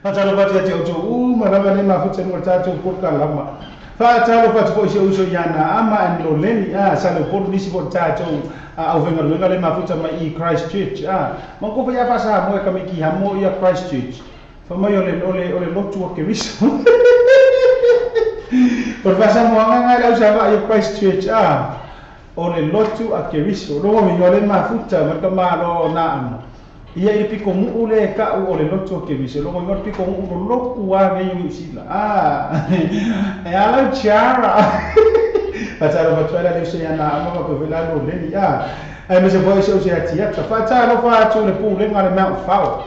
Faatalofa atu ia te outou uma lava le mafuta i luga o le tatou polokalama. Faatalofa atu foi i si ou uso ia Naama and Loleni, Saleupolu nisi foi o le tatou aufaigaluega le mafuta mai i Christchurch. Ma kofa ia faasamoa e kamiki hamo ia Christchurch. Fai mai o le lotu a Keriso. O le faasamoaga ga le ausavaai o Christchurch, o le lotu a Keriso. Logo mi o le mafuta ma ka malo na ama. Ia i le piko muu le ka'u o le lotu a Keriso. Logo mi o le piko muu lo loku a nei o Niu. E ala chiara. Faatalofa atu ai la le uso ia na ama ma pe la lo leni. Ai me se foi se uso ia tiata. Faatalofa atu le pulega le Mount Fao.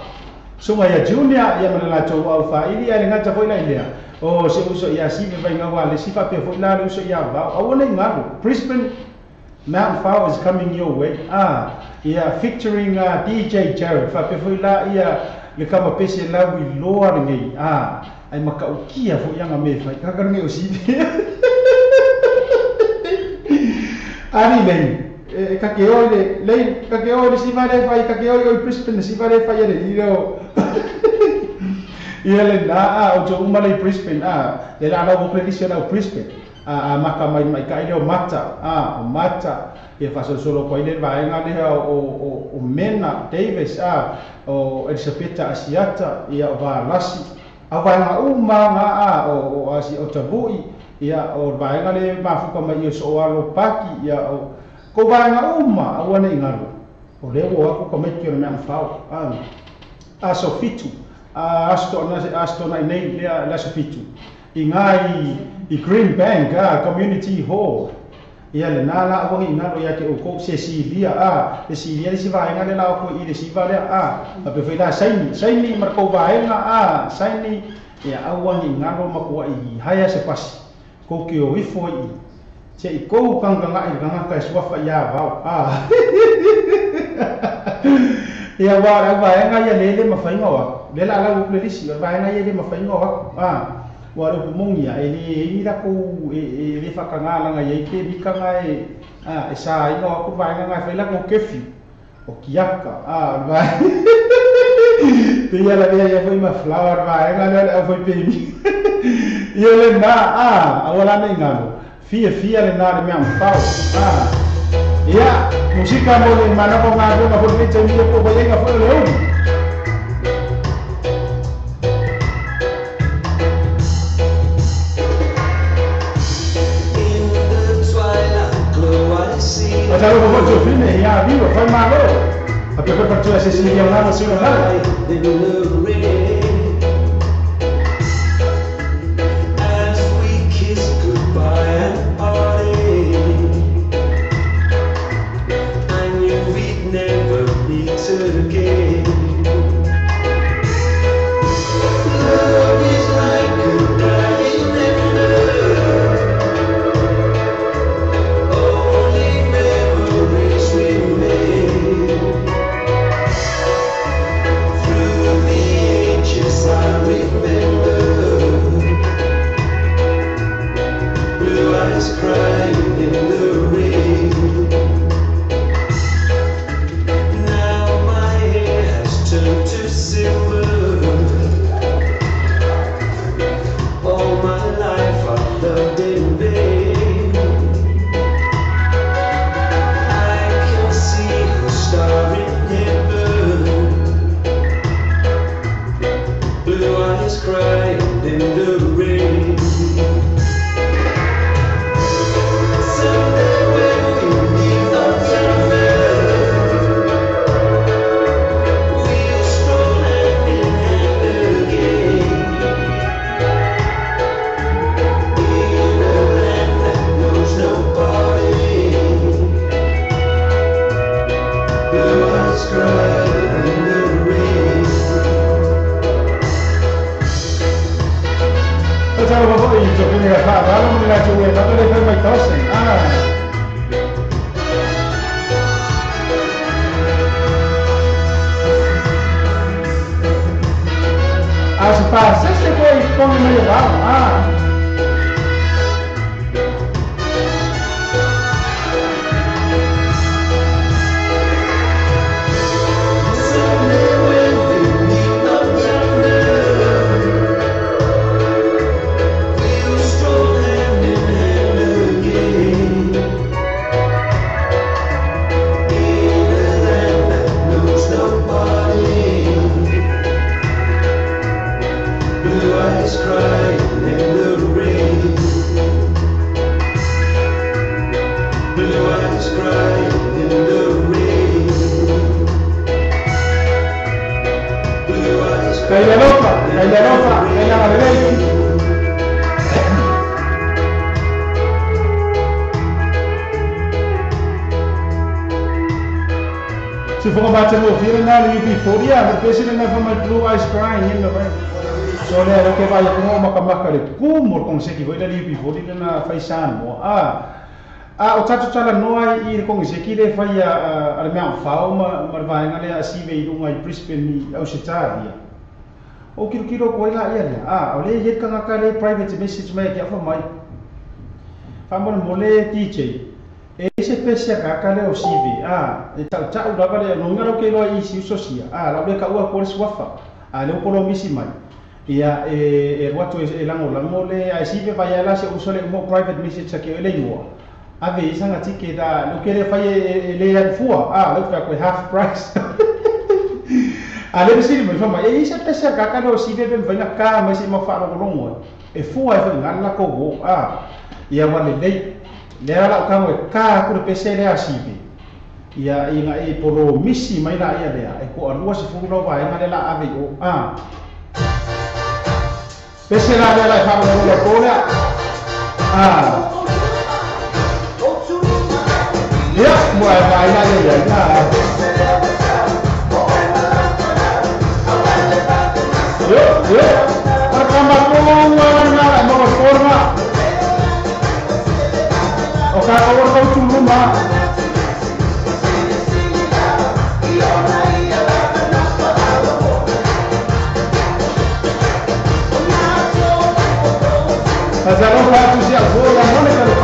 Sunga ia Junior ia ma le latou au faili ai le gata foi la i lea. O se uso ia si me vai ngawa le si fa pe foi la le uso ia vao. Aua nei ngalo. Brisbane Mount Fao is coming your way. Yeah, featuring DJ Jared. Fa pe foi la ia le kama pese la wi loa le nei. Ai makaukia fo ianga me fai. Kaka ngi o si. Ari nei. E ka ke oi le le ka ke oi le si va le fai ka ke oi oi Brisbane si va le fai le iro. Ia le na a o to uma le Brisbane le la la o le la Brisbane. A maka mai mai ka ile o mata o mata ia fasolosolo koa i le vaega lea o Mena Davis o Elisapeta Asiata ia o Valasi a vaega uma ga o asi o Tavu'i ia o vaega le mafuka mai i so alo paki ia o ko vaega uma aua nei galu o lea ua aku ka mai ki o le mea mafao aso 7 aso tona aso tona nei lea le aso 7 i ngai i Green Bank Community Hall ia le na la aua i ngalo ia ke o ko se silia le silia le si vaega le la ko i le si va le a pe la saini saini mar ko vaega saini ia aua i ngalo ma ko i haia se pasi ko ke o ifo i te i kou kanganga i kanga ka suafa ia vao ia wa la vaega ia le le mafainga wa le la la le lisi vaega ia le mafainga wa wa le kumongia e le i la ko e le whakangā langa ia i te mikanga e e sa inga wa ku vaega ngai whai la ko kefi o kiaka vai te ia la ia ia foi ma flower vaega le le foi pe ia le na awa la nei ngalo fia fia le na le mea mfao ia musika mo le mana ko ngā ko ngā foi te mi ko ko ia foi le uli. In the twilight glow I see Fatalofa foi Jofine ia vivo fai malo a pe foi partua se silia ngalo se ngalo. In the rain as we kiss goodbye and parted. I knew we'd never meet again. Love is like a dying ember. Only memories remain. Through the ages I remember. Blue eyes crying in the rain. Now my hair has turned to silver. All my life I've loved in vain. I can see a star in heaven. Blue eyes crying in the rain. Someday when we meet up yonder, we'll stroll hand in hand again. In a land that knows no parting. Blue eyes crying in the rain. Fatalofa foi Jofine ia whaavalo mo le latou e tato le fai mai tause. Se pasese foi pongi mai vao. Someday when we meet up yonder, Tufunga ba temo fira na le UB40 ya mo pesi na fa my blue eyes crying in the rain. So le lo ke va ya ko makamaka le ku mo konseki voi le UB40 na fai san mo a o tatu tala noa i le konseki le fai a le mea fao ma vaenga le a sive i lunga i Brisbane i Australia. O kilo kilo ko ila ia le a o le ye kanga ka le private message mai ke afa mai. Fa mo mo le DJ e se pese ka ka le o sive a e tau tau lava le no ngaro ke loa i si usosia a la le ka ua ko le suafa a le polo misi mai ia e watu e lango lango le a sive va ia la se uso le mo private message ke le ingoa ave isanga tike da lo ke le fai e le ya fua a le fa ko half price a le sili mo fama e se pese ka ka le o sive be va ka ma se mo fa lo longo e fua e fa ngala ko go a ia wa le le le ala ka mo ka ku pese le asive ia inga e polo misi mai la ia le e ko alua se fu lo vai ma le la ave o a pese la le la fa lo lo ko la a ia mo e vai la le ia yo yo para kama ko na mo forma o ka o ko tuluma Fazerão para tu se avô la mone ka lo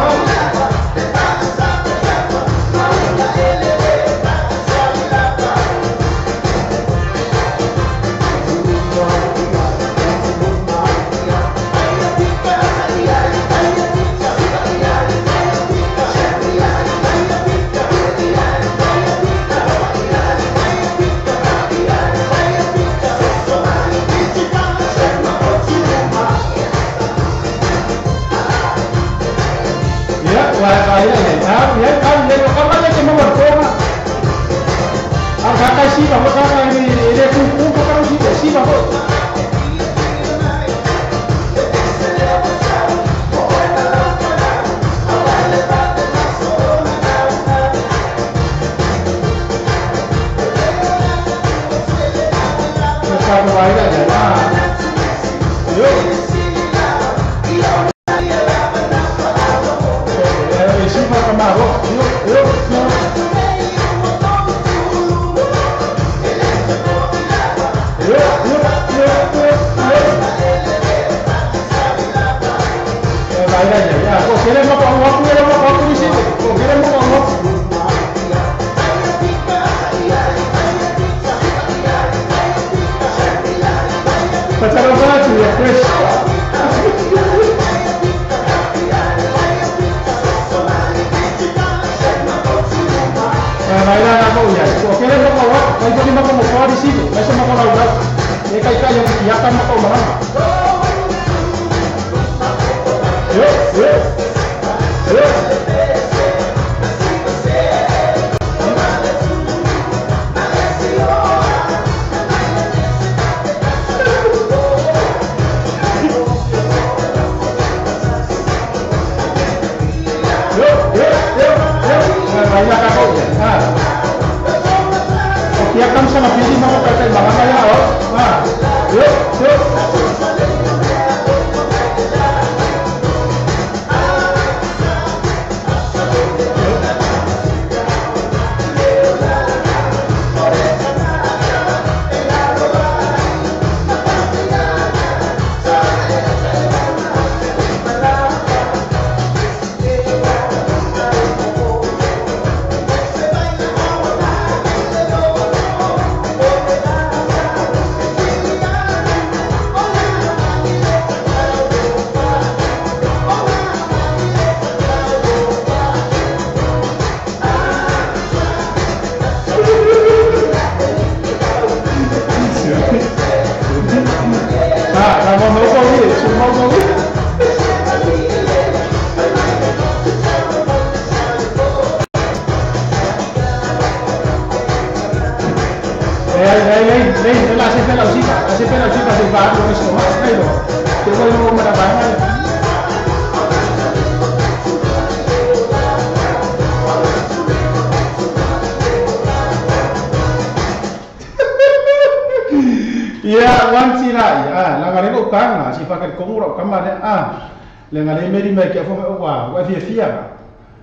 Ia wanti la ia la ngare ko kanga si fa ka kongo ro kama le a le ngare meri mai ke fo wa wa fia fia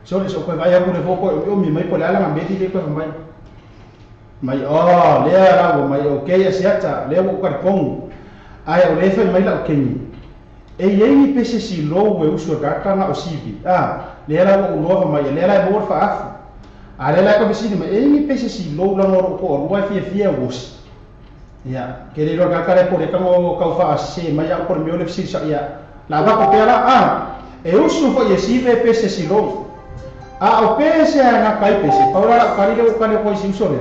so le so ko vai abu le fo ko o mi mai po le ala meri le ko mai mai o le ala o mai o ke ya siata le o ka kongo ai o le fa mai la o kengi e yei pese si lo we usu ka kana o sivi a le ala o lo mai le ala mo fa afu a le ala ko pese mai e pese si lo la no ko wa fia fia wosi. Ya, kere ro kakare por kango kau fa se mai ya por mi ole si ya. La va ko pera a e usu fo ye si ve pese si lo. A o pese na kai pese. Paula kari le ko le ko si uso le.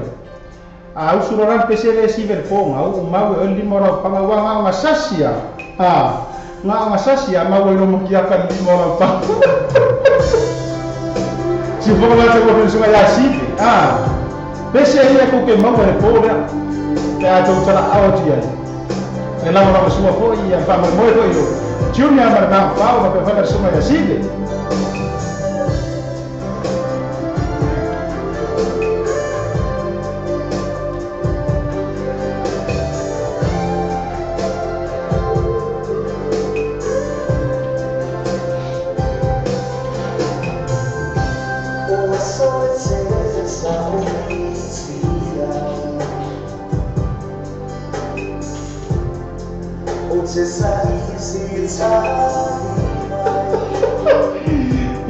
A usu ro ran pese le si ver pon a u ma we li moro pa wa nga sasia. A nga sasia ma we no mo kia ka li moro pa. Si fo la se ko su ya si. A pese ia ko ke ma we po le. Ya tu tara auti ai. Le la ora sua foi e fa mo mo io. Junior marna fa o pe fa suma ya sigue.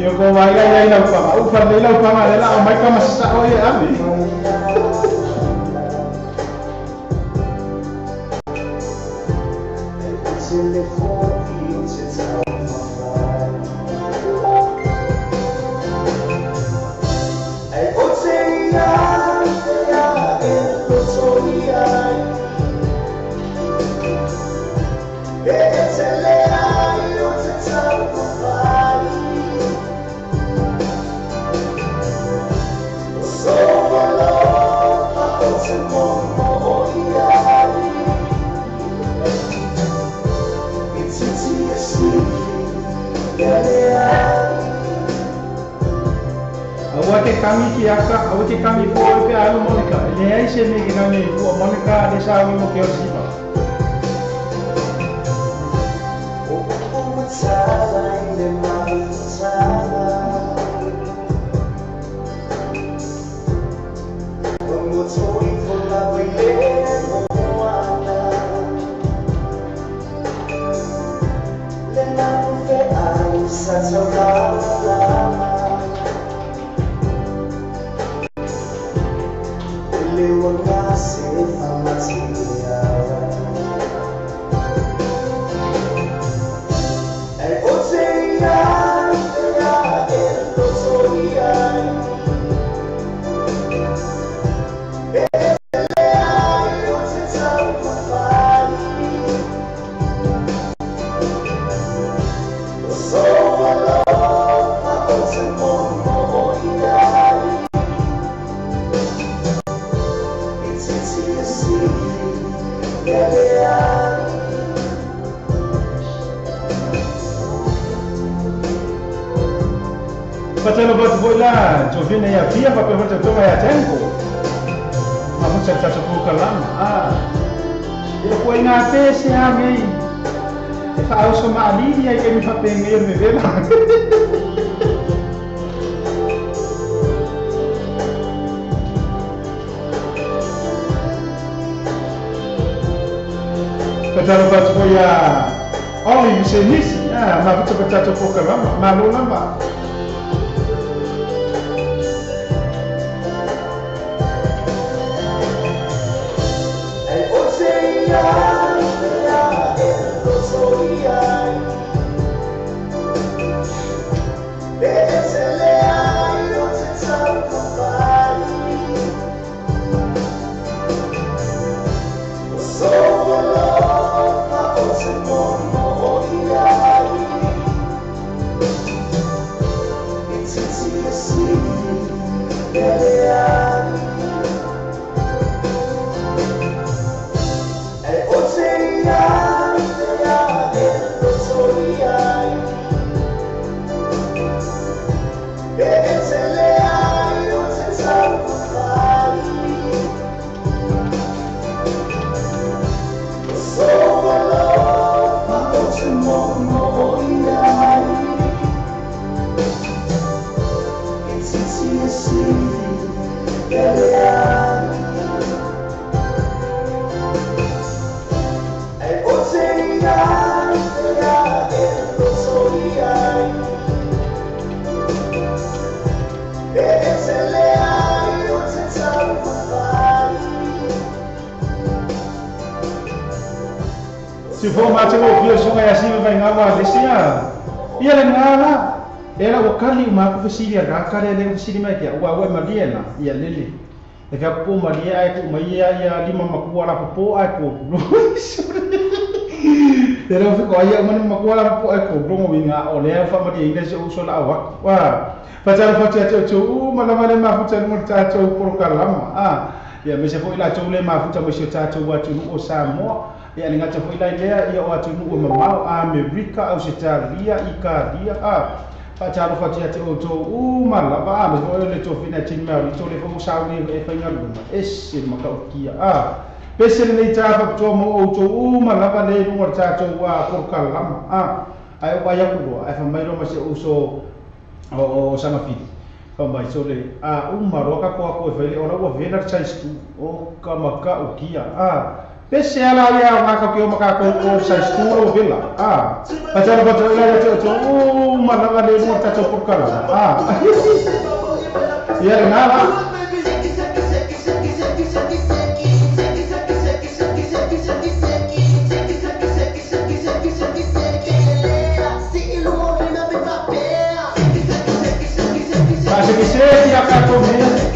Yo ko vai ga ila pa u fa le la pa ma le la o mai kama sa o ye ami. Awa ke kami ki aka, awa ke kami po pe alu Monica. Le ai se me ke kami po Monica de sa mo ke o sipa. O o tsala le ma tsala. O mo toi fo la le mo ana. Le na fe ai sa tsala la. Fatelo bat voila, Jovina ya pia pa pe volta toma ya tempo. Ma mucha tsa ko kalama. Ah. E ko ina pese a mei. E fa au so ma ali ya ke mi fa penge me vela. Fatelo bat voila. Oh, mi se nisi. Ah, ma mucha tsa ko kalama. Ma lo lama. Si fo ma te o fia songa ya si vai ngā wa le sia. Ia le ngā la. E la o kali ma ku fesili a ka le le fesili mai kia ua ua malia na ia lele. E ka po malia ai ku mai ia ia lima makua la po ai ko. Te reo fiko ai au manu makua la po ai ko longo winga o lea fa malia ina se uso la awa. Wa. Fatalo fatia te o u malama le mafuta mo tatou porokalama. Ah. Ia me se foi la tou le mafuta mo se tatou atu o Samoa. Ia le ngata foi la lea ia o atu o mamao Amerika Australia Italia a. Fatalo fatia te o tou u malama me foi le to fina tin ma to le fo sauni e fainga luma. Ese makaukia a. Pese le ta fa to mo o tou u malama le mo tatou a porokalama. Ah. Ai o ai ku ai fa mai ro ma se uso o Samafiti. Fa mai so le a uma roka ko ko fele ora ua vela size 2 o ka maka o kia a pese ala ia ma ka ko maka ko o size 2 o vela a pa to ila to to o ma la le mo ta to por kala a ia na la Acho que se ia cá comer.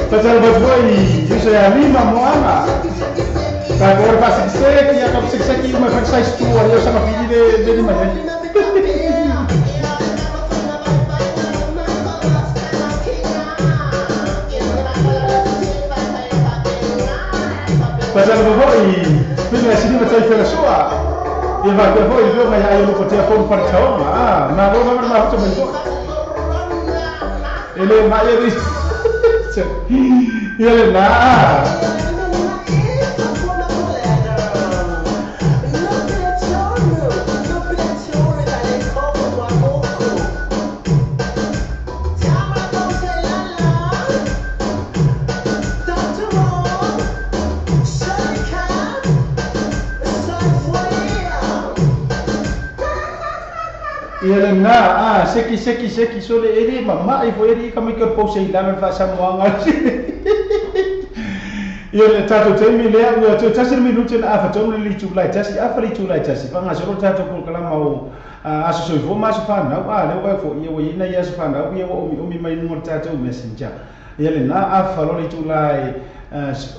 Fatalo foi isso é a lima moana. Agora passa que e acaba se que uma vai sair tu ali eu chamo filho de lima, né? Fatalo foi filho assim vai sair pela sua. E vai que foi viu mas aí eu vou ter a fome para calma. Ah, na vou vai mais também. Ele vai ele Ia lá. Ia lena a seki seki seki sole ele mama i fo ele ka mai ko pose i lalo fa samoanga. Ia le tatou taimi lea ua toe tasi le minute na afatonu le itulai tasi afa le itulai tasi faagasolo tatou polokalama o aso soifua ma aso fanau a lea ua foia ua iai nai aso fanau ia ua omiomi mai luga o le tatou messenger. Ia lena afa loa le itulai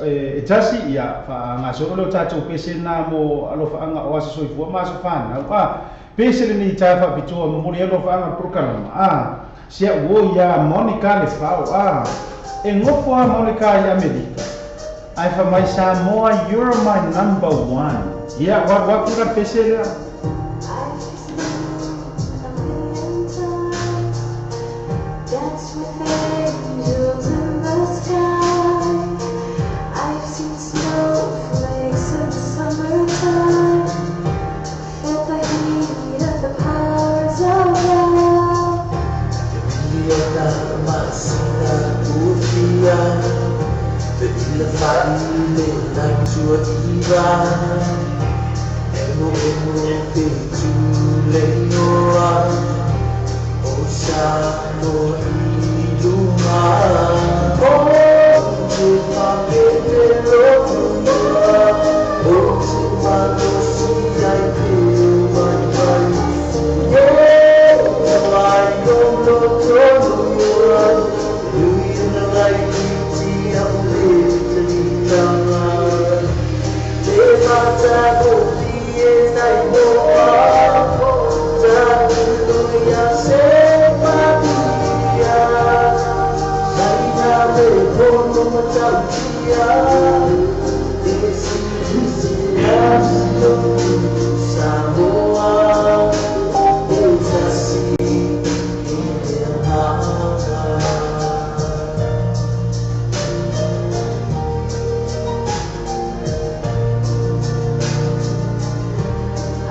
e tasi ia faagasolo lea o tatou pese na mo alofaaga o aso soifua ma aso fanau a pese lenei tae faapitoa momoli ai alofaaga o le polokalama a sia uo ia Monica le fao a e gofo a Monica i Amerika. Ai fa mai Samoa, you're my number one. Ia, wa wa kura pese lea. I've seen a million times, danced with angels in the sky. I've seen snowflakes in summertime, felt the heat of the powers of love.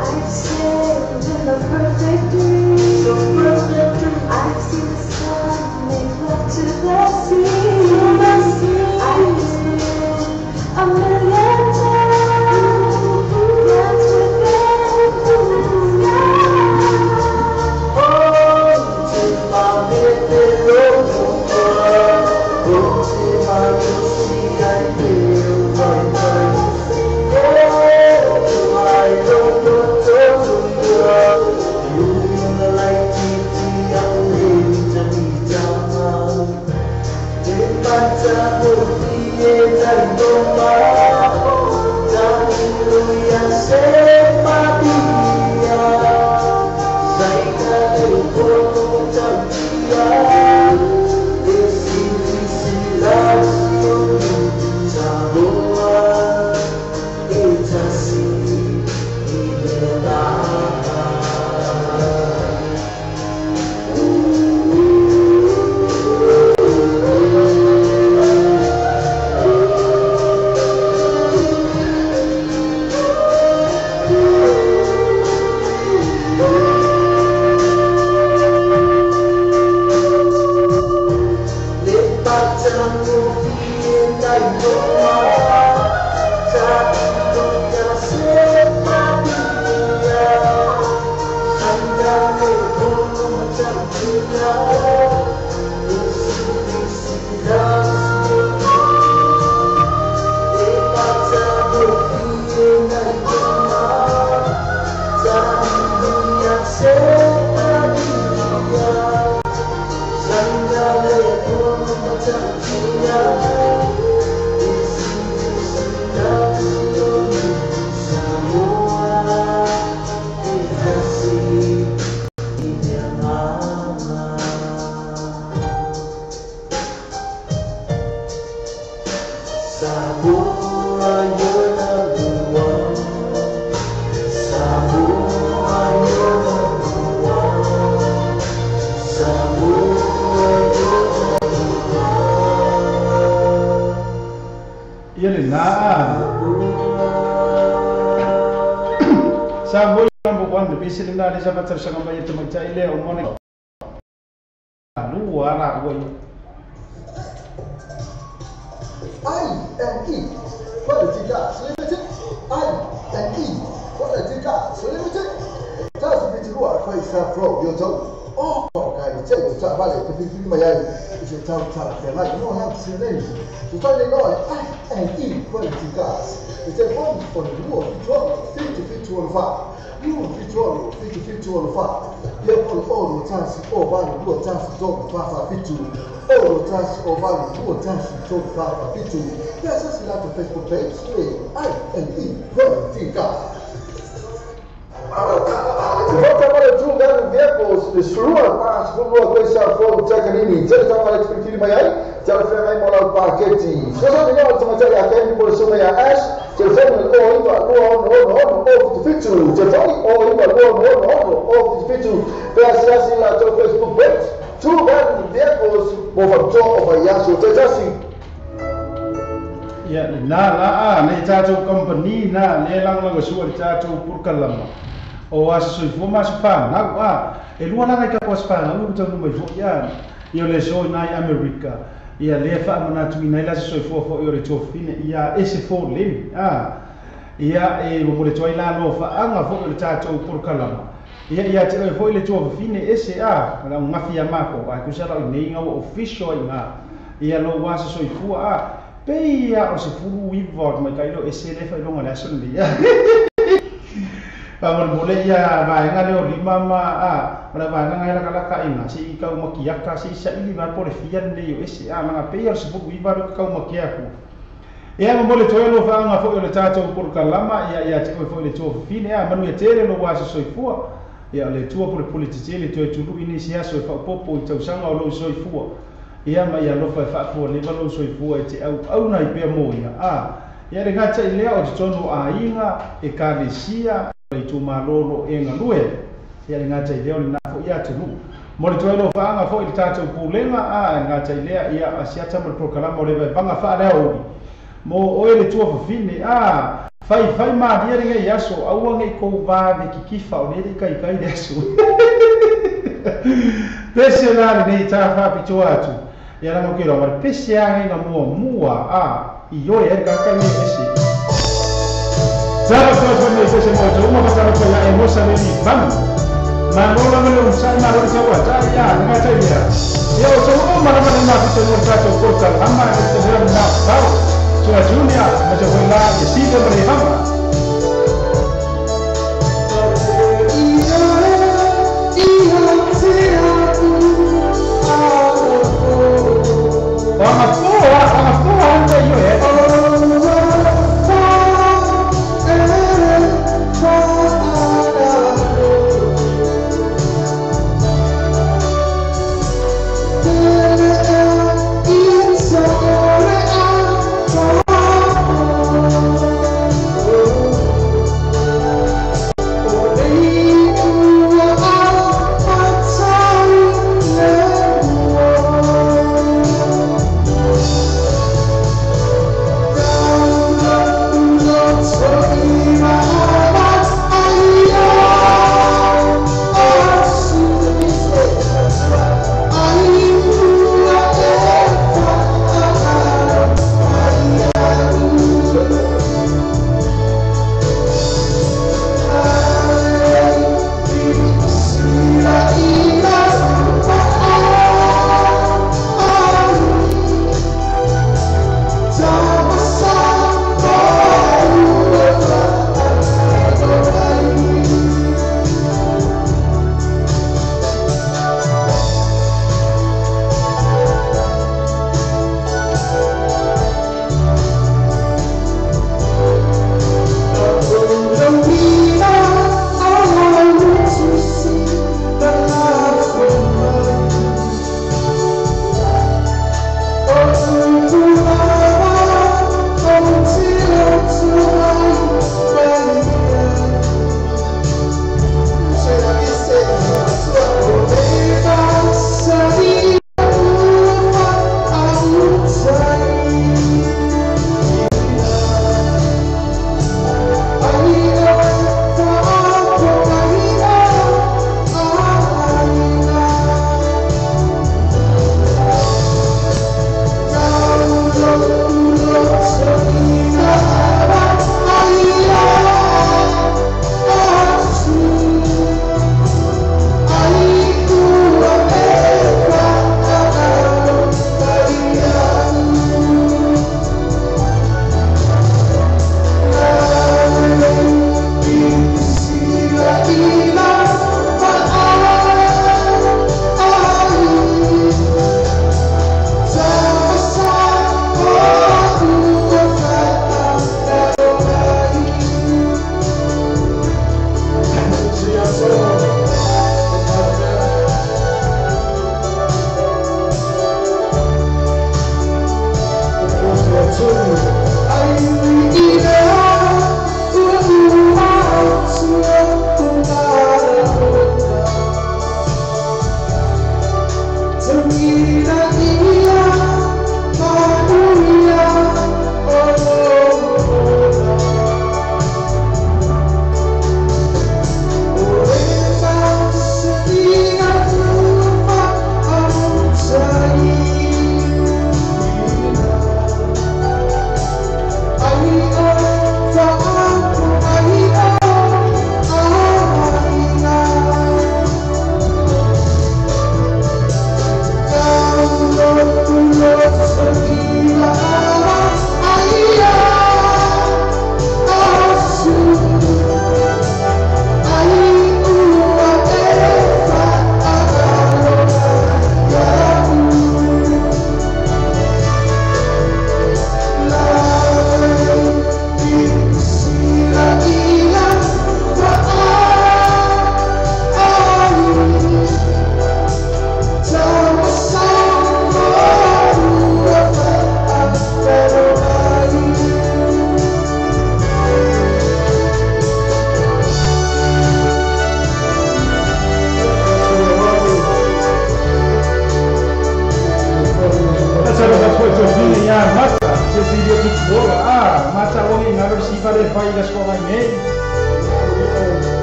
I've sailed in the perfect dream. I've seen the sun make love to the sea. I've kissed the moon a million times, danced with angels in the sky. Ia lena Samoa number one, le pese lena le sa fatausaga mai e tamaitai lea o Monica lua la ua ia. I N E quality gas limited. I N E quality gas limited. fai sa fro yo tau o ka i te o ta vale te fi mai ai i se tau ta te lai no ha se nei so ta le no ai ai i quality gas i te fon o le luo fi to fi to fa lu fi to fi to fi to fa ye po o lo ta si o va lu ta si to fa fa fi to o lo ta si o va lu ta si to fa fa fi to yes si la to Facebook page ai ai i quality gas. Volta para tu gano vehicles de sua pas por coisa for Takanini tele tama le fitili mai ai tele fe mai mola paketi so so ni no tama tele akeni por so mai as telefone o iva lua ono ono ono o fitu telefone o iva lua ono ono ono o fitu pe asi la to Facebook page tu gano vehicles mo fa to o fa yaso tele ya na la a ne tatou company na le lang lang sua tatou purkalama o aso soifua ma aso fanau a e lua laga i kapo aso fanau ua taunuu mai fo'i a ia o le aso ina i Amerika ia lea faamanatuina ai le aso soifua fo'i o le tuafafine ia ese foleni a ia e momoli atu ai la alofaaga fo'i o le tatou polokalama ia ia te oe fo'i le tuafafine ese a o le augafi ia makou ae tusa lau inei ga ua official ai iga ia lou aso soifua a pei ia o se 19 o tamaitai leo ese le faailoga o le aso lenei Pamole ia vaenga leo lima ma a ona vaenga ngai la kala ka ina si kau makiaka si sa ili ma pole fian le yo ese a manga pe yo se bu iva lo kau makiaku ia mo le toelo fa nga fo le tato por kalama ia ia te fo le to fine a manu tele lo wa soifua ia le tua por politici le to tulu ini sia so fa popo i tausanga o lo soifua ia ma ia lo fa fa fo le va lo soifua e te au au na i pe mo ia a ia le ngata i lea o te tono a inga e kalesia i tu malolo e ngalue ia le ngata i lea o le nafo ia tunu mo le toelo faanga fo i le tatou pulega a ngata i lea ia asiata mo le prokalama o le vaevaga faaleaogi mo oe le tua fafine a fai fai malia le gai aso aua nei kou vave kikifa o le kaikai le aso pese la lenei tafaapitoa atu ia laga ke loa ma le pese aga ga muamua a i oe ai le kakakai nei ese Tala toa toa nei pese mo te uma patalo pa ia e mosa le ni vanu. Malola me le umsai malo le taua tai ia, nga tai ia. Ia o te uma na mana na fito mo tatou kota lama e te hea na tau. Tua Junior, ma te hoi la e sida ma le hama. Anga toa, anga io e. Oh.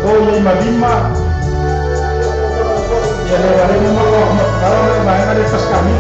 o ia malima ia le wale mo mo ma le paskami.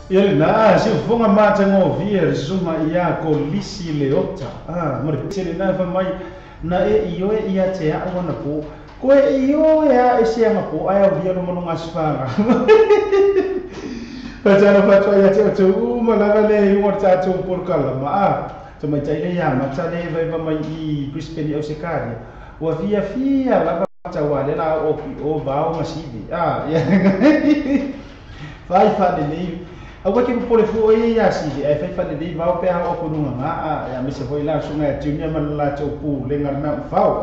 Ia na se fonga mata ngo suma ia ko lisi leota ah mo le na fa mai na e io e ia te a ona po ko e io e a ese nga po ai o via no mo ngasfanga pa tana pa to ia te o ma la le i mo ta to por kala ma a to mai tai le ia ma ta le vai mai i Brisbane o sekari ua fia fia la ta wa le la o o va o masivi ah ia vai fa le aua ke pole fu e ia si e fai fa le va pe ha o konunga nga a ya me se foi la sunga junior man la to pu le ngal na fau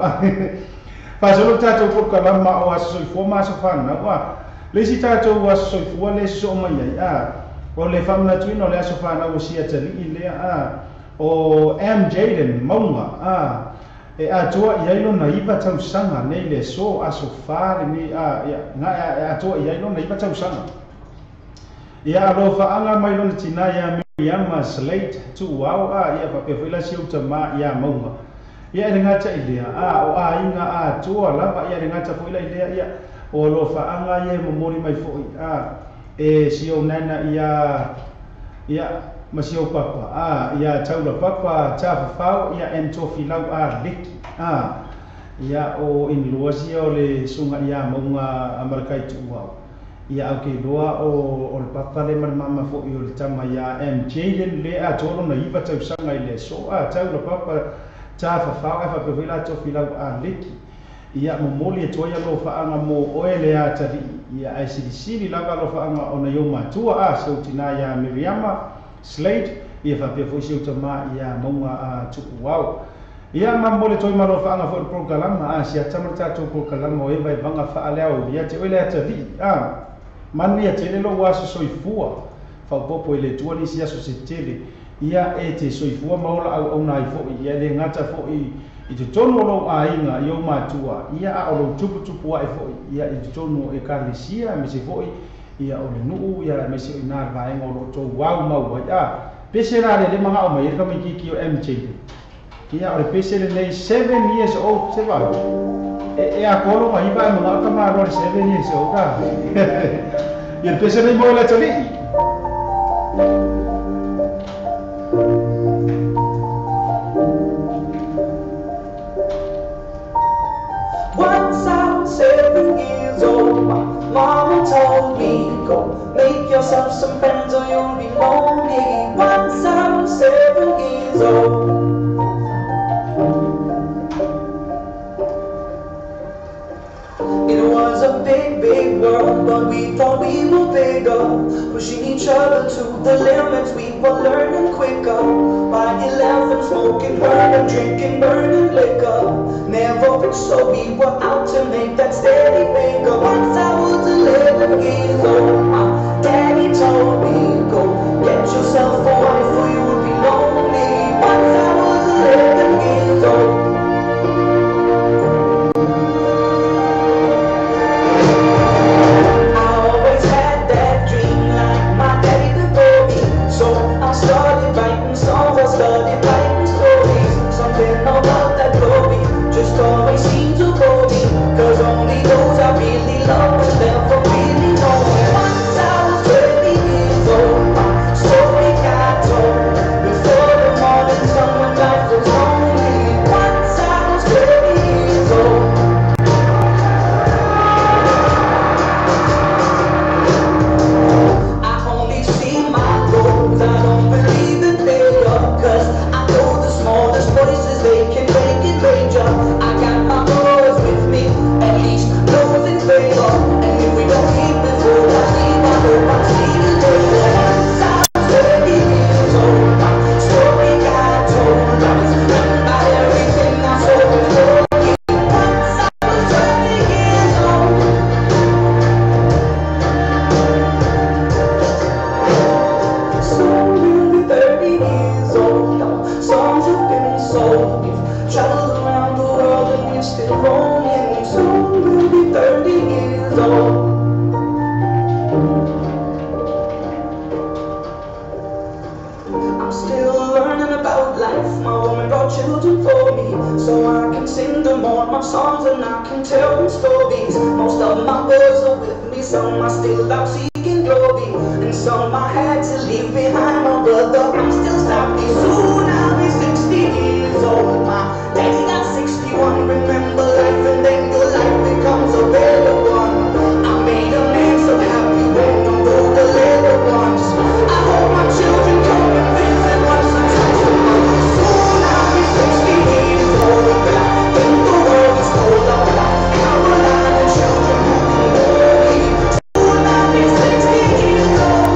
fa so ta to pu ka ma o aso fu ma so fa na wa le si ta to wa so fu le so ma ia a o le fa na tu no le aso fa na o si a tali le a o M Jaden Maunga a e a toa ia ilo na iwa tausaga nei le so aso fa le ni a ia nga a toa ia ilo na iwa tausaga. Ia alofa mai lona tina ia Miriama Slate tu au a ia fa pe foi la siu tama ia Maunga. Ia le ngata ilea a o a inga a tua lava ia le ngata foi la ilea ia o alofa anga ia momori mai foi a e sio nana ia ia masio papa a ia taula papa ta fafau ia entofi lau a liki a ia o inluasia o le sunga ia Maunga amarakai tu au. Ia au ke loa o le papa le mama fo i o le tama ia MJ le le a tolo na iwa tausaga i le so a tau le papa ta fafau e faapea la tofi lau a leki ia momoli e toa ia lofaanga mo oe le a tali ia ai silisili lava lofaanga ona i o matua a seu tina ia Miriama Slate ia faapea foi seu tama ia Maunga a tuuau. Ia mamole toi malofaanga fo le prokalama a sia tama tatou prokalama o e vaivanga faaleao ia te oe le atali a manu ia tele lo aso soifua faapopo i le Atua nisi aso se tele ia e te soifua ma ola auauna ai fo'i ia le gata fo'i i totonu o lou aiga i ou matua ia a o lou tuputupu ae fo'i ia i totonu o ekalesia aemaise fo'i ia o le nuu ia aemaise o ina le vaega o loo tou au mau ai a pese la le le magao mai e le kamaikiki o MJ ia o le pese lenei 7 years old se vau e a kolo mai va mo ka ma ro 7 years old ka ia le pese nei mo le tali. Once I was 7 years old, my mama told me, go make yourself some friends or you'll be lonely. Once I was 7 years old. It was a big, big world, but we thought we were bigger, pushing each other to the limits, we were learning quicker. By 11, smoking, burning, drinking, burning liquor. Never rich, so we were out to make that steady figure. Once I was 11 years old, my daddy told me, go get yourself a wife or you'll be lonely. Once I was 11 years old. More my sons and I can tell them stories. Most of my boys are with me, some are still out seeking glory, and some I had to leave behind. My brother, I'm still sorry. Soon I'll be 60 years old. My daddy got 61. Remember life, and then your life becomes a better one. I made a man so happy when I wrote a letter once. I hope my children come and visit once or twice a month. Soon I'll be 60 years old. I think the world is cold. I've got Carolina children who can hold me. Soon I'll be 60 years old.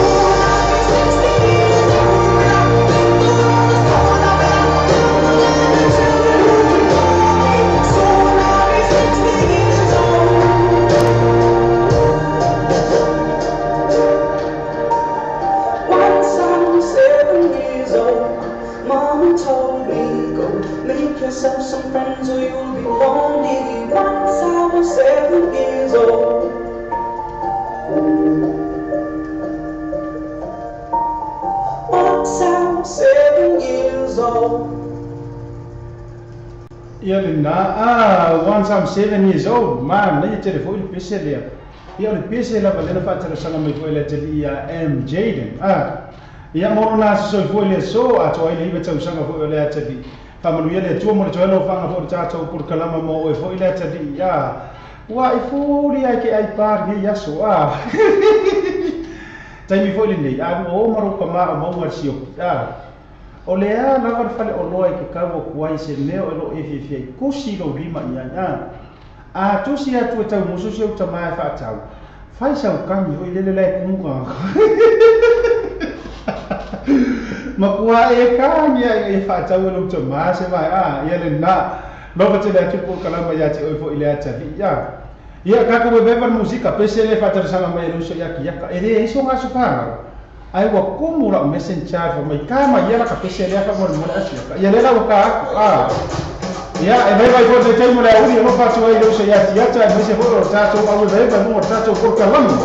Soon I'll be 60 years old. I think the world is cold. I've got Carolina children who can hold me. Soon I'll be 60 years old. Once I was 7 years old, Mama told me, go make yourself some friends or you'll be lonely. Once I was 7 years old. Once I was 7 years old. Ia lena once I'm 7 years old, ma na ia tele foi le pese lea. Ia o le pese lava lena faatalosaga mai foi le atalii ia M Jaden. Ia mo lona aso soifua i le aso, atoa ai le 9 tausaga foi o le atalii. Faamanuia le Atua mo le toe alofaga foi o le tatou polokalama mo oe foi le atalii. Ua i fuli ai ke ai pā lenei aso. Taimi foi lenei, a ua o marou kamā o maua le sioki. O le a lava le fale oloa i ke kau o kuai se mea o e loo e fiafia i kusi lou lima i ai. A tusi atu e tau musu se uta mai whaatau. Whai sau kangi hoi lele lai kumuka. Makua e kangi ai e whaatau e uta mai se mai. Ia le nā. Lofa te le atu po kalama ia te oi fo i le atali. Ia kako me beba musika pese le whaatarasanga mai e ruso ia ki yaka. E re iso ngā sopanga. Ai ua kumu lau messenger fa mai kama ia la ka pese le fa mo mo asia. Ia le la ka aku. Ia e vai vai foi te mo le uri o fa tu ai ruso ia ti ata e mese fo tato au vai vai mo tato ko kalama.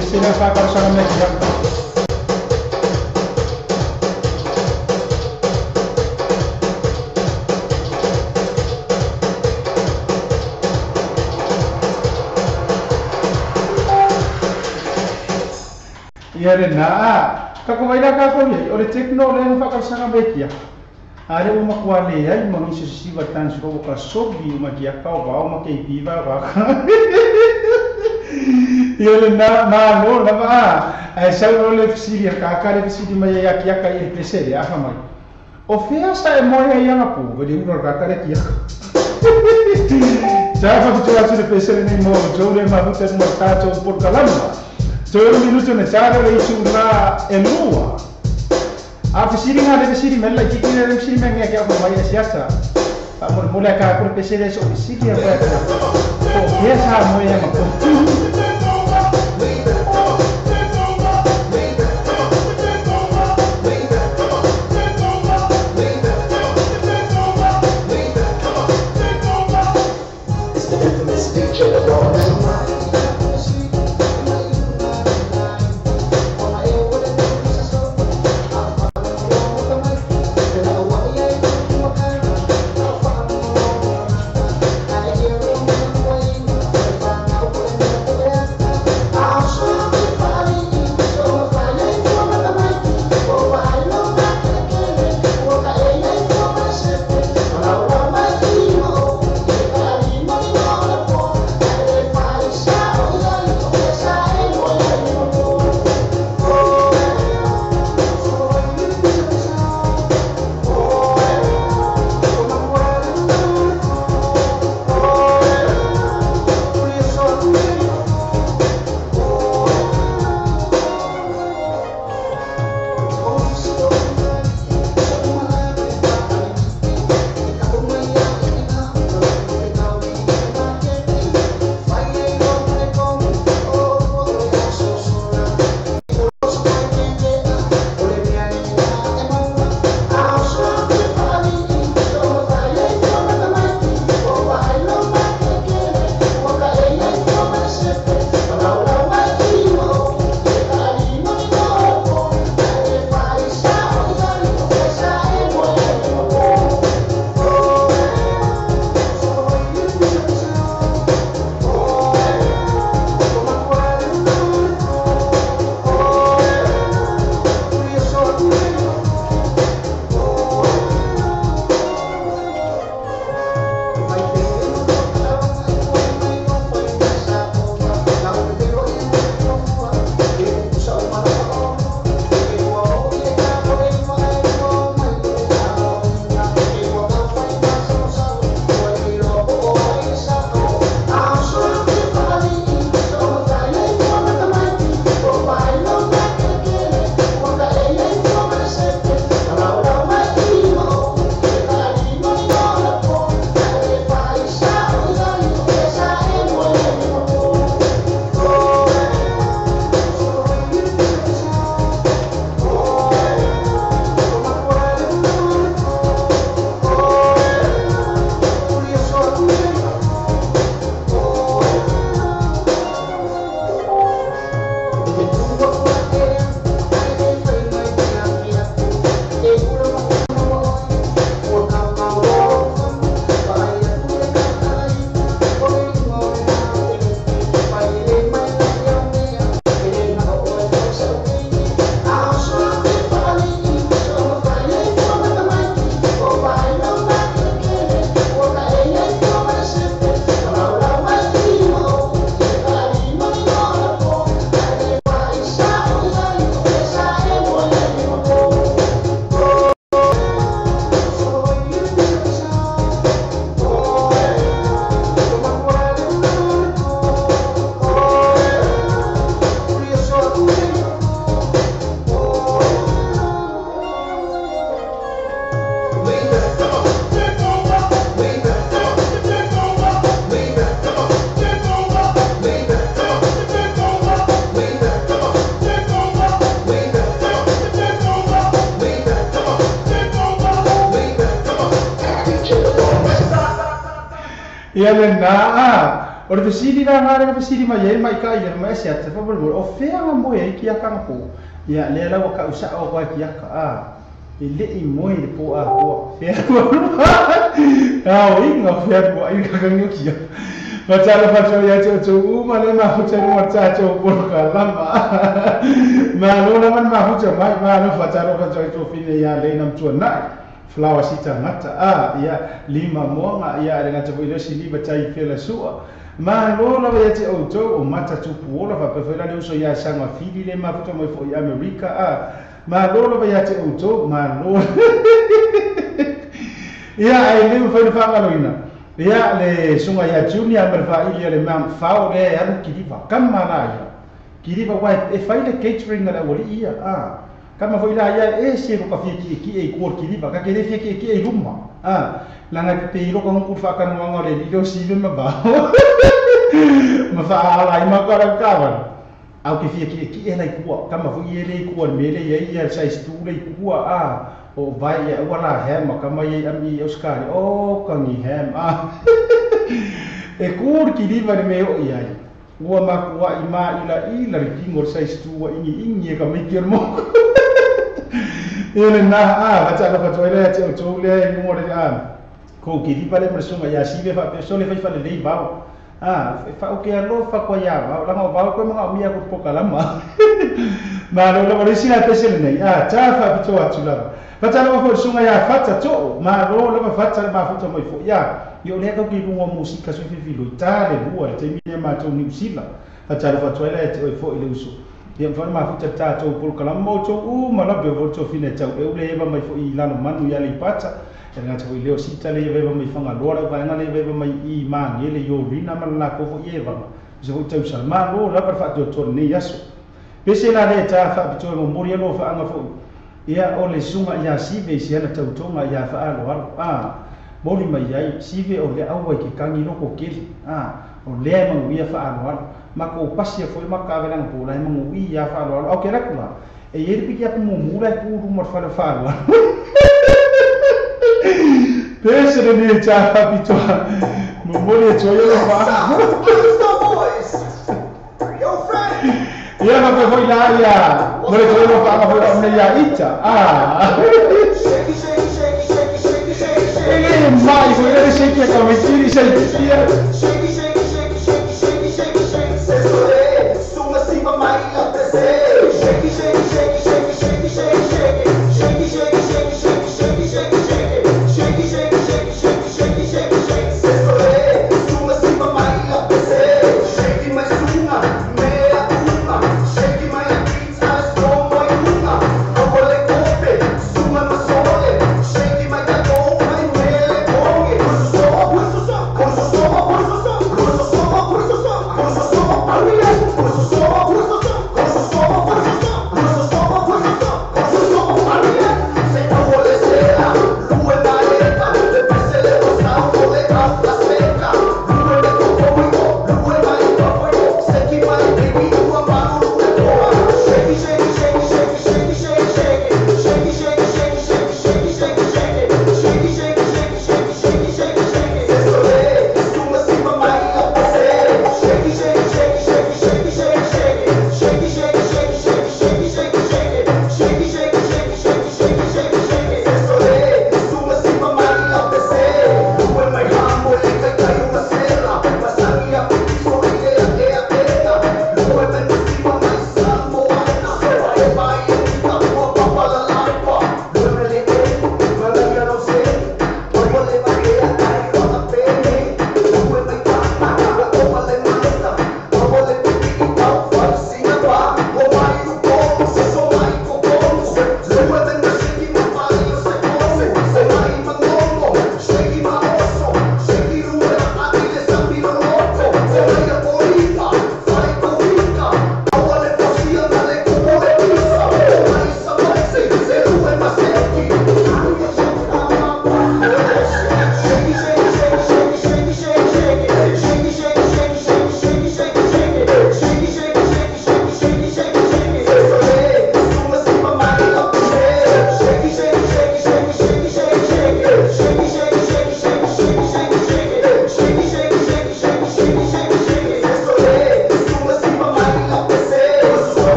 pesele fa ka sa me kia. Ia le na ka ko vai la ka ko le o le techno le fa ka sa me kia. Are uma kua le ai ma nisi siva tan so ka sobi uma kia ka o ma ke piva va. Ia le na ma no la va. Ai sa o le fisili ka ka le fisili mai ia kia ka i pesele a mai. O fea sa e moe ia na pu, ve le ura ka ka le kia. Sa fa tu a le pesele nei mo jo le ma te mo ta to por kalama. So minuto ne sa le isu na elua. A fisili nga le fisili mella kiki le fisili menga kia ko mai siasa. Pa mo mo le ka ko pesele so fisili ya pa. O fea sa moe ia ma pu. Ia le na O le fesili la ngā le fesili mai ai mai ka ia mai se ata fa mo o fea mo e ki aka po. Ia le la wa ka usa o wa ki aka a. E le i mo e po a ko fea. A o inga fea mo ai ka ngi ki. Fatalo fatalo ya te to uma le ma futa mo ta to po ka lama. Ma lo la man ma futa mai ma lo fatalo fatalo to fine ya le nam tu na. Flower sita ngata a ia lima moanga ia le ngata foi le sili batai fela sua. Ma lo la ia te o to o mata tu puola fa pe fela le uso ia sanga fili le ma futa mo foi America a. Ma lo la ia te o to ma lo. Ia ai le foi fa ngaloina. Ia le sunga ia junior ma fa ia le mam fa le alu kiriva kama la ia. Kiriva wa e fai le catering na wali ia a. Kama foi la ia e se ko ka fia ki e ko kiriva ka ke le fia ki e luma a. La nga pe ro ko ku fa ka no le lo si le ma ba. Ma fa ala i ma ka ra ka ba. Au ke fia ki e la ku kama foi e le ku me le ia ia size tu le ku a. O vai ia wala hem kama ia ami Oscar o kangi hem a. E kur kiriva le me o ia. Ua makua i ma ila ila le kingo size tu wa ingi ingi e ka me ki mo. Ele na a va tsa fa tsoile tse o tsole mo le a. Ko kiriva le mresunga ya sive fa pe sole fa fa le lei vao. A fa o ke alo fa ko ya va la ma va ko ma mi ya ko kalama. Ma lo lo le sila pese le nei. A tsa fa pitso atula. Fa tsa lo fo sunga ya fa tsa tso ma lo lo fa tsa ma fo mo fo ya. Yo le ka ki mo musika so fi lo ta le bua te mi ma tso ni usila. Fa tsa lo fa tsoile tse fo ile uso. Ia fa ma fo tsa tso pol kalama mo tso u ma la be fo tso fine tsa e le ba mai fo i la no manu ya le patsa. E nga tso ile o sita le ba mai fanga lo la ba nga le ba mai i ma nge le yo rina ma la ko fo ye ba. Se fo tsa sa ma lo la fa tso tso ne yaso. Pese la le ta fa pitso mo mori lo fa anga fo. Ia o le sunga ia sive si ana tautonga ia fa alo alo a. Mori mai ai sive o le aua ke kangi loko keli a. O le mangu ia fa alo alo. Ma ko pasia foi ma ka vela po la mangu ia fa alo alo. O ke la kula. E yeri piki apu mumura ku ru mo fa fa alo. Pese le ne ta fa pitso. Mo mori e tsoyo fa. Ia ma pe foi la ia. Mo le tsoyo fa fa fa ia ita. Ah. Shake shake shake shake shake shake shake. Ele mai foi le shake ka me tiri shake. Shake shake shake shake shake shake shake. Se suma sima mai la te se. Shake shake shake shake shake shake shake. Shake shake shake shake shake shake shake. Shake shake shake shake shake shake shake. Se suma sima mai la te se. Shake my suma me. Shake my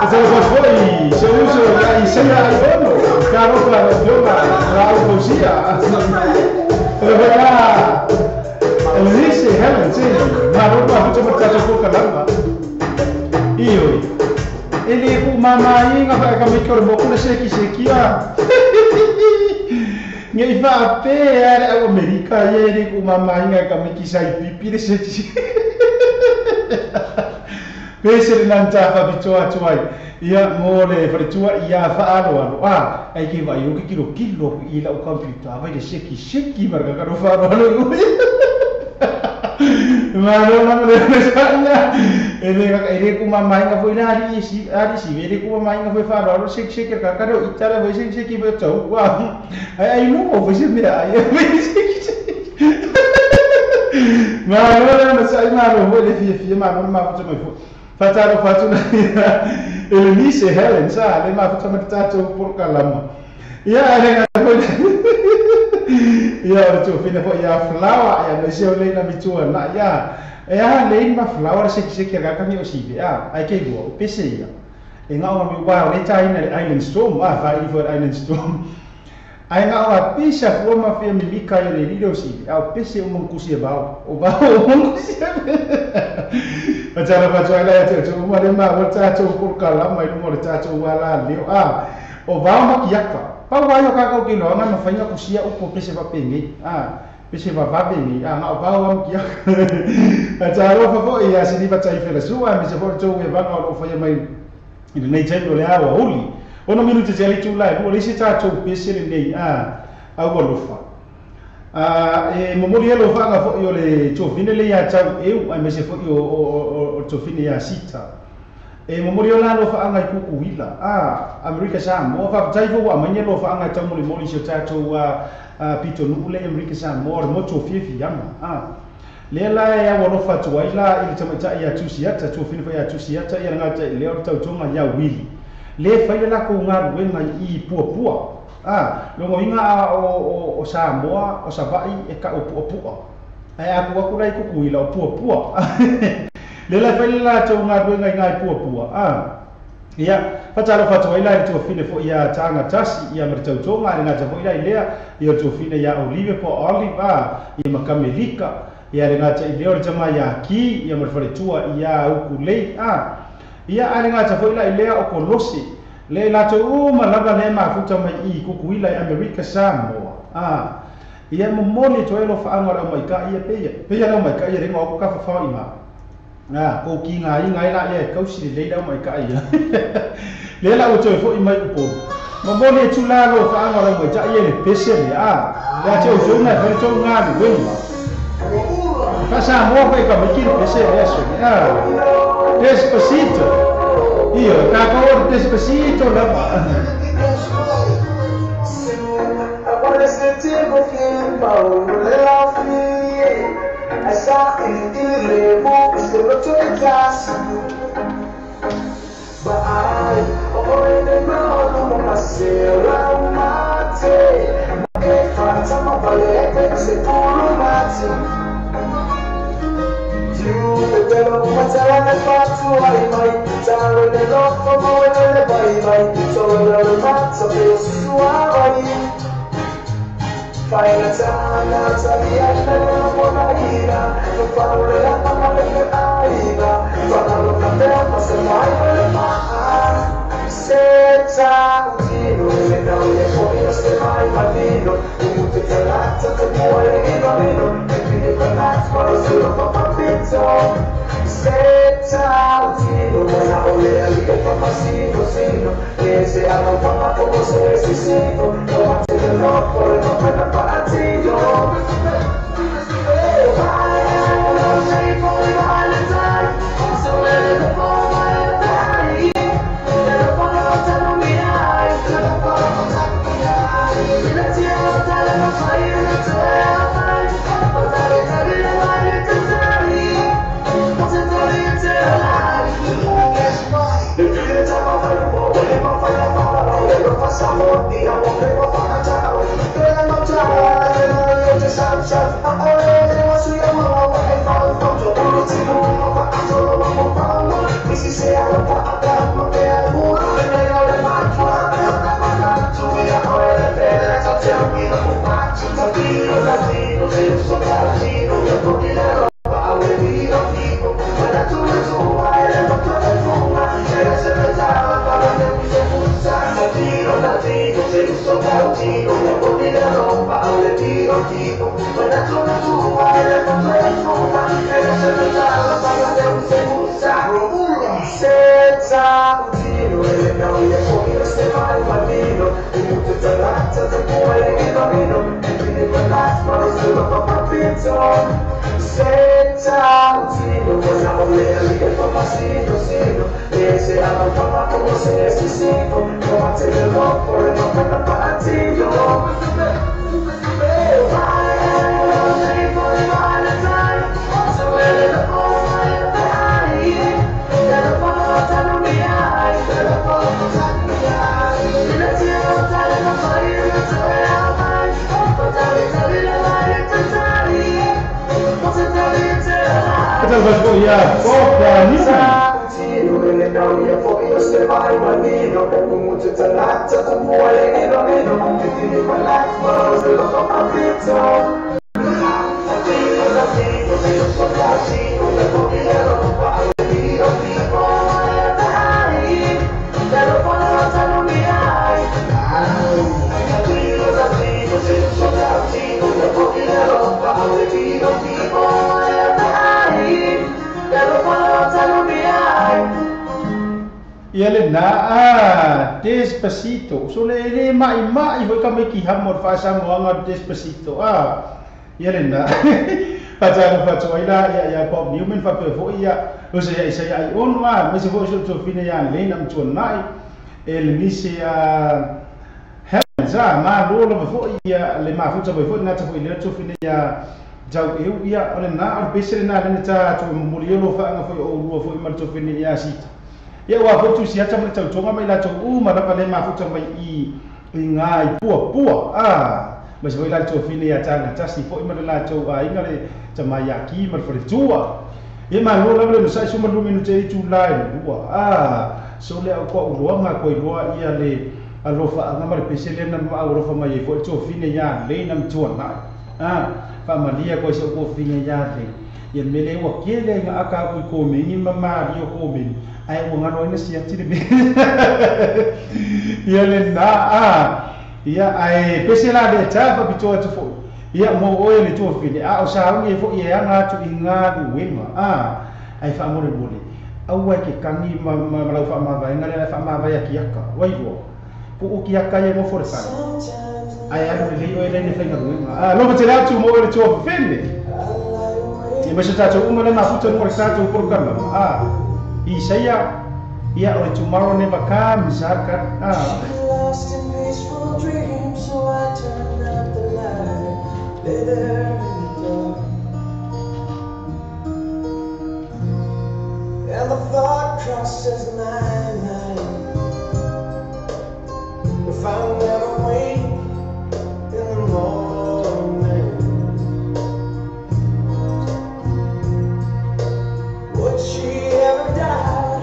Foi, seu uso e sei a Ivono, Carlos Viola, Raul Fausia. Ela Elise Helen, sim, Maropa, muito obrigado por caramba. E oi, ele o mamãe, vai que me quer boco seki seki ah. Ngai fa pe era America e ele o mamãe que me quis aí pipi seki. Pese nanta fa bitoa tuai. Ia mo le faletua ia faaloalo a ai ke vai o ke kilo kilo i lau computer vai le seki seki marka ka ro faaloalo malo na le sanya ele ku mamai nga foi na ari si ele ku mamai nga foi faaloalo seki seki ka ka ro itara vai seki seki vai tau wa ai ai no mo foi se me ai vai seki seki malo na sai malo foi le fia fia malo ma foi mai foi Fatalo fatuna Elise Helen sa le ma fatuna tato por kalama. Ya ale nga foi. Ya o tu fina foi ya flower ya me se ole na mitua na ya. Ya le ma flower se se ke ga kami o si ya. Ai ke go o pese ya. E nga o mi wa le tai na Island Storm a fa i for Island Storm. Ai nga o a pisa fo ma fi mi mika le lido si. A o pese o mon kusi ba. O ba o mon kusi. Patara patara ya te tu ma le ma o tato por kala mai mo le tato wala leo a o va ma kiaka pa wa yo ka ko ki lo na ma fainga kusia o po pese va penge a pese va va penge a ma va wa kiaka patara fa fo ia se ni patai fela sua mi se for to we va o fa mai i nei tendo le awa uli ono minuto te le tu lai o le se tato pese le nei a a o lofa. E momori elo whanga fo i o le tōwhine le ia tau eu ai mese fo i o tōwhine ia sita. E momori o lalo whaanga i kuku hila. Amerika Samoa, whaapatai fo wa mainia lo whaanga i tau moli moli si o tātou pito nuule Amerika Samoa o mo tōwhie whiama. Lea la e awa lofa tuai la i le tamaitai ia tusiata, tōwhine fo ia tusiata ia ngata i leo tautonga ia wili. Le whaile lako ngā ruenga i pua pua. Longo inga o Samoa, o Savai, e ka o pua pua. Ai aku aku lai kuku ila o pua pua. Le lai whaile la tau ngā ruenga i ngā pua pua. Ia, whataro whatua ila i tuawhine fo ia tānga tasi, ia maritautonga, i ngā tafo ila i lea, ia tuawhine ia Olive po Olive, ia makamelika, ia re ngā i leo le tama ia ki, ia mariwharetua, ia ukulei, ia are ngā tafo ila i lea o kolosi. Le lato uma lava le mafuta mai i kukuila i Amerika Samoa. Ia momoli to elo whaanga rau mai ka ia peia. Peia rau mai ka ia renga o ka whawhao i ma. Ko ki ngā i ngai la ia e kausi le leira mai ka ia. Le la o toi fo i mai upolu. Momoli e tū la lo whaanga rau mai ta ia le pese le. Ia te o tō ngai whare tō ngā ni wenga. Ka Samoa koe ka mai ki le pese le aso. Despacito. Io, capo, despacito la Ia le na Despacito. So le le mai mai foi ka mai ki hamor fa sa mo anga Despacito. Ia le na. Pa ta pa to ila ia ia Bob Newman fa pe fo ia. O se ia ia ai on wa me se fo so to fine ia le na mtu nai. El ni se a za ma lo lo fo ia le ma fo ta fo na ta fo ile to fine ia jau eu ia o le na o pese na le ta to mo lo fa anga fo o lo fo ma to fine ia sita. Ia ua fotu si ata mo tau tonga mai la tau uma lava le mafuta mai i ngā i pua pua ma se foi la tau fine ia tanga tasi foi ma la tau a inga le tamai aki ma le tua ia ma lo lava le sai suma lu minu te tu lai lua so le au ko uloa ma ko iloa ia le alofa anga ma le pese le na ma alofa mai foi tau fine ia le na mtua na fa malia ko se ko fine ia le ia mele ua kele nga aka ku ko me ni mama rio ko me ai ua ngano ina sia tiri me ia le na ia ai pese la le ta fa pito atu fo ia mo oe le tua fine a o sa ungi fo ia nga tu inga uenga ai fa mo le mole au ai ke kangi ma ma lau fa ma vai ngale fa ma vai ki aka wai ro ko o ki aka ia mo for sa ai alu le oe le ne fa nga uenga lo te la tu mo le tua fine ia ma se ta tu uma le mafuta mo sa tu por kama Isaiah, ia o tomorrow never comes. Lost in peaceful dreams, so I turned out the light, lay there in the dark, and the thought crosses my mind: if I never wake in the morning, would she ever doubt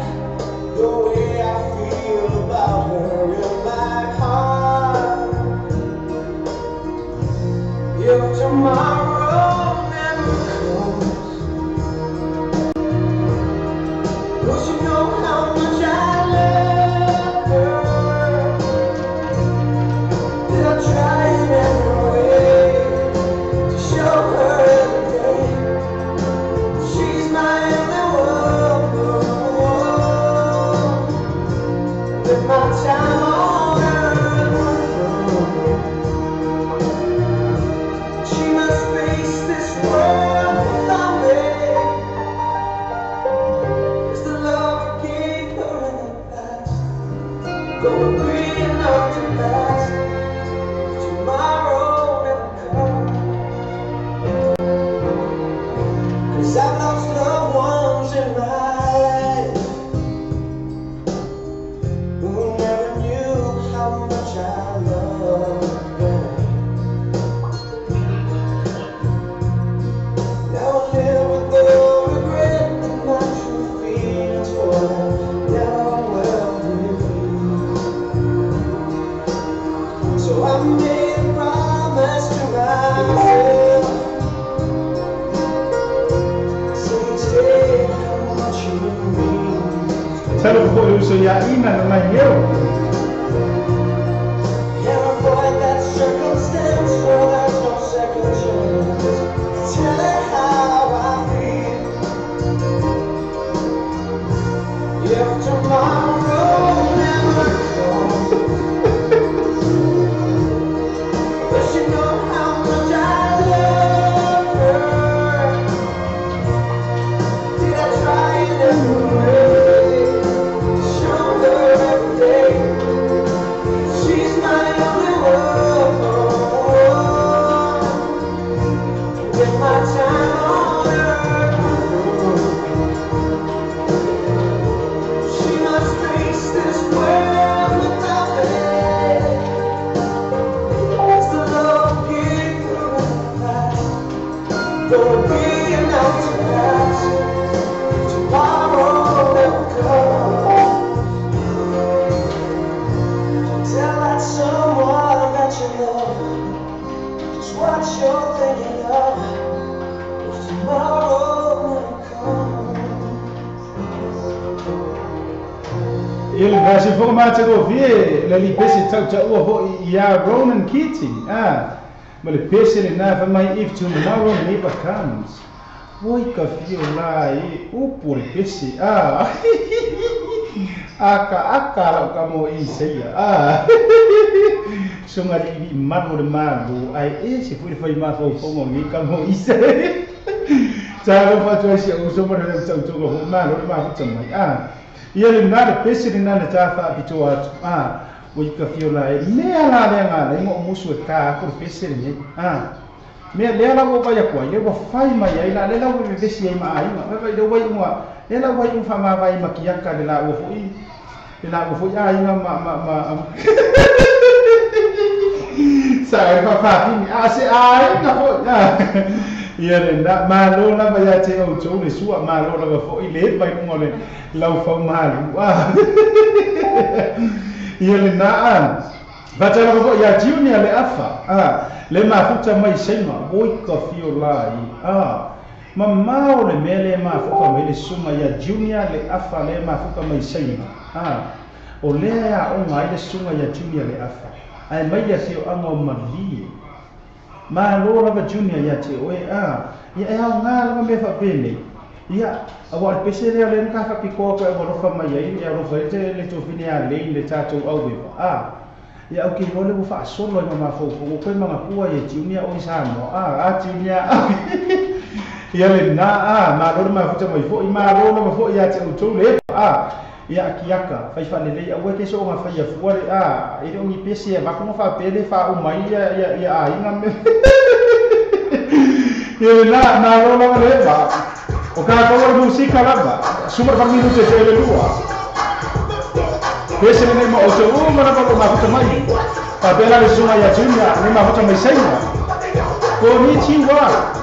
the way I feel about her in my heart? If tomorrow never comes, will she know how much I love her? Did I try in every way to show her every day she's my only one? With my time on earth, she must face this world without me. Is the love I gave her in the past gonna be enough to last if tomorrow never comes? 'Cause I've lost loved ones in my life who never knew how much I loved them. Now I live with the regret that my true feelings for them never will reveal. So I made a promise to myself, say each day how much you mean. Talo ko uso ia ina na mai eu. foka matagofie le lipese tautaua foʻi iā Ronan Keating a ma le pese lenā faimai if tomorrow never comes. Oi ka fio la e upu o le pese a aka aka lau ka mo i seia a songa li malu le malu ai e se foi fai ma fo fo mo ka mo i se ta lo fa to si o so mo le tau to go ma lo ma fu mai a ia le na le pese le na le ta fa pito atu a o i ka fio la e mea la le nga le mo musu e ka ko pese le a mea lea la ua vai aku ai le ua fai mai ai la le la ua vevesi ai ma aiga vai le ua iuga le la ua iuga faamavae makiaka le laua foʻi le laua foʻi aiga ma ma ma sa e faafafini a se aiga foʻi ia lena malo lava ia te outou le sua malo lava foʻi le vai luga o le laufaumalu a ia lena a vatala foʻi ia Junior le afa a le mafuta mai saina oi ka fio lai a mamao le mea le mafuta mai le suga ia Junior le afa le mafuta mai saina a o lea aoga ai le suga ia Junior le afa ae mai le afioaga o Malie malo lava Junior ia te oe a ia e aogā lava mea faapenei ia auā le pese lea le na kafaapikoa koe ua mai ai ia alofa ai le tofine a lei le tatou aueva a ia au ke iloa le ua faasolo ai ma mafaufauga koe magapua ia Junior oi Samoa a a Junior ia lenā a malo le mafuta mai foʻi malo lava foʻi ia te outou le a ia akiaka fai faalelei aua ke soʻoga faia fua le a e le o ni pese avaku ma faapea le faauma ai ia ia ia aiga me ia lenā malo lava le eva o kakou o le musika lava suma le faaminuti e tele lua pese lenei ma outou uma lava o mafuta mai faapea la le suga ia Junior le mafuta mai saina konnichiwa.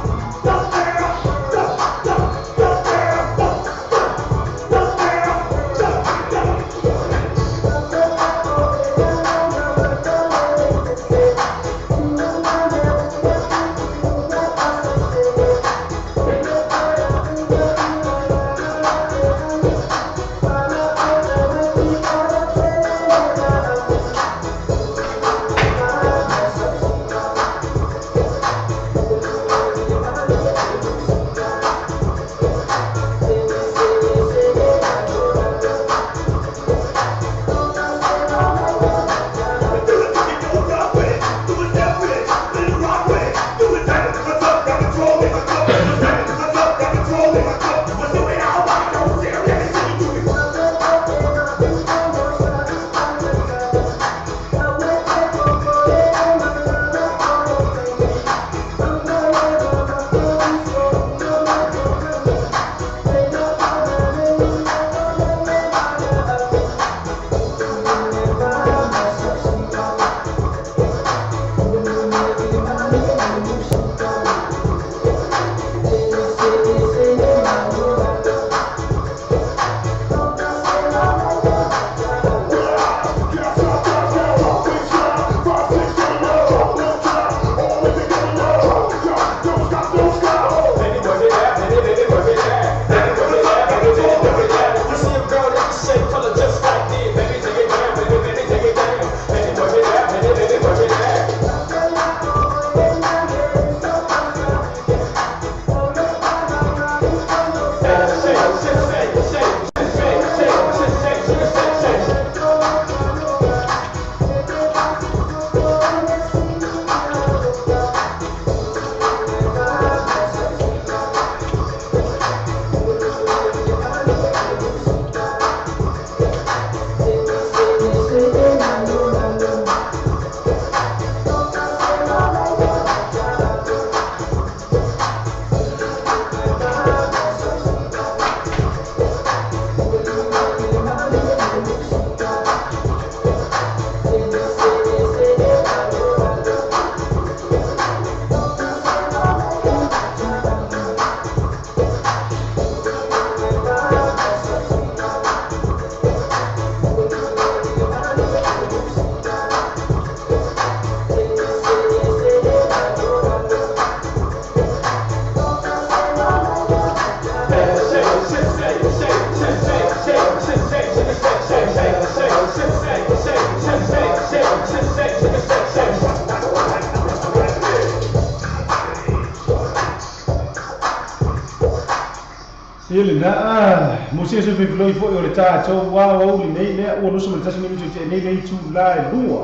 Ia lena mo se se fefiloi foʻi o le tatou aoauli nei lea ua 21 minute te nei le itulā e 2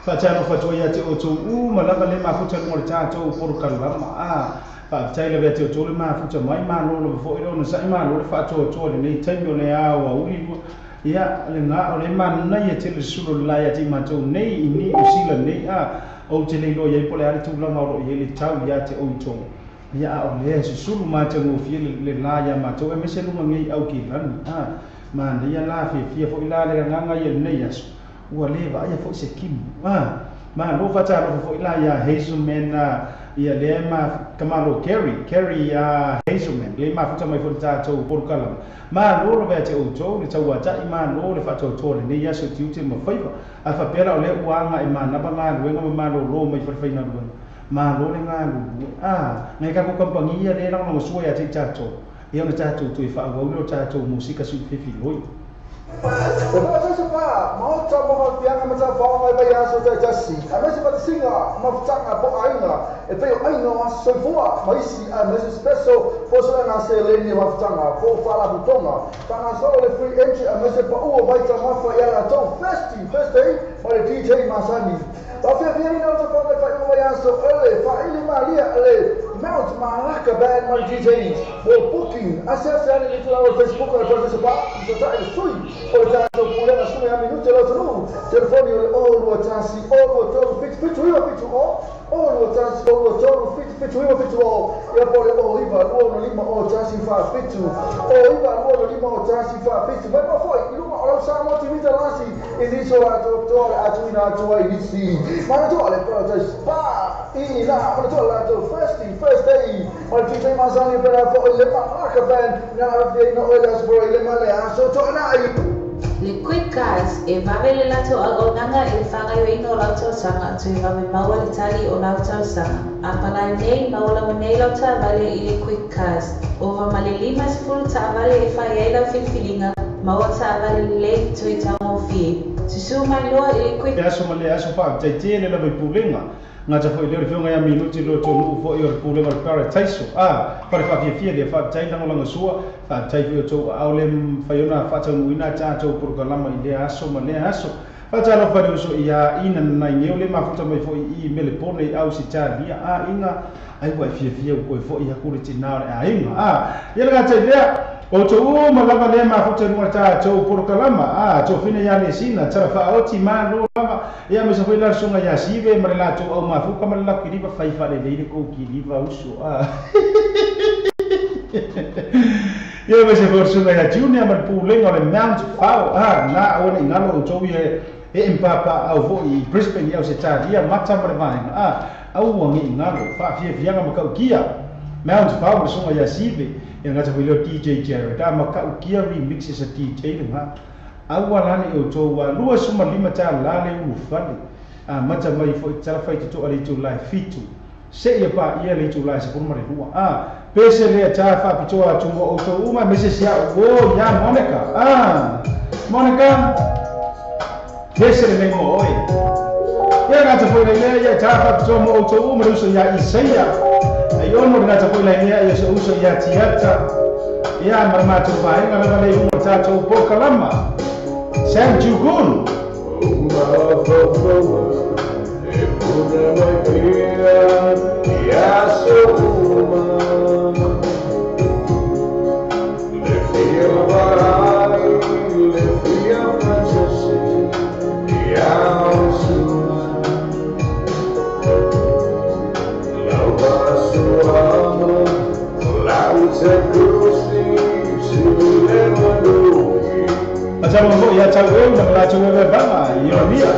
faatalofa atu ai ia te outou uma lava le mafuta luga o le tatou polokalama faafetai lava ia te outou le mafuta mai malo lava foʻi le onosaʻi malo le faatoatoa lenei taimi o le aoauli lua ia lena o le manaia tele sulu le ia te matou nei i ni usila nei ou te le iloa iai po o le a le tulaga o loo iai le tau ia te outou ia a o lea susulu matagofie le la ia matou e mese luga nei au kilani manaia la fiafia foʻi la le agaga ia lenei aso ua lē vaaia foʻi se kimu malo faatalofa foʻi la ia Hazelman ia lea ma kamalo Kerry Hazelman le mafuta mai foʻi le tatou polokalama malo lava ia te outou le tauataʻi malo le faatoatoa lenei aso tiute ma faiva ae faapea la o lea ua aga e manava galuega ma malōlō mai falefaigaluega malo le galulue nai tatou kamupani ia lea lagolagasua ia te i tatou ia ona tatou toe faaauau lea o tatou musika suʻifefiloi. O whaatasa pā, maota moha pianga mata whaonga e vai aso tai tasi. A mese whatasinga, mafutanga po ainga, e pei o ainga o aso soifua, maisi a mese speso, fosona ngā se leni mafutanga, po whala putonga. Whanga solo le free entry a mese pa ua waita mafa i ala tau festi, first day, ma le DJ Masani. Wawhia fia ni nau whaonga whai o vai aso ele, whaili malia ele, Mount Malaka Band ma le DJ. For booking, ase ase ane le tulawa Facebook a le Professor Pa, so tai sui, o le tātou pulega suna ia minute lo tonu. Telefoni o le 0 2 1 0 2 3 7 7 9 7 0 0 2 1 0 2 3 7 7 9 7 0 ia po le 0 9 2 5 0 1 4 7 0 9 2 5 0 1 4 7 mai ma foi i luga o lau Samoa TV talasi i nisi o latou toa le atuina atu ai nisi mana toa le Protest Pa i la mana toa latou first day ma le DJ Masani pera fo i le Malaka Band na afia ina oe le aso i le male aso toanai. Le Quick Cars e vave le latou auaunaga i le faagaoioiga o lau talosaga toe vave maua le tali o lau talosaga. A palai nei maua lava nei lau taavale i le Quick Cars. Ova ma le 50 taavale e fai ai lau filifiliga, maua taavale lelei toe taugofie. Susū mai loa i le Quick Le aso ma le aso faafetai tele lava i pulega gata foʻi lea o le fioga ia minuti lo tonuu foʻi o le pulega o le parataiso fale faafiafia lea faafetai lagolagasua faafetai foi outou aao le mafai ona faataunuuina tatou polokalama i lea aso ma lea aso faatalofa le uso ia ina nanaigeo le mafuta mai foʻi i Melepone i Ausitalia aiga ai ua e fiafia ua koe foʻi aku le tinā o le aiga ia le gatai lea outou uma lava lea mafuta luga tatou polokalama tofina ia lesina tala faaoti malo lava ia ma sa foi la suga ia sive ma le latou au mafuka ma le lakiliva fai faalelei le kou kiliva uso ia ma se foi suga ia Junior ma le pulega o le Mount Fao na aua nei galo outou ia e empapa au foʻi i Brisbane i Ausitalia mata ma le vaega aua ge i galo faafiafiaga ma kaukia Mount Fao ma le suga ia sive ia gata foi leo DJ Jared ma kaukia remixes a DJ lega aua lani outou 25 tālā le ulufale mata mai foʻi talafai totoa le itulā e 7 seia paia le itulā e 12 pese lea tā faapitoa atu mo outou uma mese sia'u o ia Monica Monica pese lenei mo oe ia gata foi lailea ia tā faapitoa mo outou uma le uso ia Isaia ai ono le gata foi lailea ia so uso ia Tiata ia ma le matou vaega lava le iuga tatou polokalama Sam Jugun. Atalo mo ia tau eu na latou e vaga i Ionia.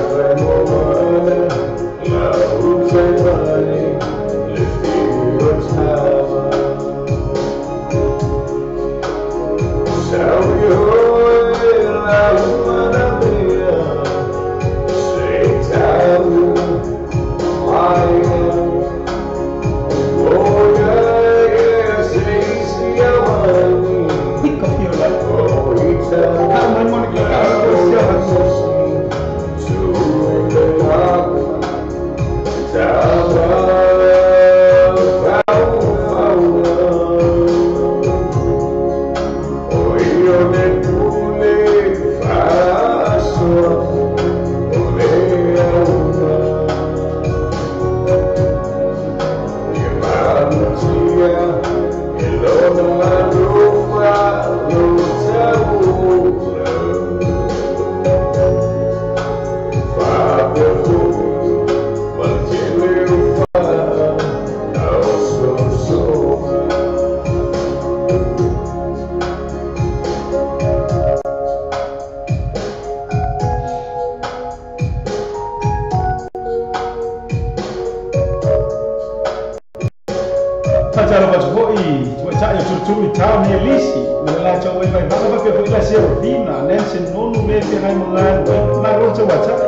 Think of your life. Come on, Monica. talo foi tu tai tu tu tau ni lisi na la tau vai vai vai vai foi la Servina Nancy nonu le pe hai mangan ma ro tau wata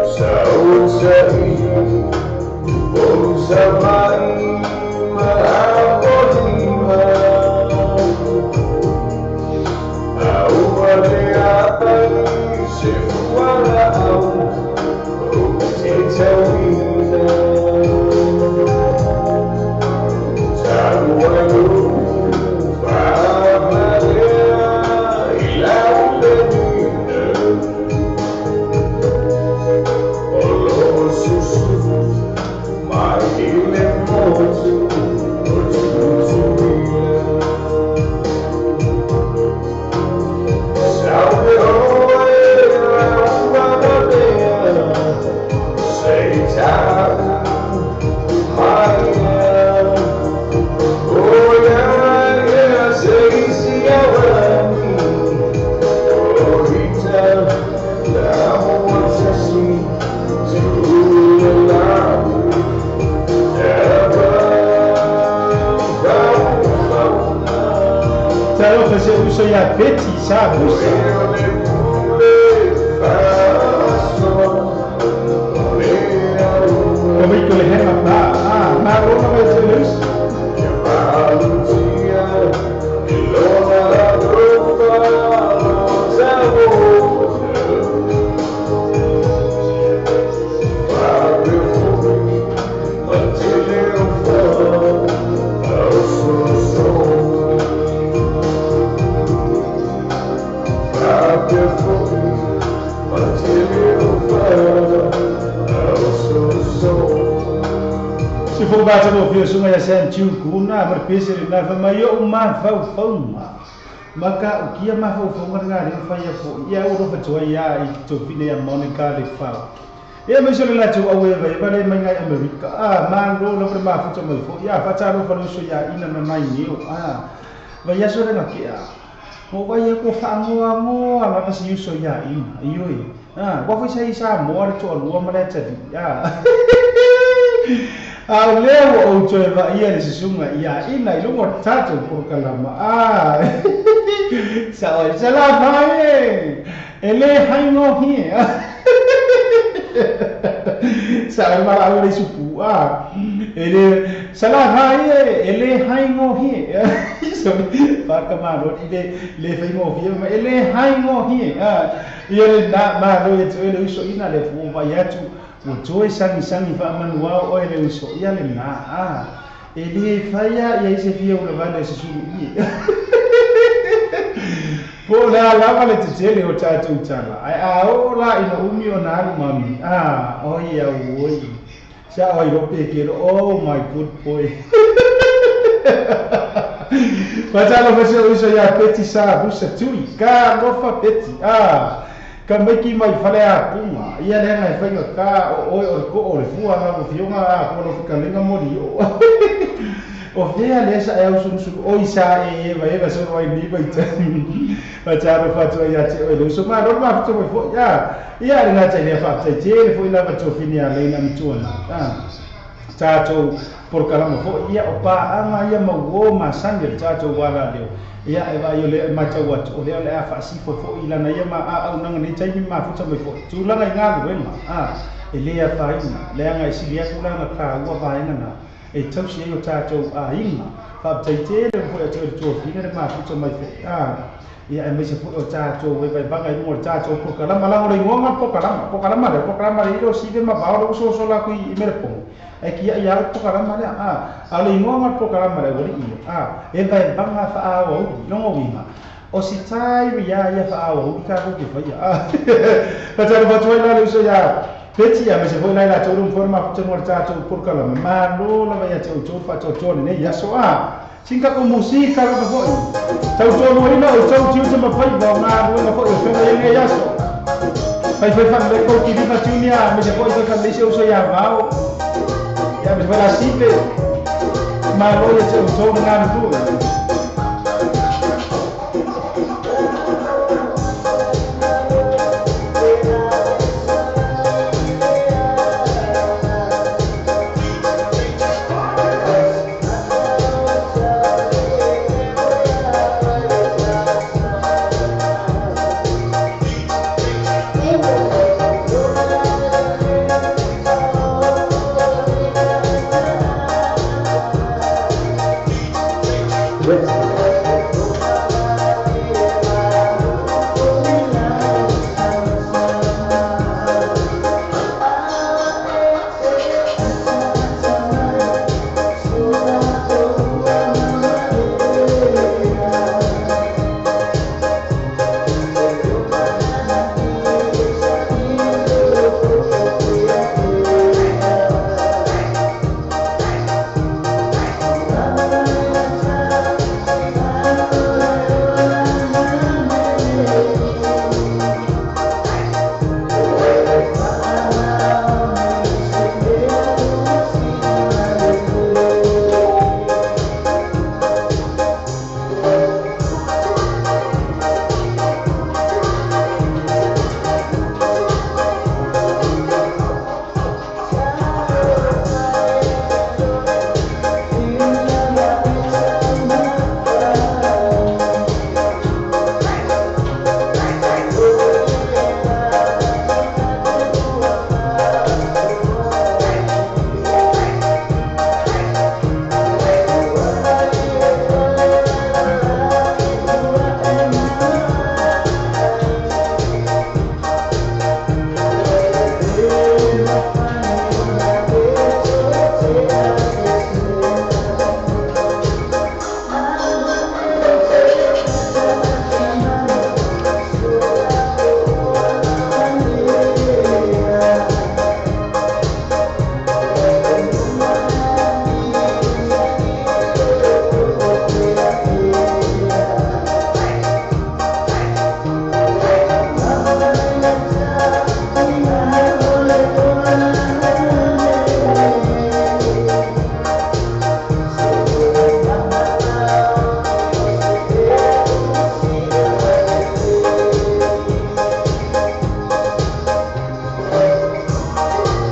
Maka ukia mafaufauga le faia fo ia o rofa toa ia i tofine ia Monica le fao. Ia mai so le latou au e vai vale mai ngai Amerika. Ah, malo lo pre mafuta mai fo ia fatalo fa so ia ina na nai neo. Ah, vai ia so le ngakia. Mo vai ia ko fa ngoa ngoa la pa si so ia ina. Ioi. Ah, wa foi sai sa mo le to lua ma le tadi. Ah. A leo o toe va ia le susunga ia ina i lungo tatou porokalama. Ah. Sa oi sa la vai e le haingo hi. Sa oi mala au le supu. Ah. E le sa la vai e le haingo hi. So pa ka ma ro i le le haingo hi ma e le haingo hi. Ah. Ia le na ma ro e toe le uso ina le fu va ia tu. O toe sangi sangi fa manu au o le uso ia le na. Ah. E le faia ia ise fia o le vale se sulu i. Po la lava le tetele o tatou tala. Ai a o la ina umi o na alu mami. Ah, o ia oi. Sa oi ro pe ke oh my good boy. Patalo fa se uso ia peti sa busa tui. Ka lofa peti. Ah. Ka maiki mai fale a punga. Ia le ngai whainga ka o oi o le ko o le fua nga o fionga a ko lo fikalenga mori o. O fea le sa e au sulu o isa e eva eva so ai ni bai ta. Pa ta ro fa to ia te o le so ma ro ma to fo ya. Ia le nga te le fa te te le fo ila pa to fini a le na mtua. Ah. Ta to por kalama fo ia o pa anga ia ma wo ma sange ta to wala leo. Ia e vai le ma tau atu o lea le a faasifo foʻi lana ia ma aaunaga nei taimi mafuta mai foʻi tulaga i galuega a e lē afaina leaga e sili atu laga kāua vaega na e tausi ai o tatou aiga faapetaitele foʻi atu e le tuafina le mafuta mai foʻi a ia e maise foʻi o tatou vaivaivaga i luga o le tatou pokalama lago le igoga pokalama pokalama le pokalama le ilo sive ma vao le usoso laku i melepogo e kia ia le pokalama lea a a le igoga pokalama le ua liʻi a e vaevaga faaauauli logo uiga o sitai ia ia faaauauli tatou ke faia a patalo fatuai la le uso ia peti ia maise foʻi lai latou le umfono mafuta mo le tatou pokalama malo lava ia te outou faatoatoa lenei aso a Sinka ko musika lava foʻi tautonuaina o tou tiute ma faiva o galuega foʻi o fega ia nei aso faifai fagalei koukili fatiunia maise foʻi fai fagalei uso ia vao ia maise foʻi lasipe malo ia te outou le galulue.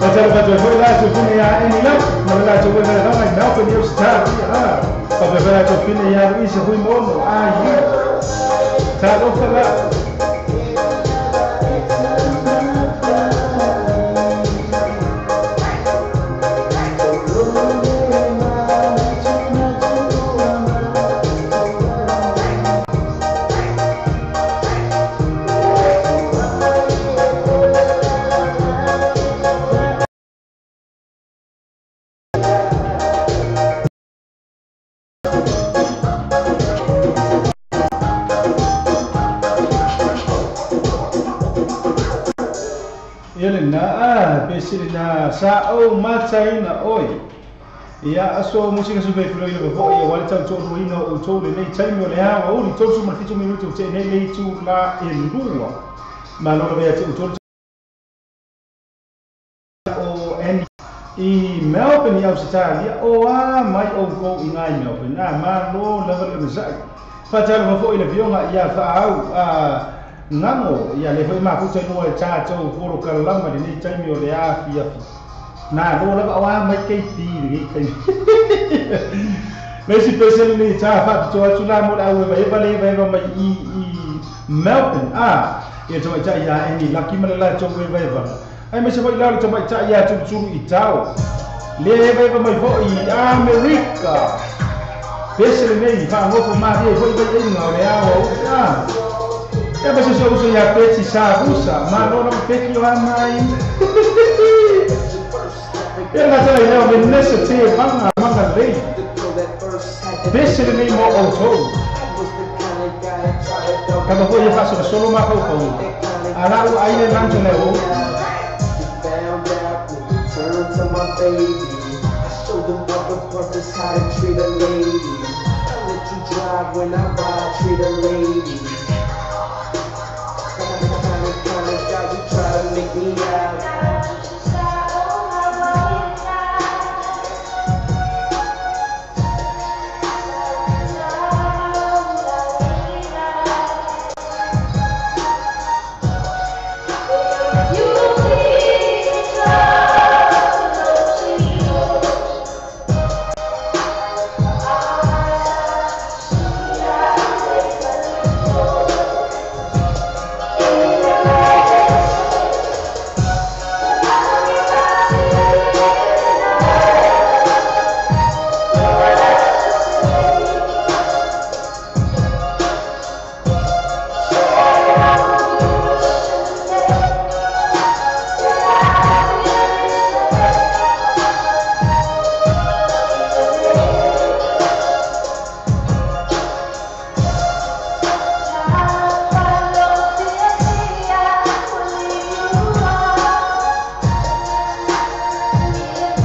Fatalo foi la tu fine ia eni la ma la tu foi la mai Melbourne eu está ah pa pa tu fine ia Luisa Rui Mono ah talofa la. Na sa o mataina oi ia aso musika su be flo ile bo ia wale tau tolu ina o tolu nei taimi o le awa uli tolu su ma 7 minuti te nei nei tu la e lua ma lo be te tolu o en i Melbourne i Australia o a mai o go i ngai Melbourne na ma lo lava le mesai fatalo fo ile vionga ia fa au a ngango ia le foi mafuta no e tatou foro kalama le nei taimi o le afi afi na lo lava o a mai kei ti le kei le si pese le ta fa to atu la mo au e va le va mai i Melbourne a ia to mai ia eni laki ma la to we va ai me se foi la to mai ia tu tu i tau le va mai fo i America pese le nei fa ngofo ma le foi vai inga o le ao a e mas eu uso ia peti sa russa, ma non peti o mai. E la tele leo venesse te manga manga lei. Pese le nei mo auto. Cada foi eu faço solo ma ko. Ala o ai le lancho leo. When I ride, treat a lady. Try to make me out.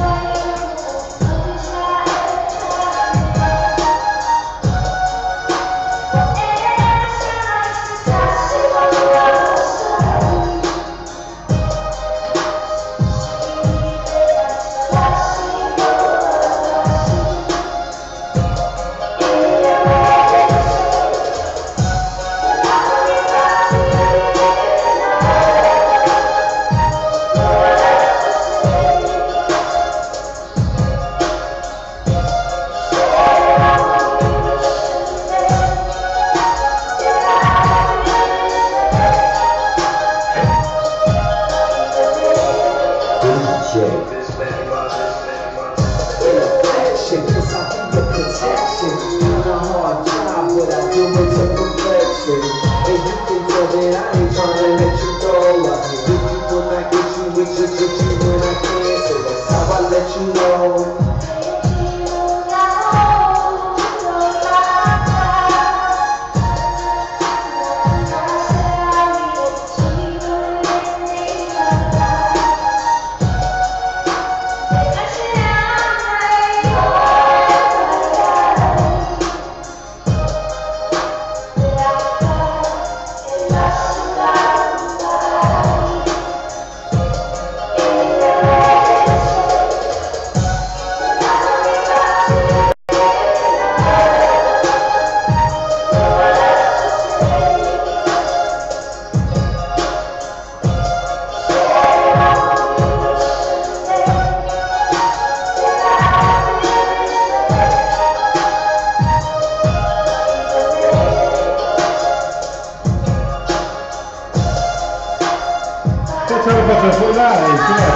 Bye.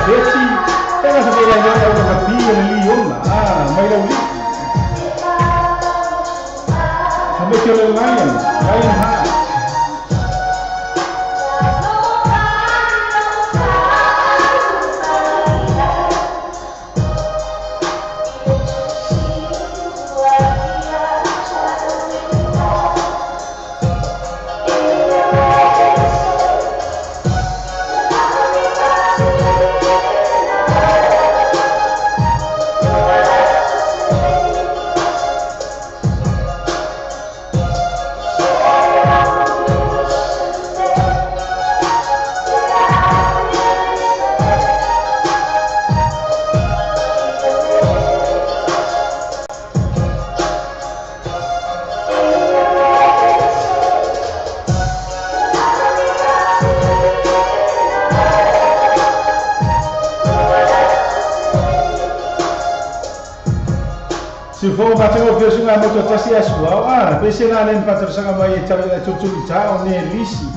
Beti pega sa feilai le au lakapi e le liona mai laulii famaiki o le lion lion heart. Sifo mateo fio sunga moto tasi asua pese la len patrosanga mai e tau tutuli ta o ne lisi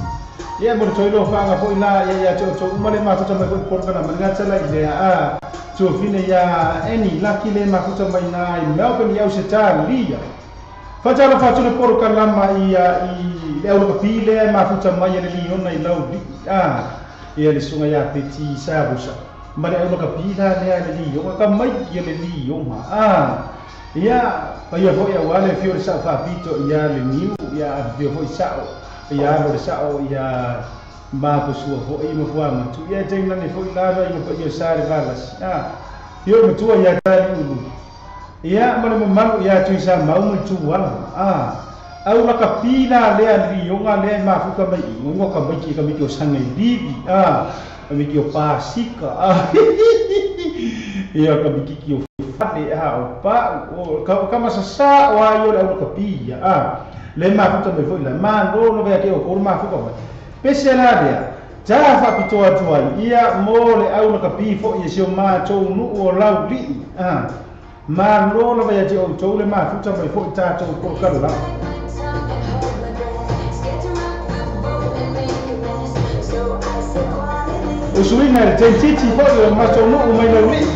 ia mo toilo fanga foi la ia ia to umale ma to mai foi porka na manga tsala ile a to fine ia eni la kile ma kuta mai na i Melbourne ia se ta lia fatalo fatule porka lama ia i le au pile ma kuta mai le liona i lau a ia le sunga ia peti sabusa male au ka pila le le liona ka mai ia le liona a ia paia foi au ale fio le sao faapito ia le niu ia fio foi sao ia alo le sao ia mapusua foi ma fuamatu ia tainane foi lava ia paia sa le valasi fio matua ia tali ulu ia ma le mamalu ia tui sa mau ma tuala au laka pila lea lioga lea mafuka mai igoga ka mai ki ka miki o saga i livi ka miki o pasika ia ka miki ki o fale o pa o ka masasa o ai o le au laka pia le mafuta mai foi la malo no vea ke o ko mafuka mai pese la lea ta faapitoa atu ai ia mo le au lakapi foʻi e si o matou nuu o laulii malo lava ia te outou le mafuta mai foʻi tatou polokalala. O suiga le teititi foʻi o matou nuu mai laulii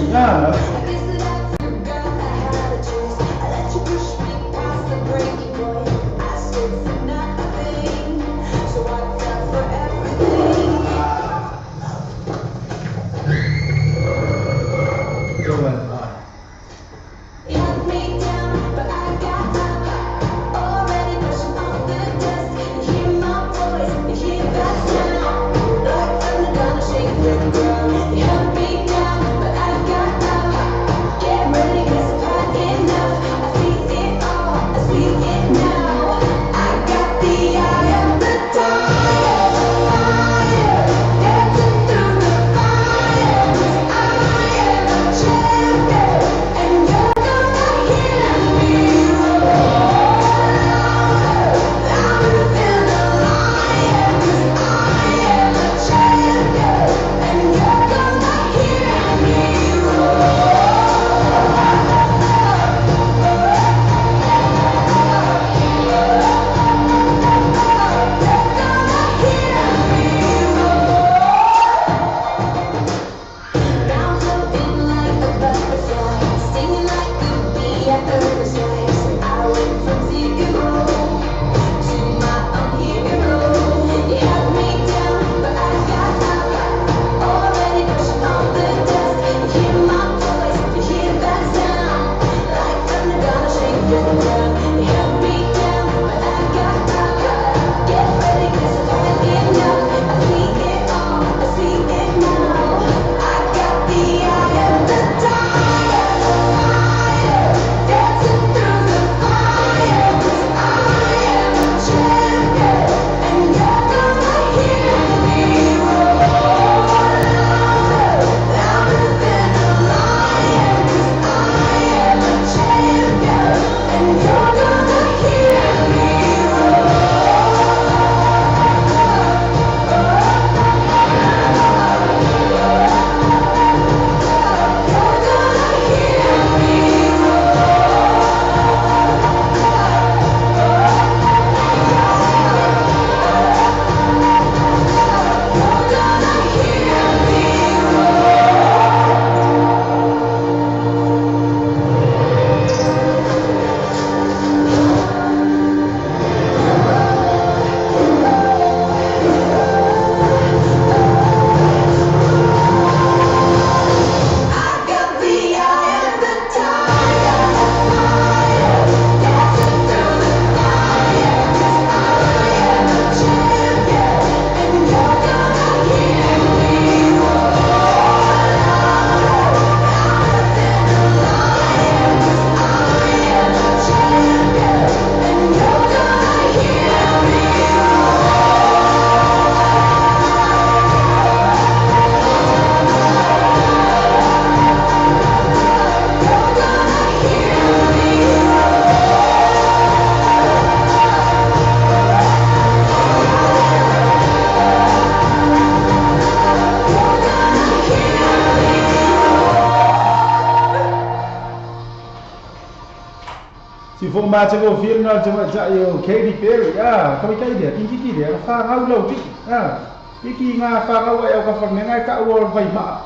Si fo ma te go feel na te ma ta yo Katy Perry ah ka kai dia kingi ki dia fa ngau lau ti ah ki nga fa ngau ai ka fa menga ka o vai ma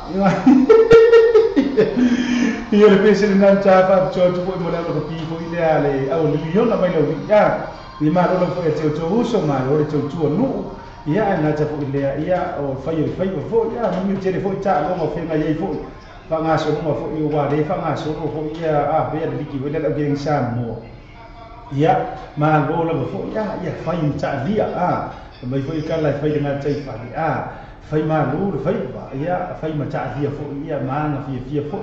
ia le pese na cha fa cho cho mo la lo pi fo ile ale au le miliona mai lau ah ni ma lo fo e te to uso ma lo le to tu nu ia na cha fo ile ia o fa yo fa yo fo ia mi te le fo cha lo mo fe na ye fo fa nga so mo fo yo wa le fa nga so fo ia a be le ki wele la ge sa mo ia ma lo la fo ia ia fa yin cha lia a mai fo ka la fa yin na chai fa li a fa ma lo le fa ba ia fa ma cha lia fo ia ma na fia fia fo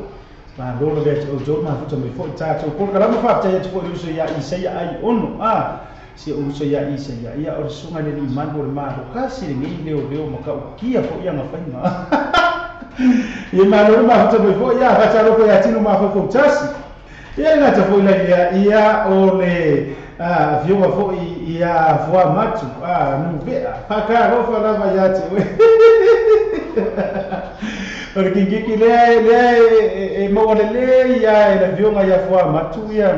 ma lo la be o jo ma fo mai fo cha cho ko ka la mo fa cha cho ko so ia i se ia ai ono a si o so ia i se ia ia o sunga le ni man bo ma ro ka si ni le o le o ma ka o kia fo ia na fa ma ia ma lo ma fo mai fo ia fa cha lo fo ia tino ma fo fo chasi ia na ta fo ia ia o le a viu fo ia fo matu a nu ve fa ka ro fa la va ia te o ki ki le le e mo le le ia e la viu ia fo matu ia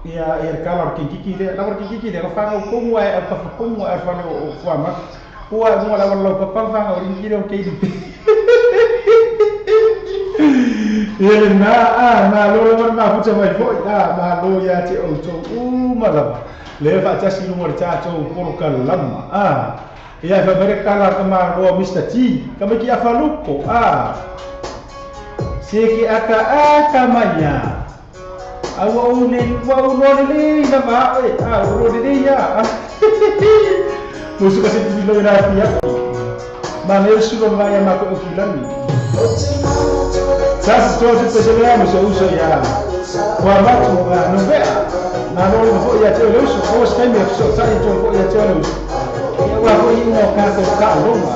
ia ia ka la ki ki le la ki ki le fa ngo ko mo e fa ko mo e fa le o fo matu ua mo la lo pa pa fa o ki le o ke ia na a ma lo lo ma fu mai fo a ma lo ia te o to u ma la le fa ta si no ta to poro ka lama a ia fa mere kala ka ma lo Mr T ka me ki a fa luko a se ki aka aka manya a o le wa o lo le na va e a o lo le ya musu ka se ti lo na fia ma ne su lo va ya ma ko ki lami Sasa tosi peseleamo se uso ya kwa watu wa novea na lolo fo ya te uso o skemi so sa ito fo ya te uso ya wa fo imo ka ko ka loma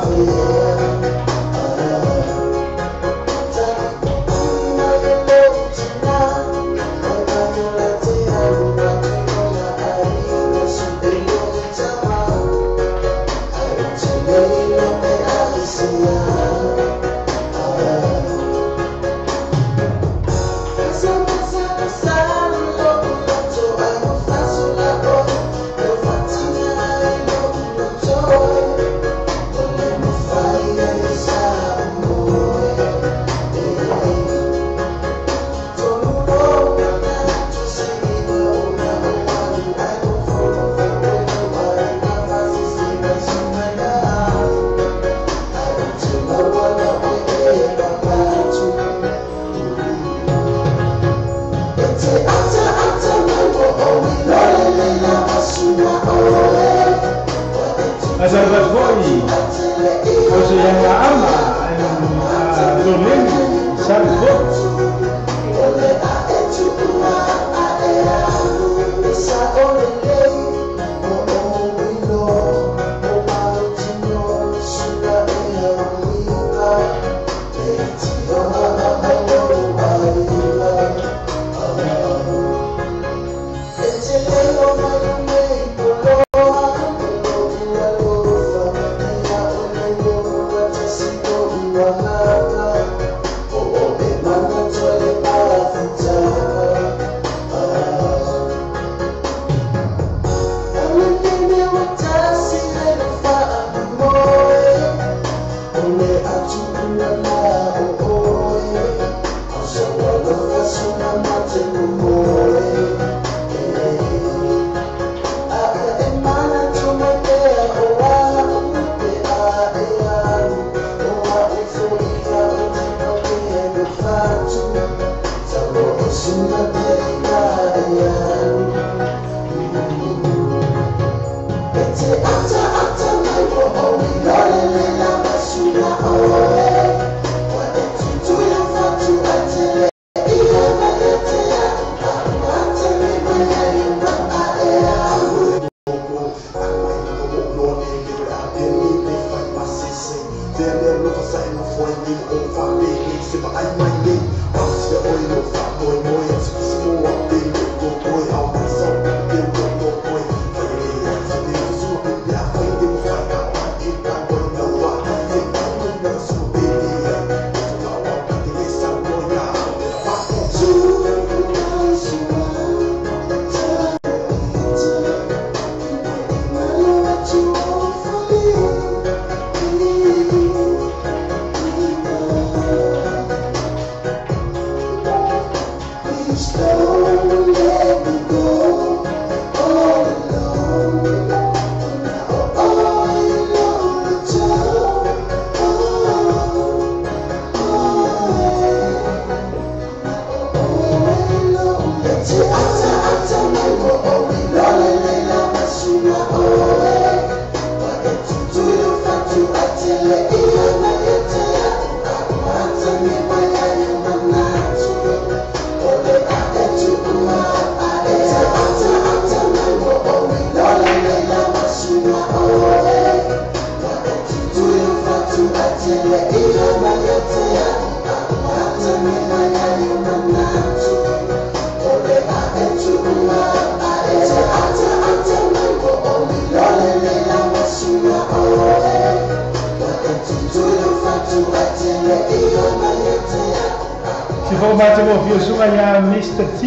Se for mai te mo fio sunga ia Mr. T,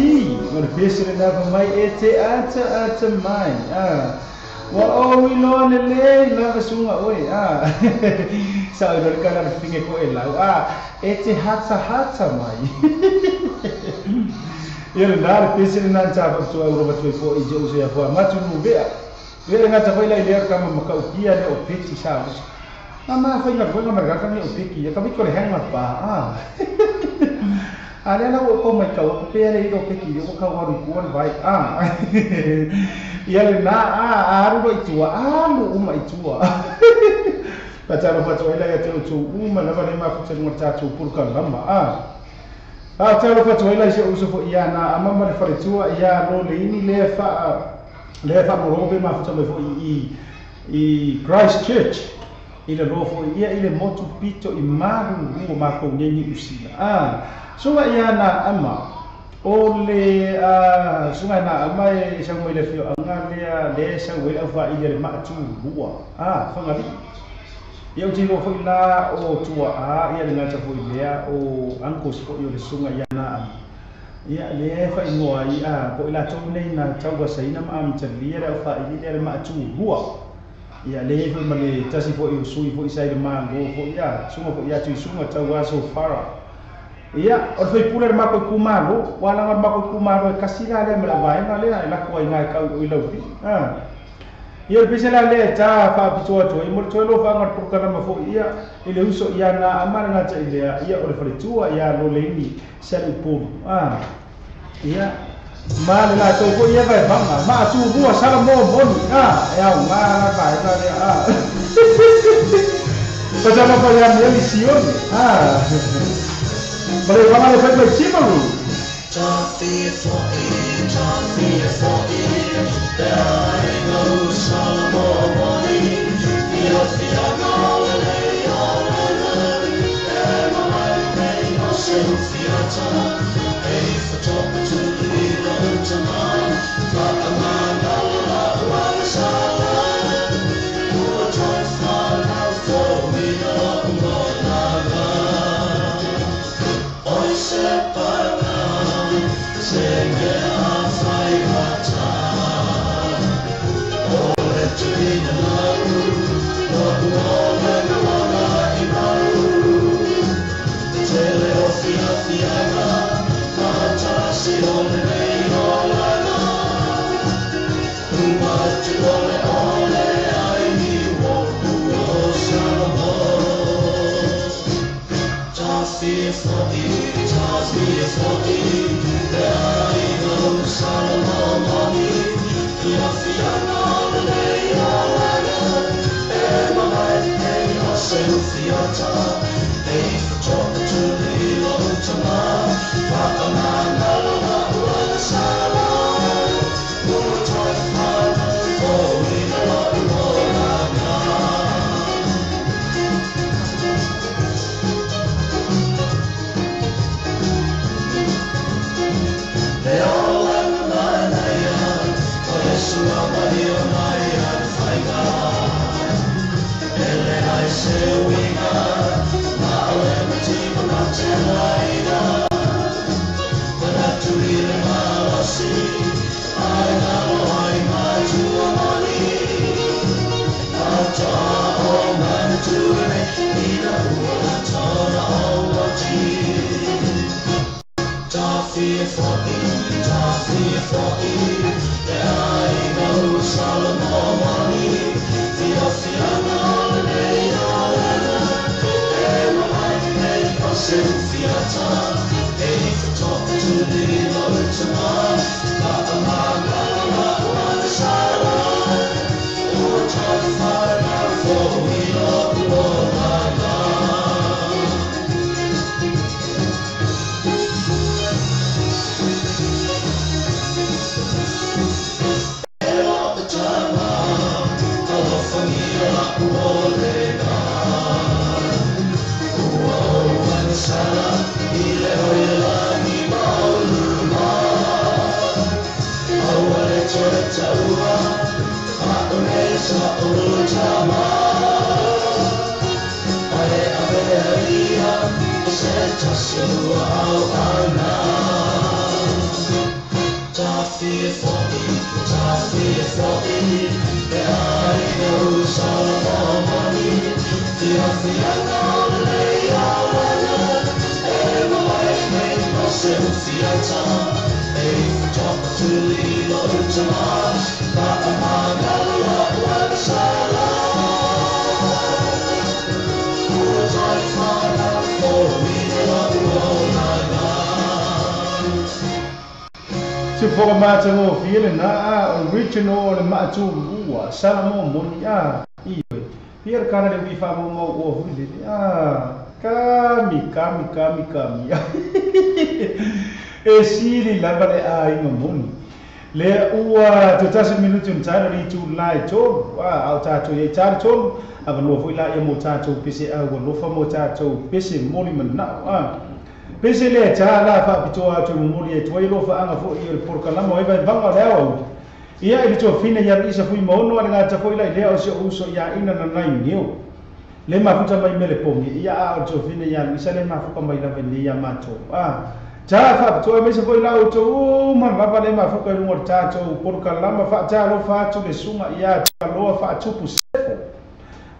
o le pesi le napa mai e te ata ata mai. Wa o i loa le le lava sunga oe. Sa o le kana le finge ko e lau. E te hata hata mai. Ia le nā le pesi le nā tā whaktua uro matua i po i je uso ia fua matu nu vea. Vea le ngata whaila i lea kama makaukia le o peti sa. Mama whai ngā whainga maraka ni o peki. Ia kami ko le hanga pa. A lea lau o kau mai kau, ko pea le iro peki, o kau aru i kuan vai. Ia le nā, aru i tua, alu uma i tua. Patalo whatua ila ia te o tō uma, lava le mafuta nunga tātou puruka lama. Talo whatua ila i se uso fo ia nā, amama le wharetua, ia lo le ini lea wha morogo pe mafuta mai fo i Christchurch. I le loa fo ia i le motu pito i maru o mākou neni usila. Sunga ia nā ama, o le sunga nā ama e sau mai le fio anga lea le sau e au wha i le maatu rua. Whangali. Ia o tiro fo i la o tua a, ia le ngata fo i lea o angkos fo i o le sunga ia nā ama. Ia le wha ingoa i a, po i la tau nei nā tau wasaina ma amtalia le au wha i le maatu rua. Ia le fo ma le tasi fo i usui fo i sai le mango fo ia, sunga fo ia tui sunga tau waso fara. Ia, o le whaipula le mako i kumalo, walanga le mako i kumalo e kasi la lea me la vaenga lea, e lako ai ngai kau i laupi. Ia le pese la lea tā whaapitoa atoa, i mo le toe loa whaanga le purukanama fo ia, i le uso ia nā amara ngata i lea, ia o le whaletua, ia lo leini, sa le upolu. Ia, ma le la tau fo ia vai whanga, ma atu rua sala mō moni, e au ngā la vaenga lea, Patama pa ia mea misioni, Malay wanga le whai mai timaru. Sala, Original le maatu ua Salamo moni a i Pierre kana le wifa mo mo o le a kami kami kami kami e sili lava le a inga moni le ua totasi minuti mtana li tu lai to a au tato ye tato ava no foi la e mo tato pese a ua lofa mo tato pese moli manao a pese le ta la fa pitoa tu moli e toi lofa anga fo i le porkalama e vai vanga le au ia e to fina ia isa fui mono ale ngata foi la ile o se uso ia ina na nai niu le mafuta mai mele pongi ia a o to fina ia isa le mafuta mai la veni ia mato a ta fa to me se foi la o to ma va le mafuta i lungo ta to porkalama fa ta lo fa to le sunga ia ta lo fa tupu sefo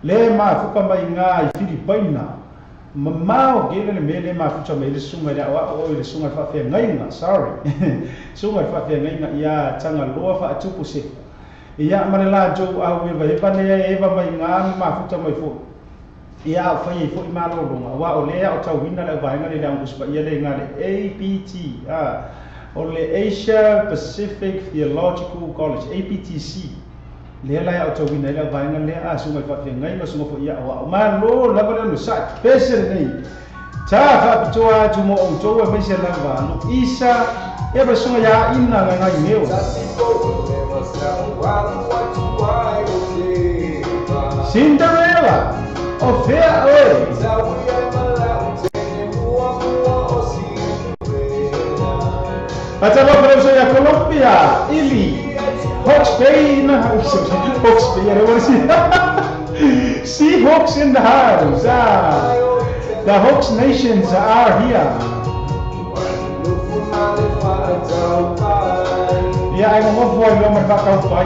le mafuta mai ngai Filipaina mamao gele le mele mafuta mai le sunga ia o le sunga fa fe ngainga sorry sunga fa fe ngainga ia tanga loa fa tupu se ia mane la jo a we va pa ne e va mai nga mafuta mai fo ia fa i fo i malo longa wa o le o tau wina le va nga le ang uspa ia le nga le APT a o le Asia Pacific Theological College APTC le la ya o wina le va nga le a sunga fa fe ngai sunga fo ia wa ma lo la va le sa pese nei ta fa pitoa tu mo o to me se la va no isa e ba sunga ya ina nga ngai meu Cinderella o fea oi Patalo para ya Colombia ili Hawks Bay in the house. Hawks Bay, I don't want to see. Seahawks in the house. Ah, the Hawks Nations are here. Yeah, I'm off for you. I'm back out by.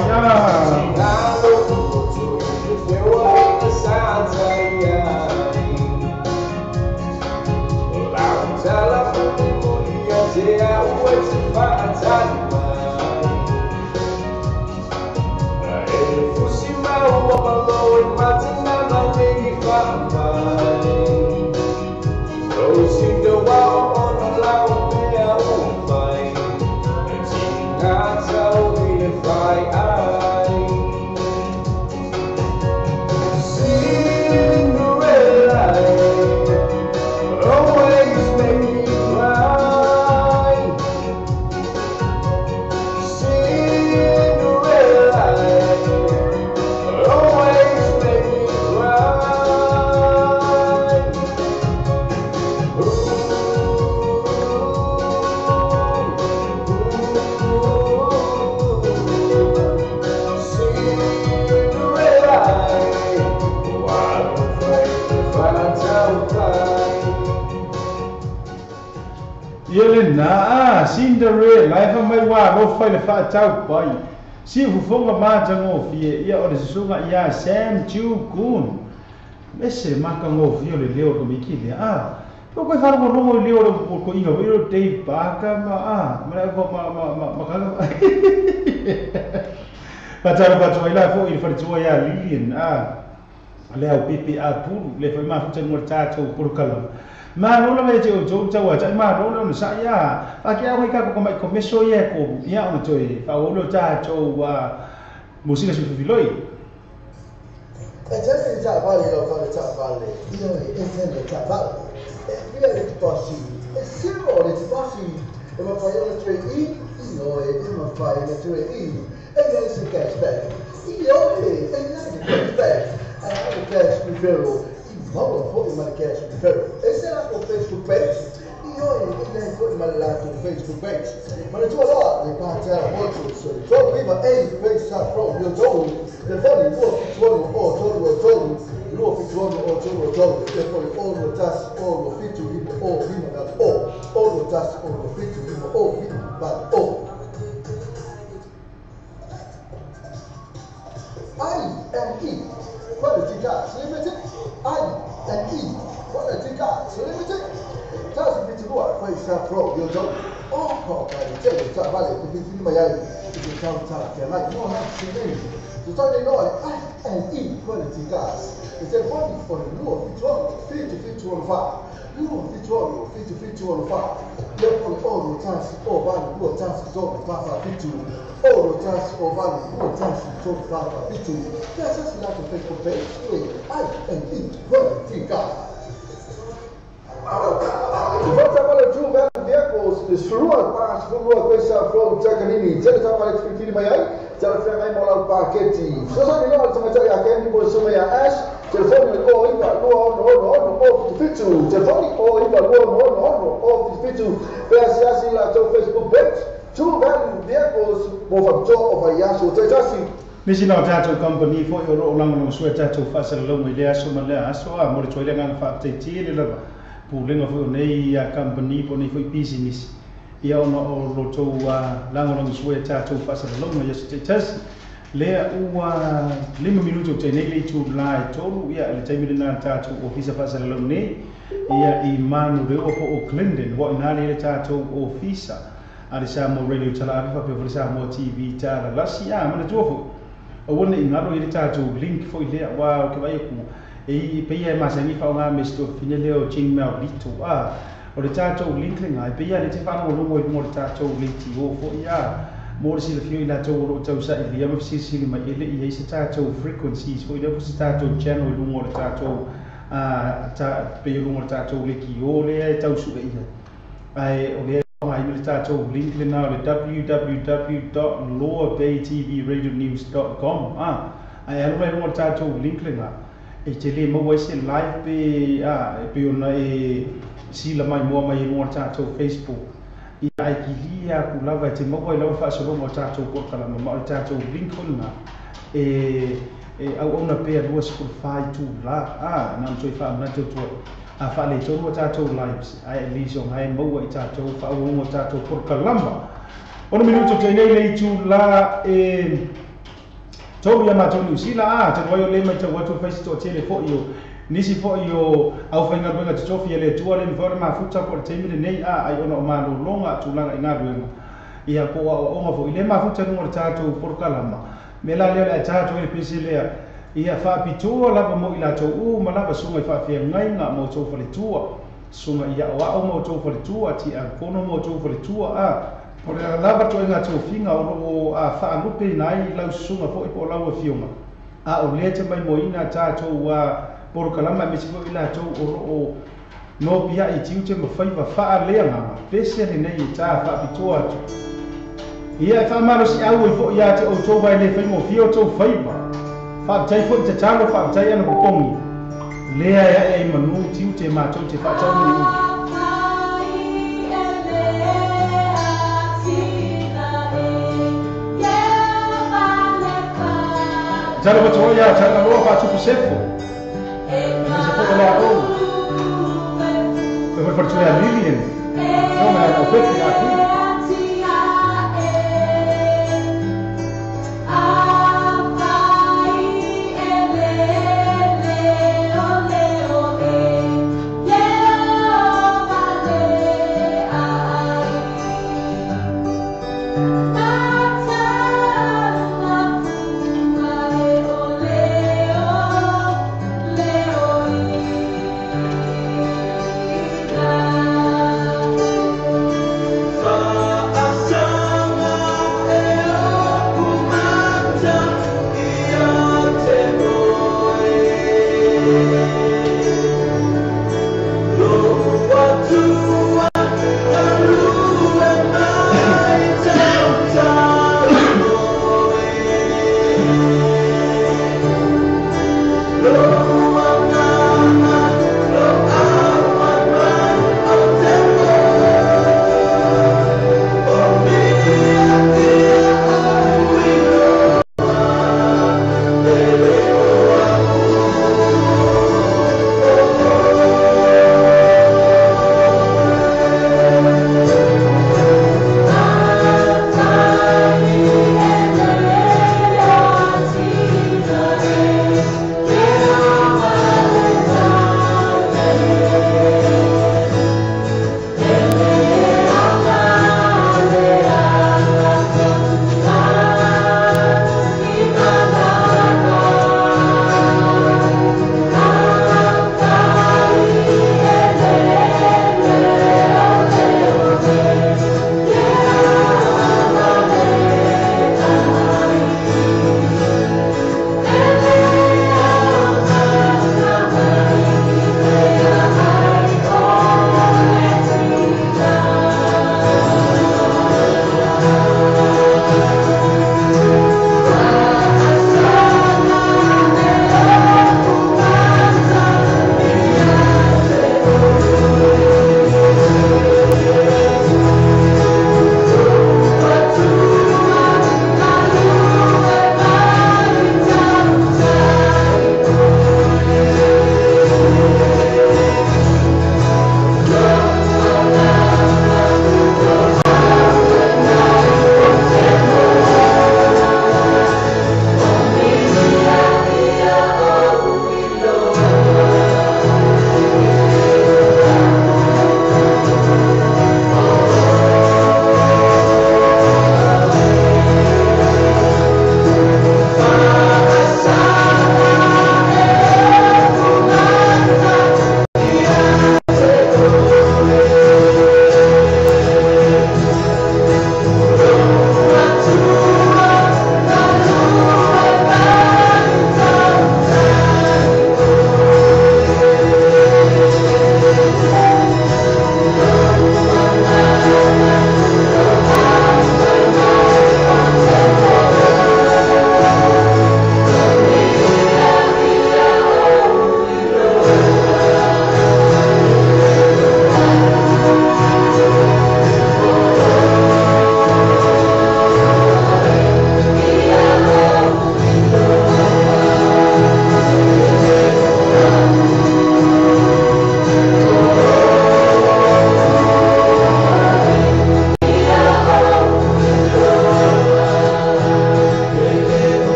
Na Cinderella e mai wa lo fa le fa tau pai si fufonga ma tango fie ia o le sunga ia Sam Chu Kun mese ma ka ngo fie le leo ko miki le a ko ko fa ro ro leo ro ko inga ro te pa ka ma a ma ma ma ma ma ka pa ta pa to ila fo il fa tso ya Lilian a le au pipi a pulu le fa ma fu tsa mo ta to pulu kala ma no la me te o tau wa ma no no sa ya a ke a ka ko mai komeso ye ko ya o to e fa o lo ta to wa musika su filoi e sempre ta vale lo fa ta vale io e sempre ta vale e via le passi e se ro le passi e ma fa io le tre i io e ma fa le tre i e io si cash back io e io cash back e cash referral Mauro foi uma cash referral. Esse era o Facebook page. E io e foi uma lá no Facebook page. Mas tu lá, de parte era outro, so tu viva ei face up from your door. Telefoni 276 o 3 3 276 o 3 3. Telefoni o 2 1 o 2 7 5 o 5 8 o o 2 1 o 2 7 5 o 5 8 o. I&E Quality Cars Limited. I&E Quality Cars Limited. Tasi fitu lua fai sa pro yo jo. O ko ka i te ta vale te fili mai ai i te tau tala te lai mo ha se nei. So tai nei no I&E Quality Cars. I te foni o le 2 76 7 7 4. 2 76 7 7 4. Le o o tasi o vale 2 tasi 3 4 4 7. O tasi o vale 2 tasi 3 4 4 7. Tasi la to Facebook page I&E Quality Cars. Volta para o Velho Vehicles, Srua Pass, Rua Coisa Flow, Chacanini, Tele Alex Fitini Maiai, Telefone Mola Paquete. Só melhor, Tamatai Akendi, Bolsomea Ash, telefone o Iva, no, no, no, no, Fitu, telefone o Iva, no, no, no, no, Fitu, PSS lá teu Facebook page, Two Velho Vehicles, Movato, Ovaiaso, Tejasi. Nisi lau tātou company fo i o loo lango no sua tātou whaasalalau i lea aso ma lea aso a mo le toi lenga whaapteitie le lava. Pulenga foi o nei a company po nei foi business. Ia ona o lo tou lango sua tātou whaasalalau i aso teitas. Lea ua 5 minuto te nei le tu lai tolu ia le taimi lena tātou ofisa whaasalalau nei. Ia i manu reo po o Clinton wa ina le tātou ofisa. A le Samoa Radio Tala Ape whapea le Samoa TV Tala Lasi a mana tua fo. O wana i ngaro i le tātou link fo i lea wā o ke vai aku. E peia e masangi whao ngā me sto fine leo Gmail lito a. O le tātou link le ngai peia le te whanau longo i lungo le tātou linki o fo i a. Mō le sila fio i lātou o lo tau sa i lia ma fisisili mai ele i ei se tātou frequencies fo i lea po se tātou channel i lungo le tātou pe i lungo le tātou liki o lea e tau su e ia. Ai o lea ngai le tātou link le nā o le www.loabaytvradionews.com ai alu mai lungo le tātou link le ngā e te le maua se live pe pe ona e sila mai mua mai lungo le tātou Facebook i ai ki lia ku lava e te maua i lava whaasologa o tātou porkalama ma o le tātou link o lena e au ona pea 25 tū la nā toi whaamanatu tua a whaale tonu o tātou lives ai e liso ngai maua i tātou whaauongo tātou porkalama. Ono minuto te nei lei tū la e tolu ia mātou New Zealand a te wai o le mai tau atu whaisi tō tele fo i o nisi fo i o au whainga ruenga te tofi e le tua le mwhaore mafuta po le teimile nei a ai ona o mālolonga tūlanga i ngā ruenga ia po o onga fo i le mafuta nunga le tātou porkalama me la lea le a tātou e pese lea ia whaapitoa lava mo i lātou u ma lava sunga i whaawhia ngainga mo tō whaletua sunga i ao ao mo tō whaletua ti a kono mo tō whaletua a po le lava tō inga tō whinga o loo a whaalupe nai lau sunga fo i po lau whionga a o lea te mai mo ina tātou a porokalama me si fo i lātou o loo no pia i tiute ma whaiwa whaalea ngā pese le nei i tā whaapitoa atu. Ia e whaamalo si au i fo ia te o tō vai le whaingo whio tō whaiwa. Whaaptai fo i te talo, whaaptai ana popongi. Lea e e manu tiute mātou te whaatau ni u. Talo watoa ia, talo loa whaatupu sefo. Mesa fo lea o. Pe whaatu lea Lilian. Nō mea au pepe a ki. From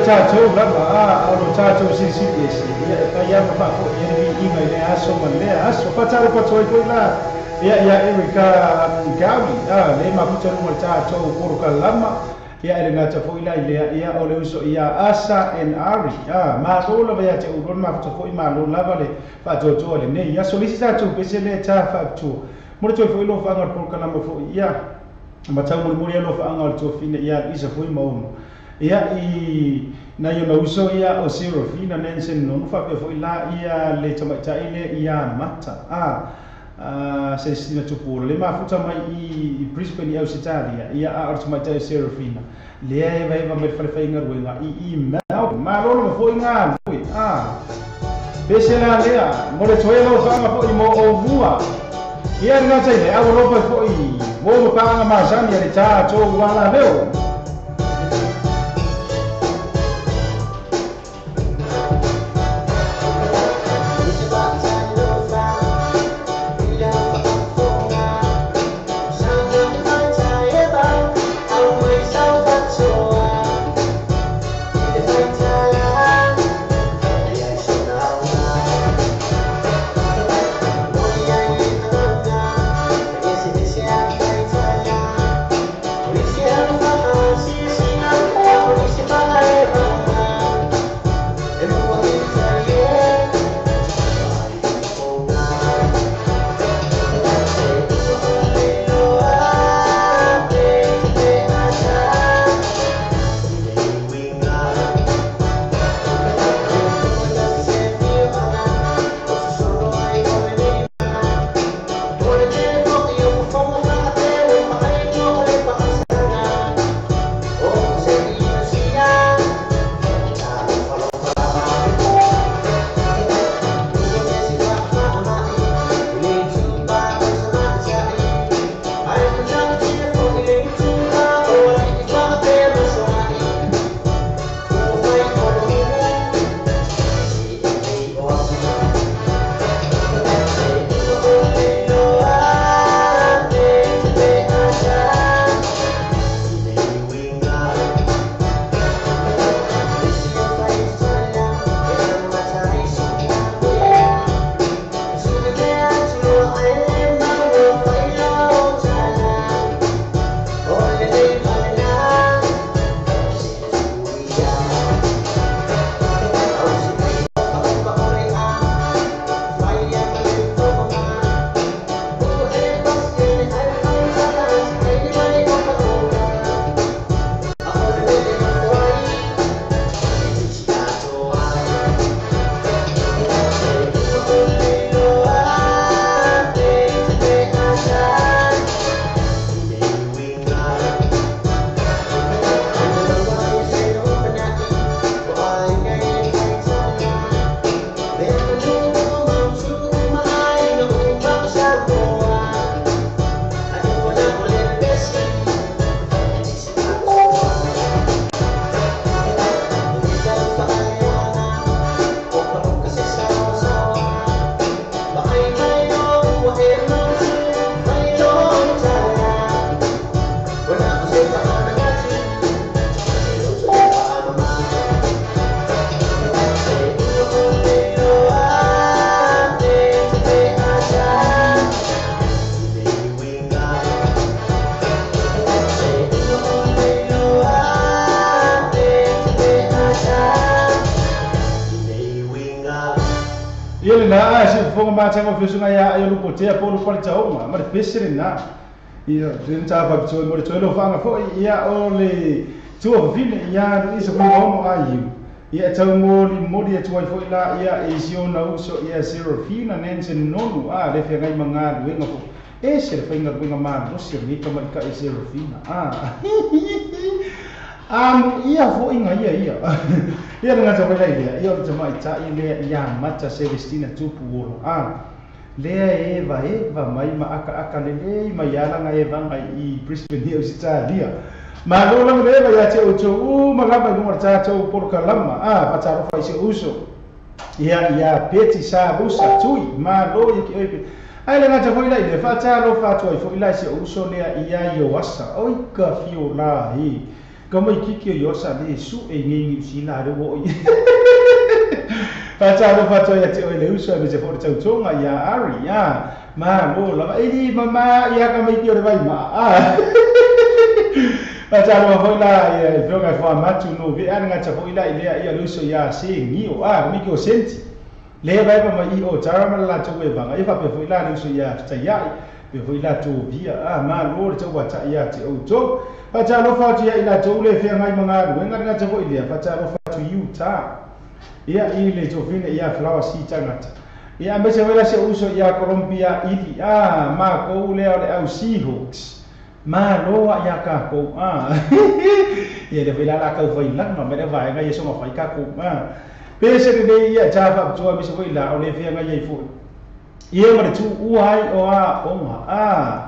tatou lava a o lo tatou silisili ese ia e fai ama faafo'i ai le viiga i lea aso ma lea aso faatalofa atu ai foi la ia ia Erika Gauli a le mafuta luga le tatou polokalama ia e le gata foi la i lea ia o le uso ia Asa and Ari a malo lava ia te ulua le mafuta foi malo lava le faatoatoa lenei aso le isi tatou pese lea ta faapitua mo le toe foi lofaaga o le polokalama foi ia matau mulimuli alofaaga o le tuafine ia Luisa foi ma ono ia i nai ona uso ia o Serafina Nansen Nonu faapea foi la ia le tamaitai lea ia Mata a Celestina Tupuola le mafuta mai i Brisbane i Ausetalia ia a o le tamaitai o Serafina lea e vaeva mai le falefaigaluega i Melbourne malo lava foi galue a pese la lea mo le toe alofaaga foi mo oulua ia le gata i le au alofa foi mo mapaaga masani a le tatou alaleo. Ia le na se fofoga matagofie ia ai o lupotea po o lupaletaoga ma le pese lenā ia ta faapitoa mo le toe lofaaga foi ia o le tuafafine ia Luisa foi maono aiu ia e taumolimoli atu ai foi la ia e si ona uso ia Serafina Nansen Nonu a le feagai ma galuega foi ese le faigaluega malosi o lenei tamaita'i Serafina a ia foi ga ia ia ia le gata foi la i lea ia o le tamaita'i lea ia Mata Celestina Tupuola a lea e vaeva mai ma akaaka lelei mai alaga e vaga i Brisbane i Ausetalia malo lava le eva ia te outou uma lava i luga o le tatou polokalama a faatalofa i si ou uso ia ia Peti Savusa Tui malo ia ki oe ae le gata foi la i lea faatalofa atu ai foi la i si ou uso lea ia Ioasa oi ka fio la i Ka mai kiki o sa le su e ngi si la le wo i. Fa fa ia te o le uso me se fo te tonga ia ari ia ma lo la e di mama ia ka mai ki o le vai ma a. Fa fa la ia e fioga fa matu no ve ana ngata fo ila ile ia le uso ia se ngi o a mi ki o senti. Le vai pa mai o tara ma la to we banga e fa pe fo ila le uso ia ta ia pe fo ila to via a ma lo le tau ta ia te o to. Fa fa ia ila to le fia ngai manga lu nga ngata fo ile fa fa to Utah. Ia i le tofine ia flower si tangata. Ia me se wela se uso ia Colombia ili a ma ko le o le au Seahawks. Ma loa ia ka ko a. Ia le wela la ka fai la ma me le vai ngai so ma fai ka ko a. Pe se le ia ta fa to mi se wela o le fia ngai ia fo. Ia ma le tu u ai o a o ma a.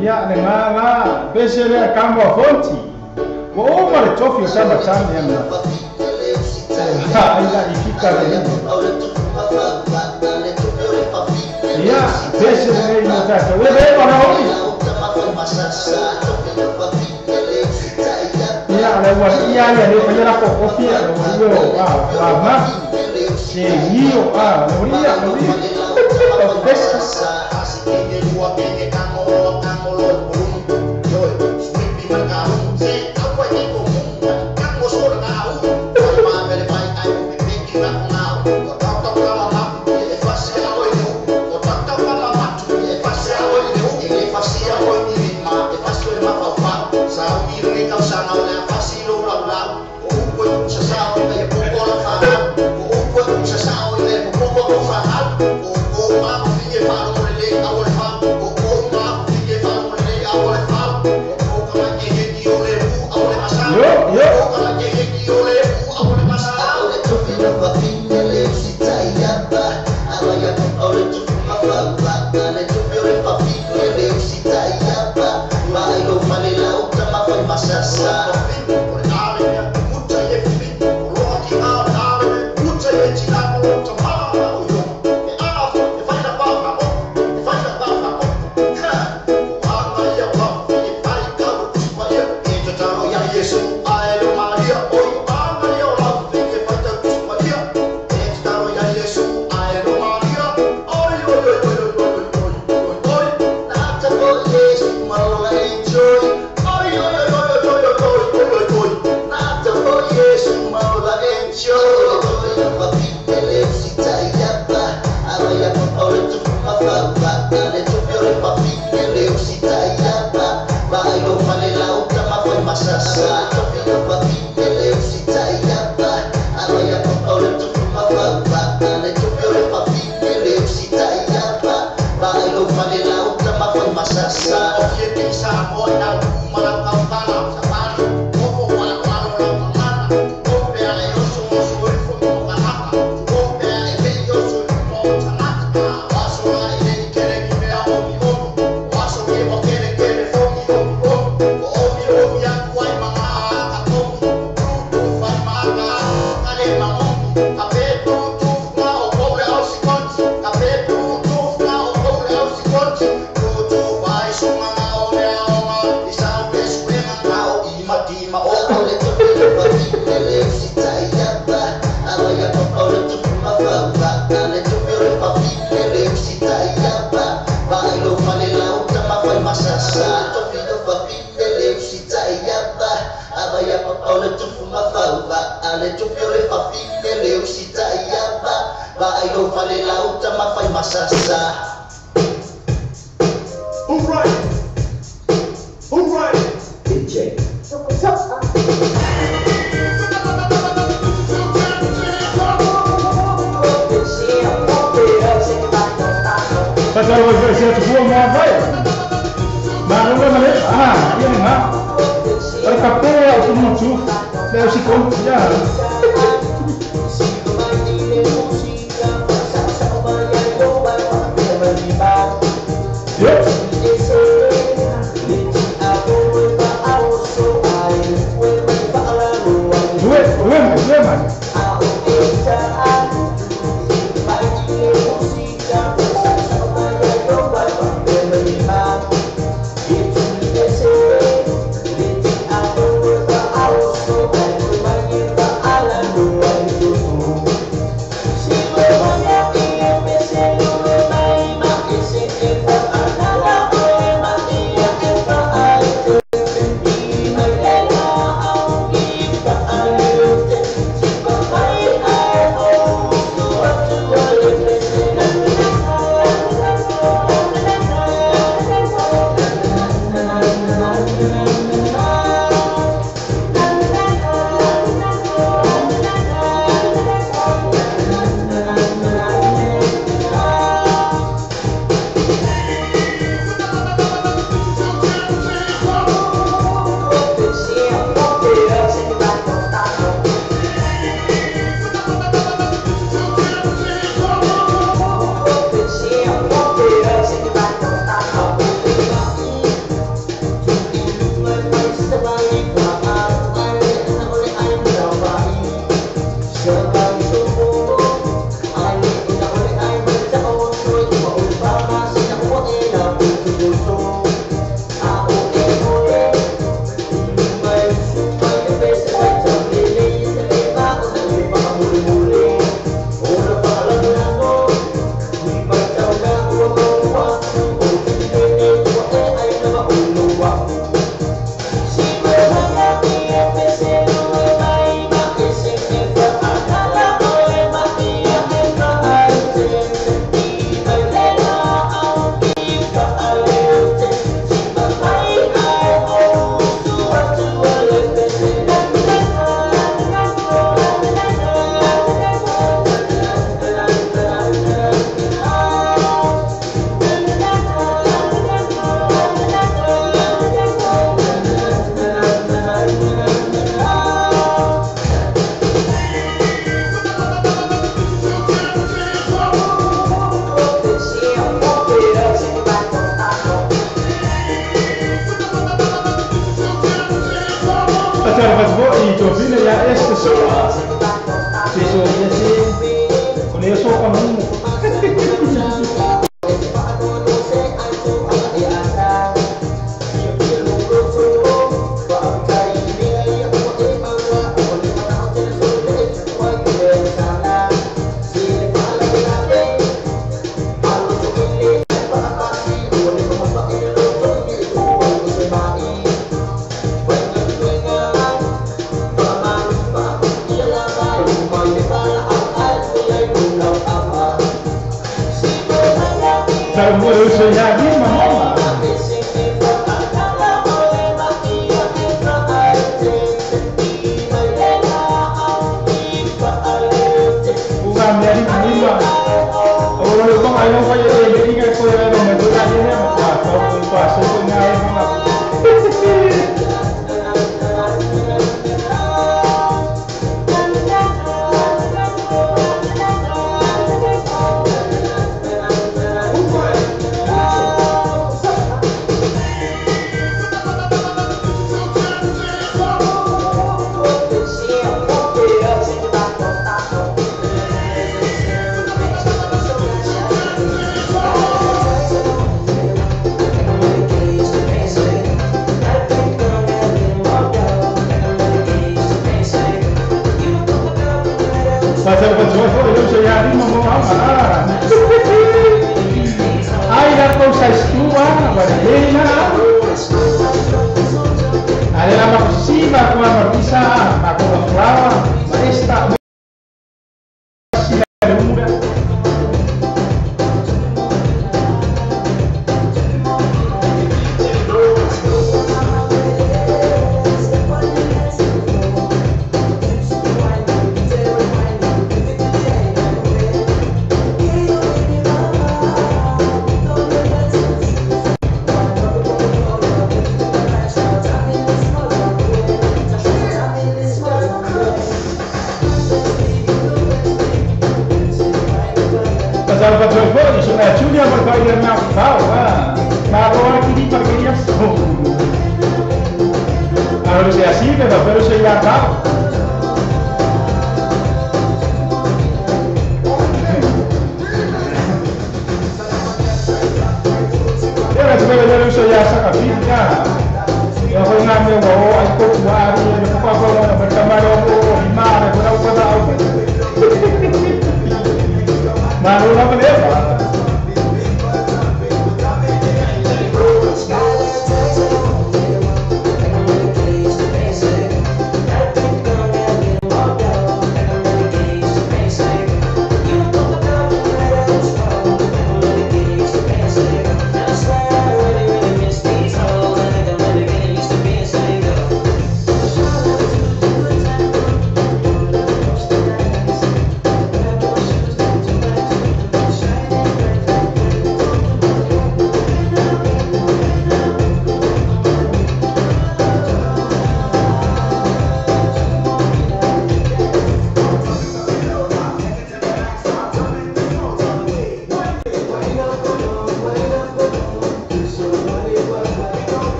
Ia le nga la pe se le ka mo fonti. O ma le tofi o sa ma tani ia ma. Ai la ikika le. Ia, pese le no ta. We be pa na oi. Ia le wa ia ia le pa la ko ko fia le wa yo a la ma. Se io a le ia le ia. Pese.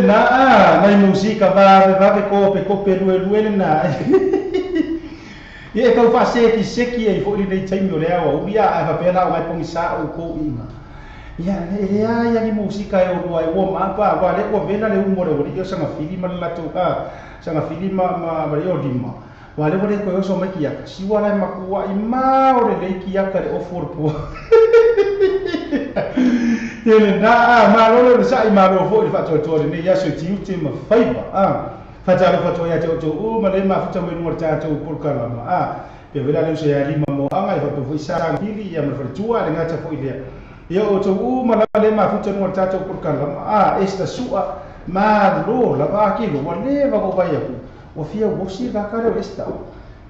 Na nai musika va ko pe ko pe lue na e kau fa seki seki e fo le taimi o le awa uia a fa pena o mai pongisa o ko inga ia le ia ni musika e o ai o ma pa wa le o vena le umore o le sanga fili ma la to ka sanga fili ma ma le o lima wa le o ko so mai kia si wa la ma ku i ma o le kia ka le o for po ele na ma lo le sa i ma lo fo i fa to le ya so ti uti ma faiba a fa ta lo fa to ya to o ma le ma fa to me no ta to por kala ma a pe vela le so ya lima mo anga i fa po sa pili ya ma fa tua le ngata fo ile ya o to o ma le ma fa to no ta to por kala ma a esta sua ma lo la va ki lo wa le va ko va ya ku o fia o si va ka le esta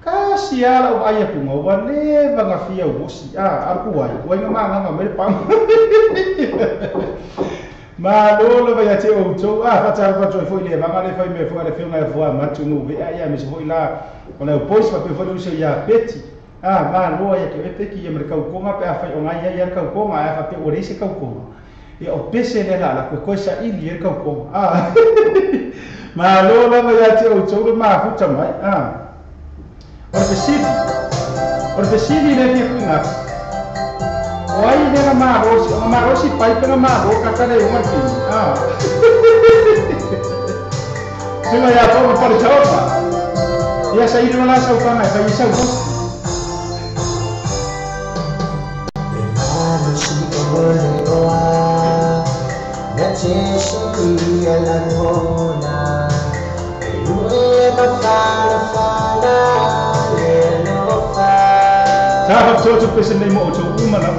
kasi ala o ai ku ngo wa le va nga fia o si a ar ku ai wa nga ma nga me pam ma lo lo va ya te o to a fa ta fa to fo ile va nga le fa me fo le fio nga fo ma tu no ve a ya me fo ila o le pois fa pe fo le ya peti a ma lo ya ke pe ki ya me ka ko nga pe a fa o nga ya ya ka ko nga a fa pe o re se ka ko Ia o pese le la la koe sa ili e kau ko. Ah. Malo lava ia te outou le mafuta mai. Ah. O le fesili le fia kuinga. O ai le na malosi, o malosi pai pe na malo ka ka le uma ki. Ah. Sima ia to pa le chaopa. Ia sa ili la sa upanga fa isa u. Sa to to pese nei mo to uma na.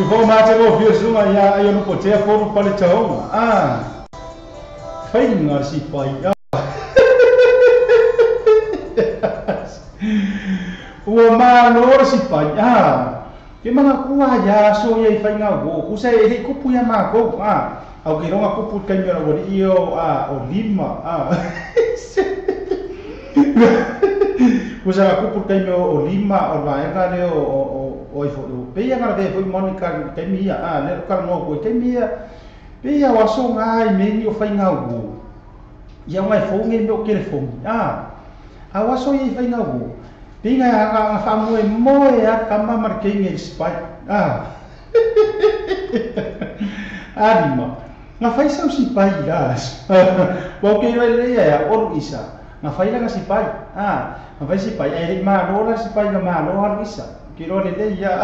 Si vou mate go fio sunga ia ai no potea foru pale chaonga. Ah. Fainga si pai. Ua malo si pai. Ah. Ke mana kua ia so ia i fainga go. Ku sa e kupu ia ma go. Ah. Au ke ronga kupu kai mera wori io ah o lima. Ah. Ku sa kupu kai mera o lima o vaenga le o oi fo pe ia ngara foi Monica kai mia a le ka no ko kai mia pe ia waso ngai me ni o fainga u ia ngai fo ngai me o kele fo a a waso ia fainga u pe ngai a fa mo e mo e a kama mar ke ngai spai a anima nga fai sau si pai las bo ke le ia o isa nga fai la si pai a nga fai si pai ai ma no la si pai nga ma no ha isa Kiro le le ia.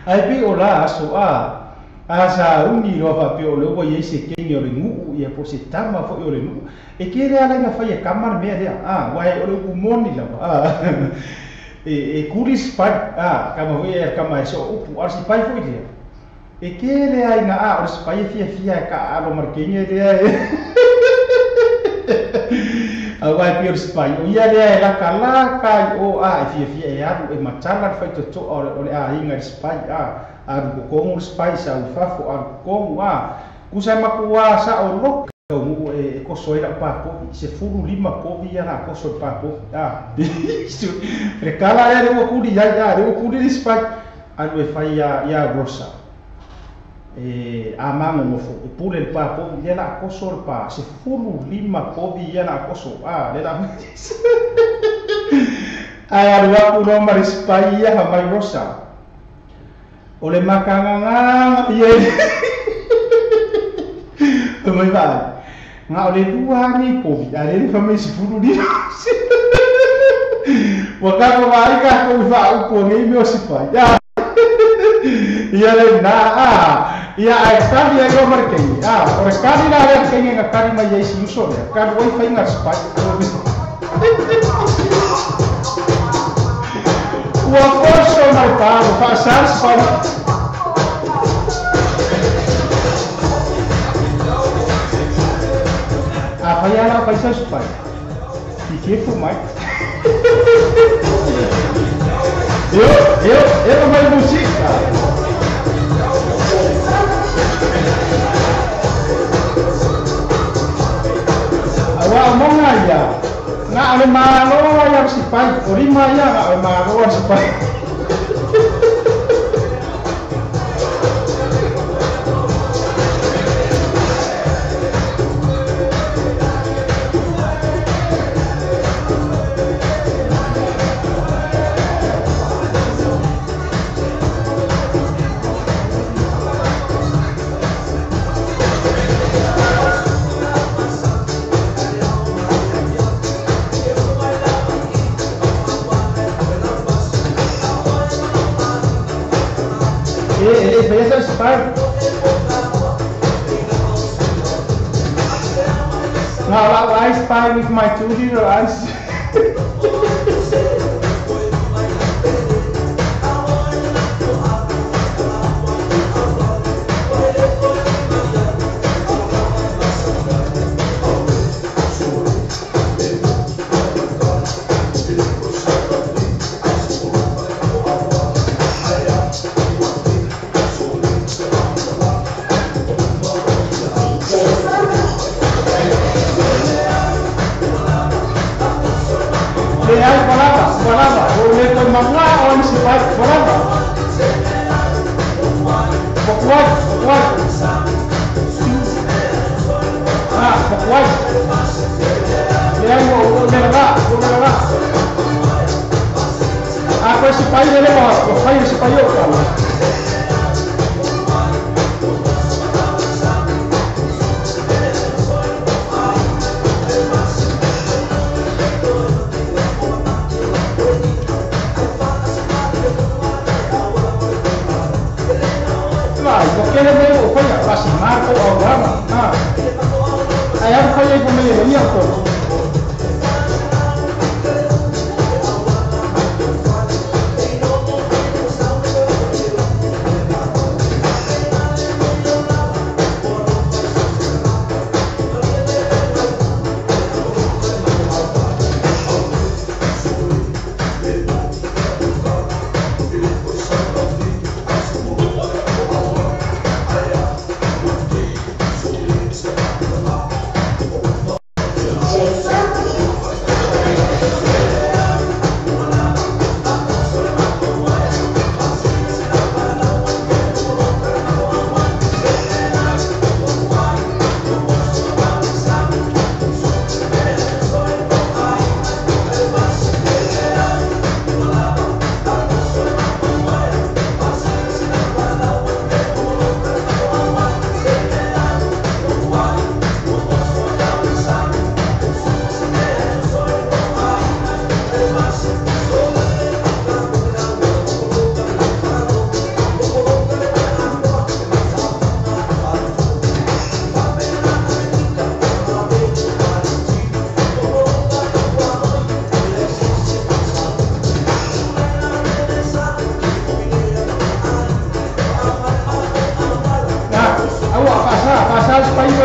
Ai pe o la aso a. A sauni loa faapea o lea ua iai se kegi o le nuu ia po o se tama foi o le nuu. E tele lava laina fai e kama le mea lea, uae o le upu moni lava, e kuli sipai, kama foi e kama e soo upu, a o le sipai foi lea. E tele lava ina o le sipai e fiafia e kaaalo ma le kege lea e. Auā e pei o le sipai, o ia lea e lakalaka i o e fiafia e alu e matala le faitotoa o le aiga i le sipai, alu kokogu le sipai sau i fafo alu kokogu kusa e makuā sao loka taunuu e koso ai lau papovi 15 povi ia la koso i le papovi le kala lea le ua kuli ai le ua kuli le sipai alu e fai ia Rosa e amagogofo e pule le papovi lea la koso le pa 15 povi ia la koso le la ae alu aku loa ma le sipai ia famai Rosa o le makagagaga ia mai vaai ga o le lua nei povi ae lea le famai 15 ua kako vaai kakou i faaupu agei mea o sipai ia lena ia ae kali ai loa ma le kegi o le kali la lea le kegi na kali mai ai si uso lea kalu ai faiga le sipai ua koso ma le pā ua faasā le sipai. A fai ala o faisa sipai fikefu mai eu mai musika. Auā o moga ia ga o le mālō ia o sipai o lima ia ga o le mālō a sipai. Now I spy with my two little eyes.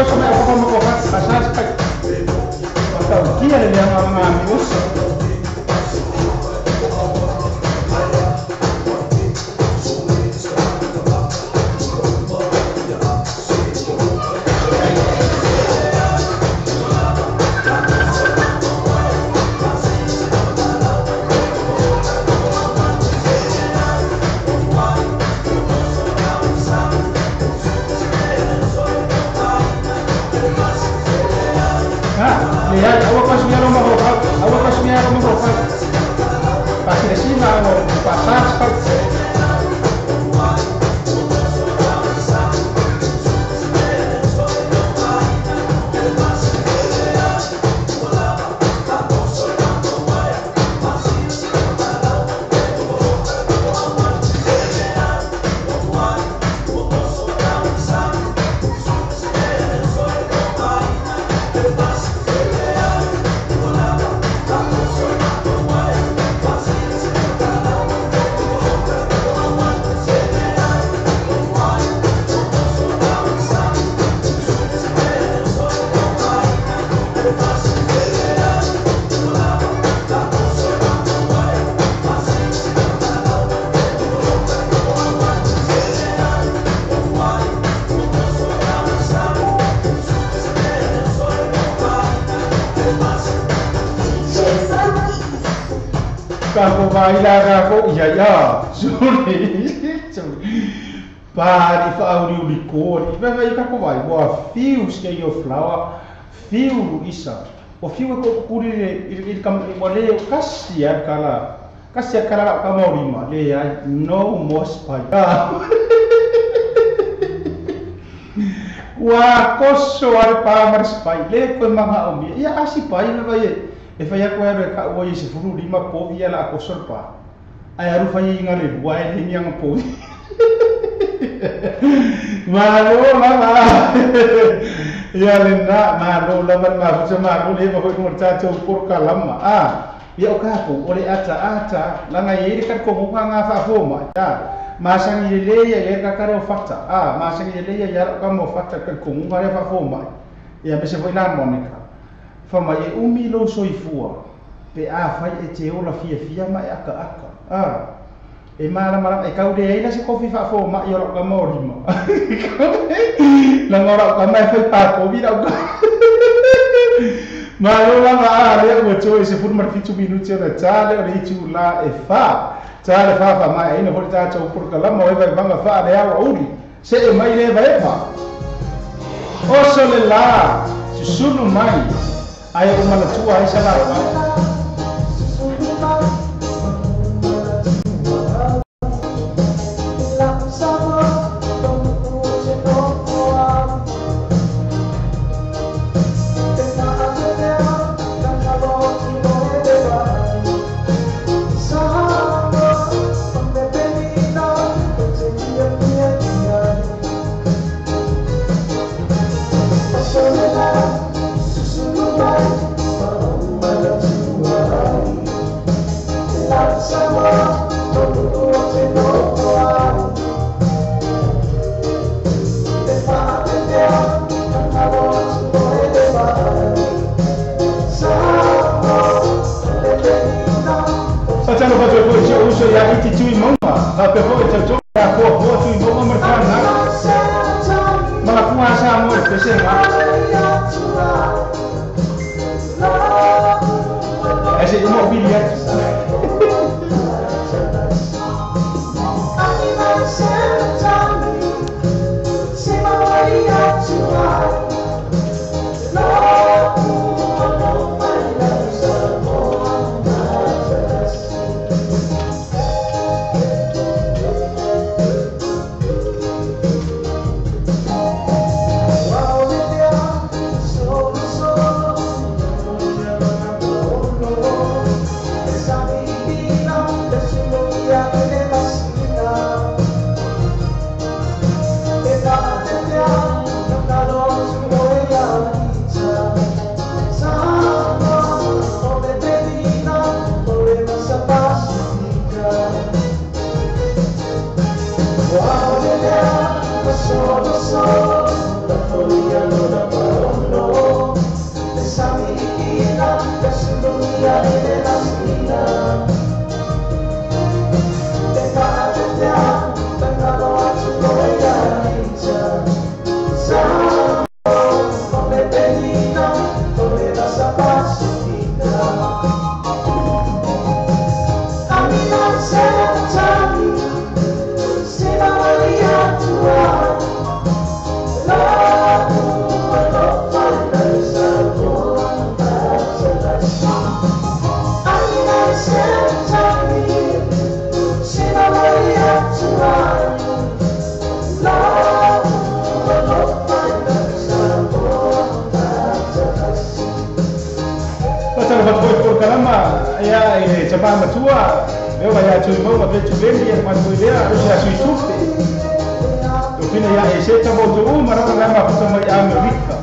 oso mai au ma ko fa sa sa pa ta kia le le nga nga mi oso. Kako vai la ko ia ia suri pa i fa uri uri ko i va vai kako vai wa fiu ske yo flower fiu isa o fiu ko kuri le kam wa le kasi ya kala kasi ya kala ka mauri ma le ya no more spy wa koso al pa mar spy le ko manga o mi ya asi pa i vai e fai ako e ka ua i se furu lima povi ala ako sorpa. Ai aru fai inga le rua e lengi anga povi. Malo lava. Ia le na, malo lava ma futa malo le ma hoi kumar tātou porka lama. Ah, ia o kākou, o le ata ata, langa i ere karko muka ngā whaafoma. Ah, masangi le leia i ere kakare o fata. Ah, masangi le leia i ara o kama o fata karko muka rea whaafoma. Ia mese foi la Monica. Fama e umi lo soifua pe a fai e te ola fia fia ma e aka aka. Ah, e mara mara e kau le eila se kofi fa fo ma i ora ka mori ma. La ngora ka mai fai pa ko vi la ka. Ma lo la ma a le o to e se fur mar fitu minuti ora tale ora itu la e fa. Tale fa fa ma e no hori ta to por kala mo e vai vanga fa le a uri. Se e mai le vai fa. Oso le la, susulu mai. Ai o malatua ai sala. Solo, solo, la follia non le tama matua leo vai a tui maua pe tuleni ia ma lea o se asui tupe o fina ia e se tamo tu uma na na mafuta mai Amerika.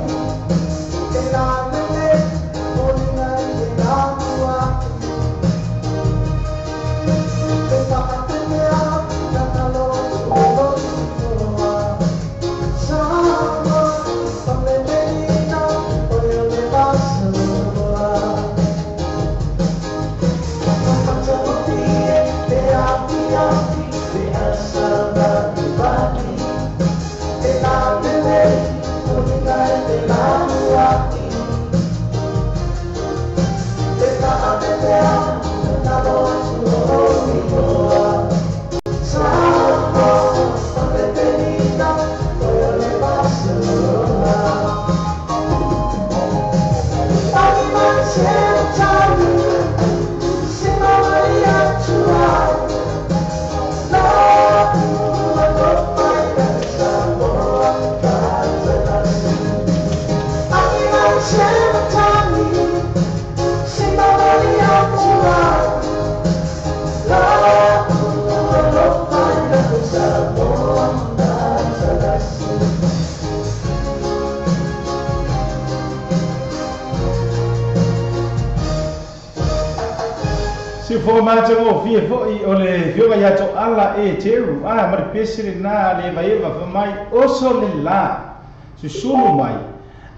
Formato fia foi o le fioga ia to ala e teru a ma pesi na le vai va mai oso le la susulu mai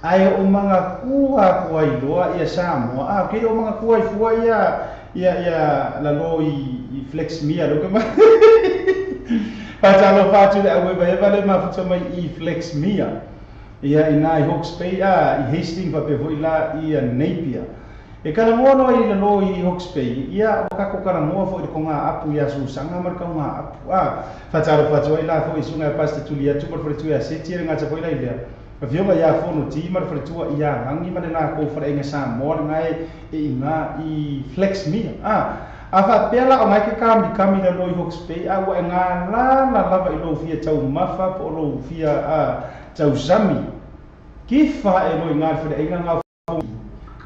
ai o manga kua kua iloa ia Samoa a ke o manga kua fua ia ia ia la lo i flex mia lo ke ma pa tu le awe vai va le ma futa mai i flex mia ia ina i Hawke's Bay a i Hastings pa pe foi la ia Napier. E kala moa no i lalo i Hawke's Bay, ia o kako kala moa fo i konga apu ia susanga mar kaunga apu. A, whataro whatua i la fo i sunga e pasta tuli atu mar whatua ia seti e ngata fo i la i lea. Whioga ia fono ti mar whatua ia rangi mar nā kou whare inga Samoa ngai e inga i flex mia. A whapea la o ngai ke kami kami lalo i Hawke's Bay, a ua e ngā la la lava i lo fia tau mafa po o lo fia tau zami. Ki wha e lo i ngā whare inga ngā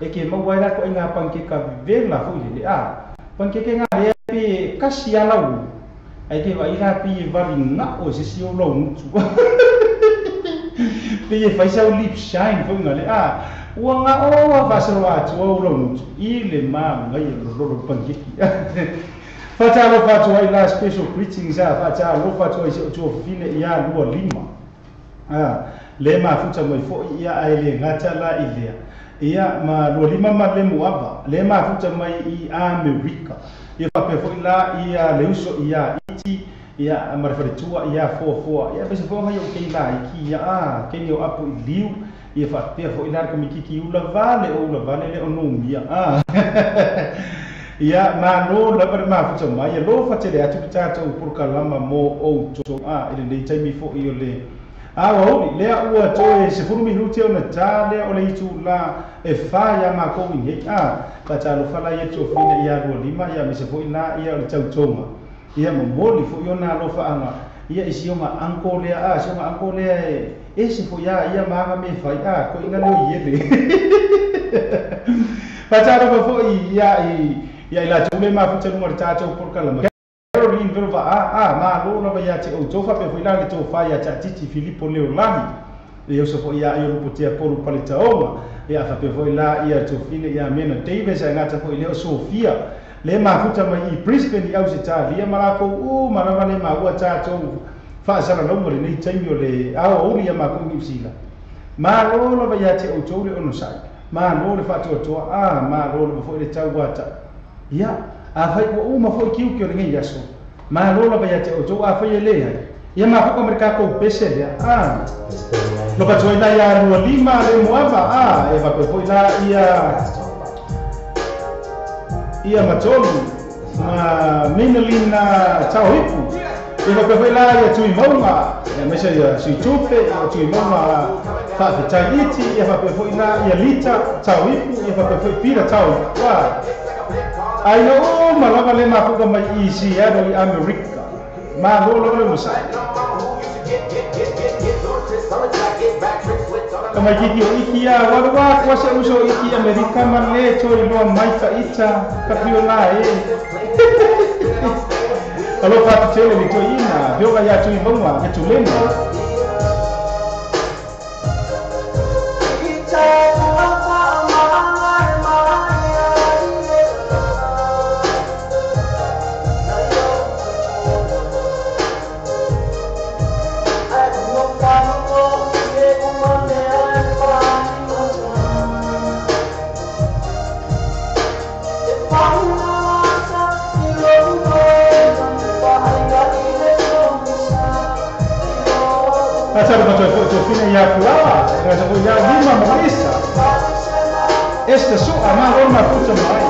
e ke mau ai la ko inga pankeka vela fo ile a pankeke nga le pe kasi ala u ai ke va ila pi va nga o se si o lo mutu pe e fai sa lip shine fo nga le a ua nga o va sa wa tu o lo mutu ile ma ngai lo lo pankeki fa ta lo fa tu ai la special greetings a fa ta lo fa tu ai se tu fine ia lua lima a le ma futa mai fo ia ai le ngata la ile ia ma lua lima ma le muava le mafuta mai i Amerika ia faapea foi la ia le uso ia iti ia marefaletua ia foafoa ia pese foaga ia o kei laiki ia a kei o apo i liu ia faapea foi la kamikiki ula vale o ula vale le o numia a ia malo lava le mafuta mai ia lo fatele atu tatou polokalama mo outou a i lenei taimi foi o le a ua lea ua toe 10 minuti o na tā lea o le itu la e wha ia mākou i hei a whatalofa la ia tōwhina ia lua lima ia mese foi la ia o le tautonga ia momoli foi o nā lofaanga ia i sionga anko lea a sionga anko lea e ese foi ia ia maanga me whai a ko inga leo iele whatalofa foi ia i la tūle mafuta lunga le tātou polokalama Caroline Vilva a ma lo lava ia te o tofa pe foi la le tofa ia titi Filipo Leolani e o so ia ia lupo te polu paletaonga ia fa pe foi la ia tofine ia Mena Davis a ngata foi leo Sofia le mafuta mai i Brisbane i Australia malako u malava le ma ua tatou fa sala longo le nei taimi o le ao uri ia ma ku New Zealand ma lo lava ia te o to le ono sai ma lo le fa toa a ma lo le foi le tau ata ia a fai ua uma foi kiu ki o le ngai aso ma lo lava ia te o to a fai e le ai ia ma fuka merka ko pese lea a lo ka toi la ia lua lima le muava a e va pe foi la ia ia matolu ma Menelina Tauhipu e va pe foi la ia tui maunga ia mese ia sui tupe ia tui maunga faafetai iti ia faapea foi la ia Lita Tauhipu ia faapea foi Pita Tauhipu a ai o malava le mafuka mai i Seattle i Amerika ma lo lo le masai. Kamaikiki o iki a warua kwa se uso iki Amerika male toi loa mai ta ita kapiona e. Alofa atu tele le toeaina, feoga ia Tuivaga e Tuleni. Ia pula, ia lima marisa. Esta soa ma ona puta mai.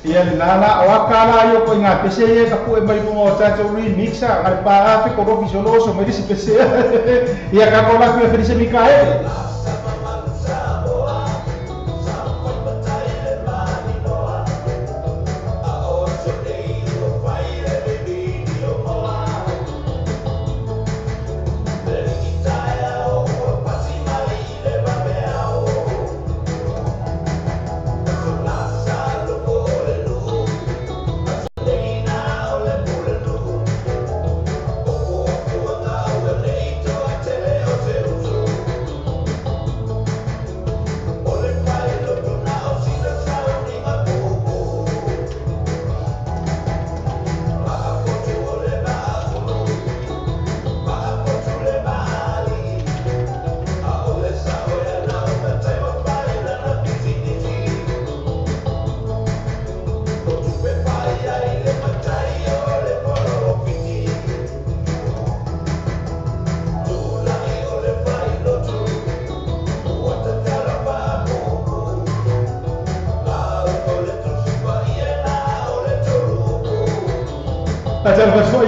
Ia nana o akala yo ko inga pese ye ka pu e mai mo tato remix a ngai pa afi ko rofi solo so mai si pese ia ka ko la ku felice Mikael.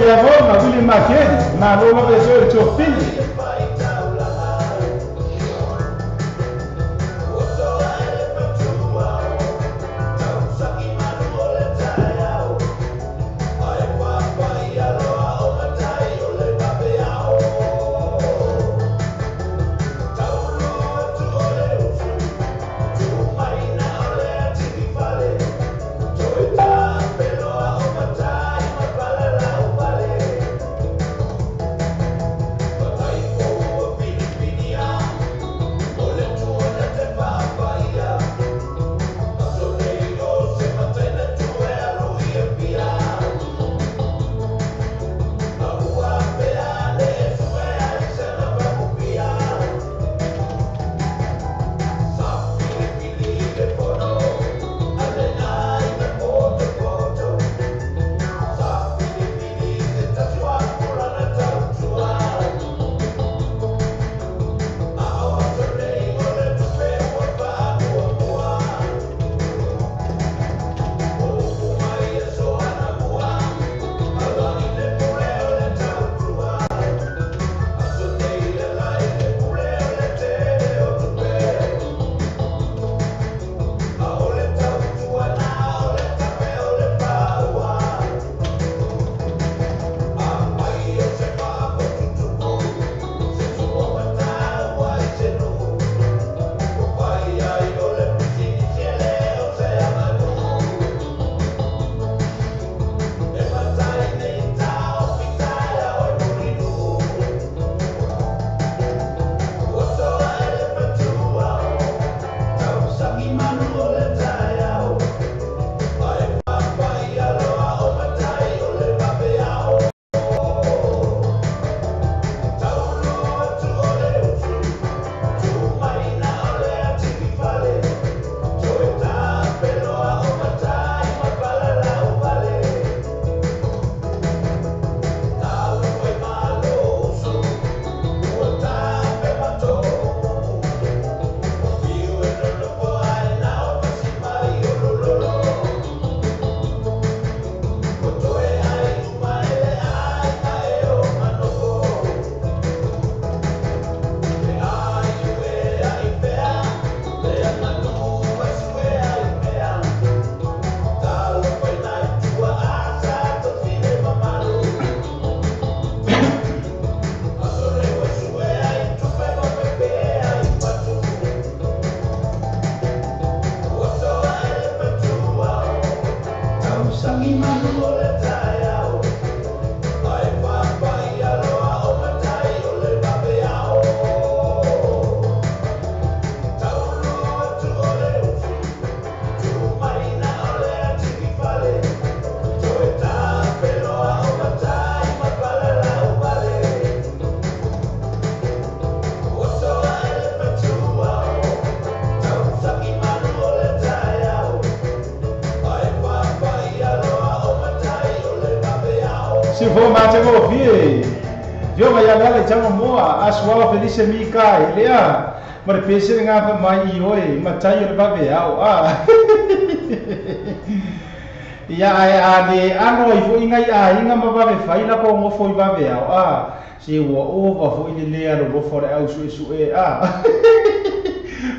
Ia William Makeni, ma lolo e so e tofili. Se vou mate go vi. Vio mai ala le tanga moa aswa Felice Mika lea. Ma le pese nga fa mai i oi matai le ba ao a. Ia ai a le ano i fo inga ia inga ma ba fai la ko mo fo i ba ao a. Se ua ova fo i le lea lo fo le au su su e a.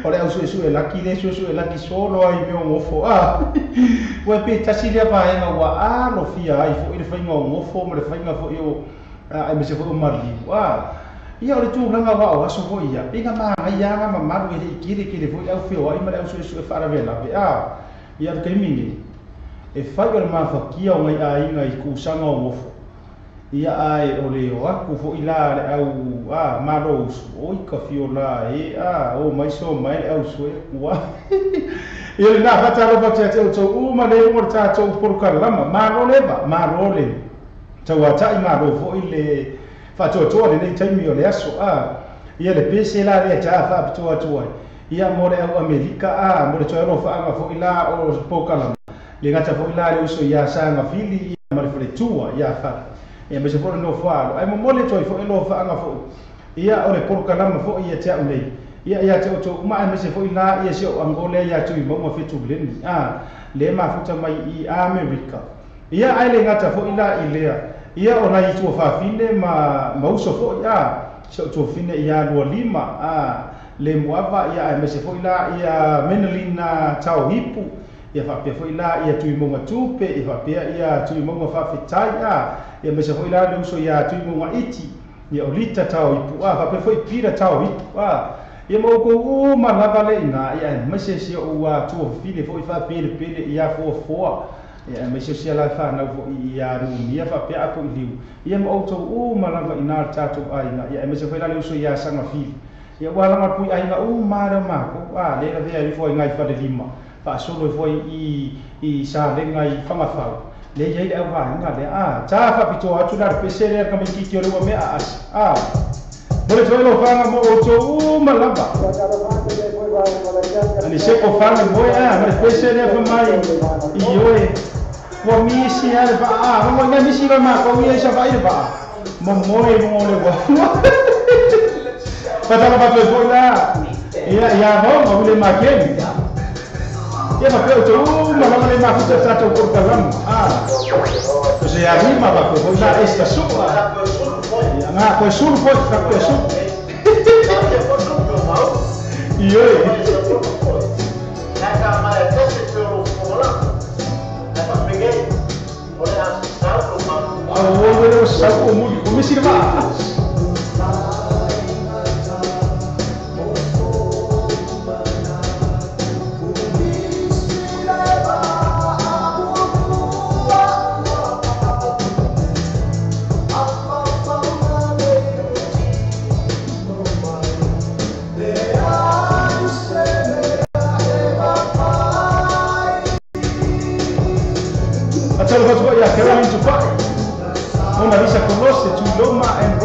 O le au su su e laki le su su e laki solo ai me o fo a. Ua pe tasi lea vaega ua alofia ai foʻi le faiga o gofo ma le faiga foʻi o aemaise foʻi o maliu a. Ia o le tulaga ua o aso foʻi ia peiga magaia aga mamalu e leʻi kelikele foʻi le au feoaʻi ma le au suesue faalavelave a. Ia le taimi nei e fai o le mafakia o ngai aiga i kusaga o gofo. Ia ae o le o aku foʻi la le au a malo usu oi ka fiola e a o mai so mai le au sue ua. Ia le na fatalofa tia te outou uma le uga le tatou polokalama malo leva malo le tauataʻi malo foʻi le faatoatoa lenei taimi o le aso a. Ia le pese la lea ta faapitoa atu ai ia mo le au Amerika a mo le toe alofaaga foʻi la o polokalama le gata foʻi la le uso ia Sagafili ia ma le faletua ia fale. Ia ma se foʻi le nofo alo ae momoli toe foʻi alofaaga foʻi ia o le polokalama foʻi ia te au nei. Ia ia te outou uma aemaise foʻi la ia si ou Angole ia Tuimauga fetuleni a le mafuta mai i Amerika. Ia ae le gata foʻi la i lea ia o nai tuafafine ma mauso foʻi a si ou tuafine ia 25 a le muava ia aemaise foʻi la ia Menelina Tauhipu ia faapea foʻi la ia Tuimauga tupe ia faapea ia Tuimauga faafetai a ia aemaise foʻi la le uso ia Tuimauga iti ia Olita Tauhipu a faapea foʻi Pita Tauhipu a. Ia ma oukou uma lava le iga ia aemaise si ou tuafafine foʻi faapelepele ia foafoa ia aemaise sia la fanau foʻi ia Rumia faapea apo i liu ia ma outou uma lava ina le tatou aiga ia aemaise foi la le uso ia Sagafili ia ua laga pui aiga uma lea o makou a le lavea ai foi ngai falelima faasolo ai foi i salega i Fagafau le iai le auvaega lea a. Ta faapitoa atu la le pese lea kamaititi o le ua mea aasi a. Mo le toe lofaga mo outou uma lava ani se ko fale moe a ma le pese lea famai i oe ua misi a le vaa a mo ngai misi la makou ia i savaʻi le vaa momoe mo le ua. Fatalofa atu ai foʻi la ia ia maoga ule makeni ia faapea outou uma lava le mafuta tatou polokalama a. O se arima faapea foʻi la esta sua ia nga koe sulu foʻi fakoe sulu i oe. Au o le o sau o muli o misi le vaa. Atalofa atu ia Caroline Tupai Mona Lisa Kolose Tuloma and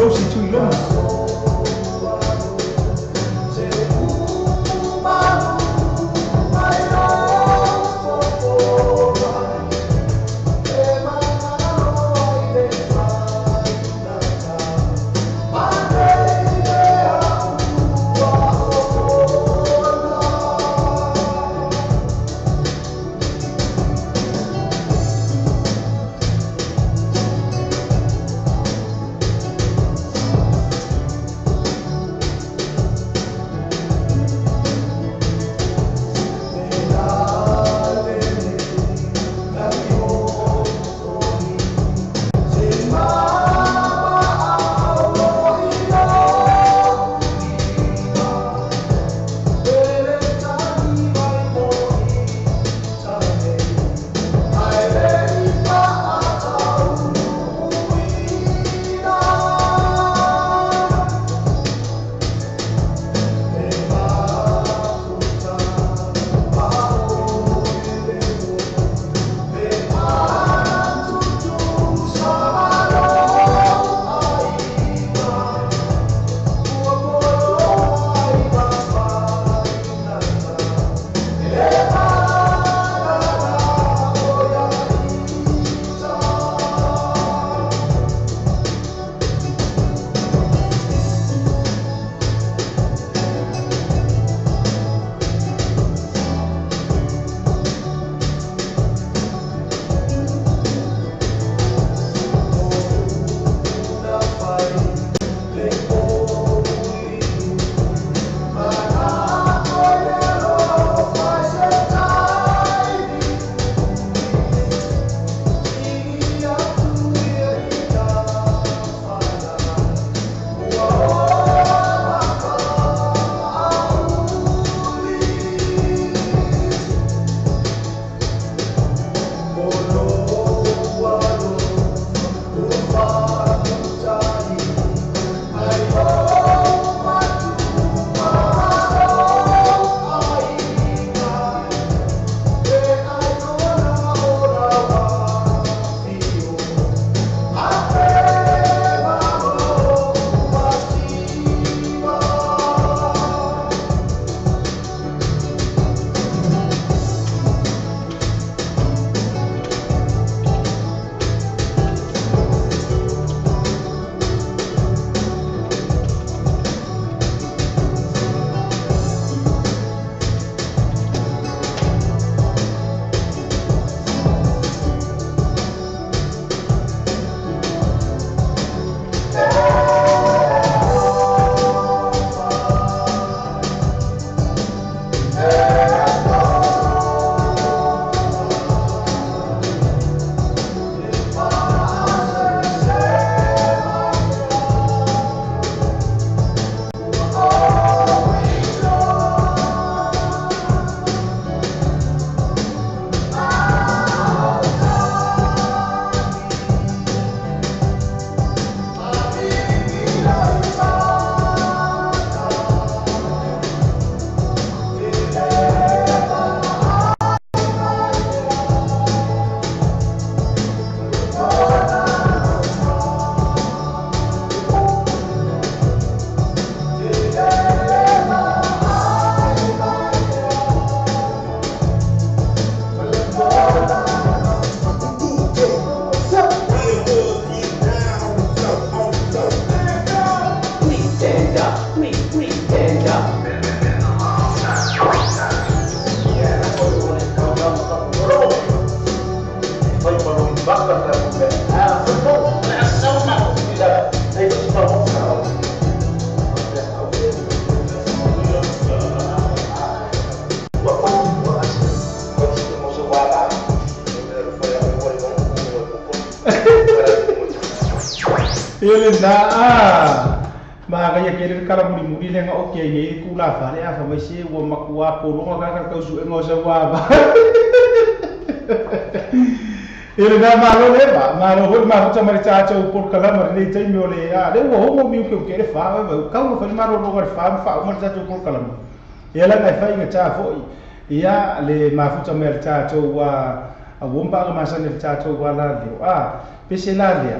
Ia lena ma gaia ke le kala muli muli le nga o ke nei ku la fa le afa mai se ua makua polonga ka ka tausuega o sa ua va. Ia lena malo le va malo hoi mafuta mai le tatou polokalama lenei taimi o le a le ua homo miu ke ke le fa va kau fa malo lo le fa fa uma le tatou polokalama. Ia la ngai fai nga ta foi ia le mafuta mai le tatou ua a womba ga masane le tatou ua la le a pese la le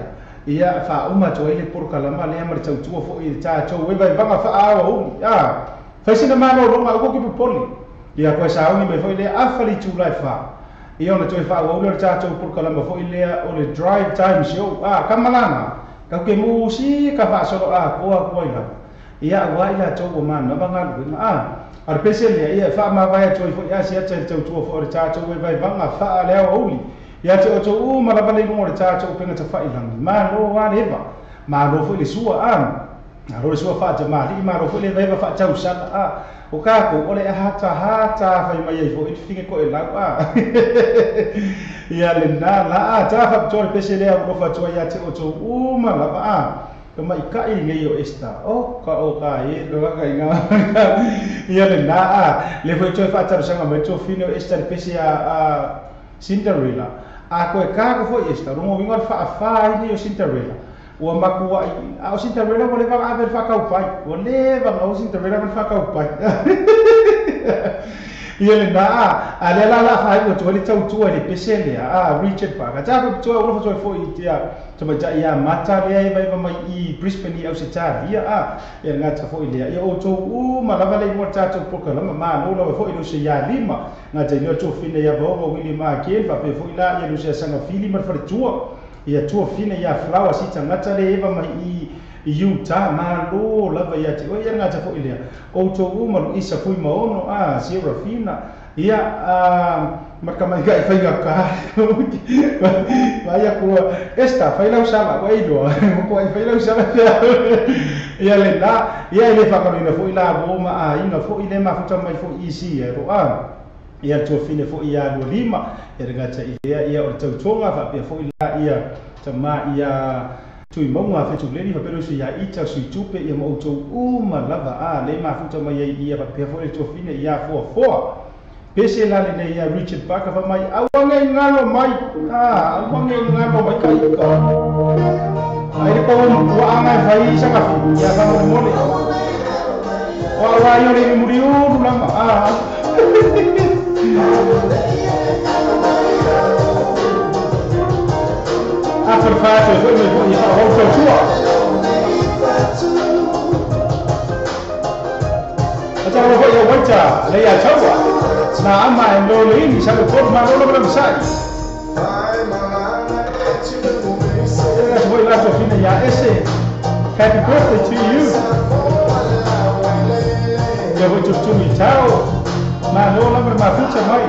ia fa uma to ile polokalama le ma le tautua foi le tatou e vai vanga fa awa umi a fai sina malo longa o ki poli ia ko sa umi mai foi le afa le tu lai fa ia ona toe fa o le tatou polokalama foi le o le drive time show a kamalanga ka ke musi ka fa solo a ko ko ila ia wa ila to o mana vanga lu a ar pese le ia fa ma vai to foi a sia tautua foi le tatou e vai vanga fa le o uli ia te o tou uma lava le iluga o le tatou upega tafailaga malo a le eva malo foi le sua a malo le sua faatamalii malo foi le evaeva faatausala a o kakou o le ahatahata fai mai ai foi le figa koelau a ia lena la a ta faapitoa le pese lea ulofa atoa ia te o tou uma lava a ka maikaʻi nei o Esta o ka o ka e lo ka inga ia lena a le foi toe faatalosaga mai tofine o Esta le pese a Cinderella a koe kako foi esta rongo wingo fa fa ni o Cinderella ua makua a o Cinderella ua leva ave le faakaupai ua leva o Cinderella ave le faakaupai ia lena a lea la la fai ua toe le tautua le pese lea a Richard Parker ta faapitoa ua lofa toe foi ia tamaitai ia mata lea e vaeva mai i Brisbane i Ausetalia a ia le gata foi lea ia outou uma lava le igoa le tatou polokalama malo lava foi le uso ia lima gata i lea tofina ia vaoga William Akel faapea foi la ia lusa Sangafili ma le faletua ia tuafina ia Flower si tagata le eva mai i Utah malo lava ia te oe ia le gata foi lea outou uma Luisa Fui Maono a Serafina ia makamaikai faiga ka vai aku esta fai lau sala ua iloa ko ai fai lau sala ia le la ia le fakalina foi la bo ma aiga foi le mafuta mai foi isi ia ro a ia tuafine foi ia lua lima ia le gata i lea ia o le tautoga faapea foi la ia tama ia tui maunga fetuleni faapea le uso ia ita suitupe ia ma outou uma lava a le mafuta mai ai ia faapea foi le tuafine ia foafoa pese la lenei ia Richard Parker fa mai auaga i galo mai a auaga i galo mai kaika ai le pau puaaga e fai sagafi ia famolemole o auai o le muliulu lama a afa le faatoe foi mai foi ia faahou tautua atalo foi ia waita le ia taua na ama e no le ini sa le polu malo lava le masai ia foi la tofina ia ese happy birthday to you ia foi tutumi tau malo lava le mafuta mai.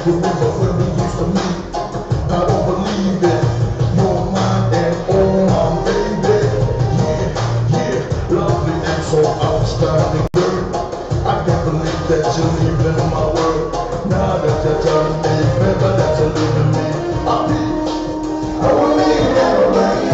Remember when we used to meet? I don't believe it. You're mine and all mine, baby. Yeah. that you're leaving my world. Now that you're telling me, baby, that you're leaving me. I will leave everybody.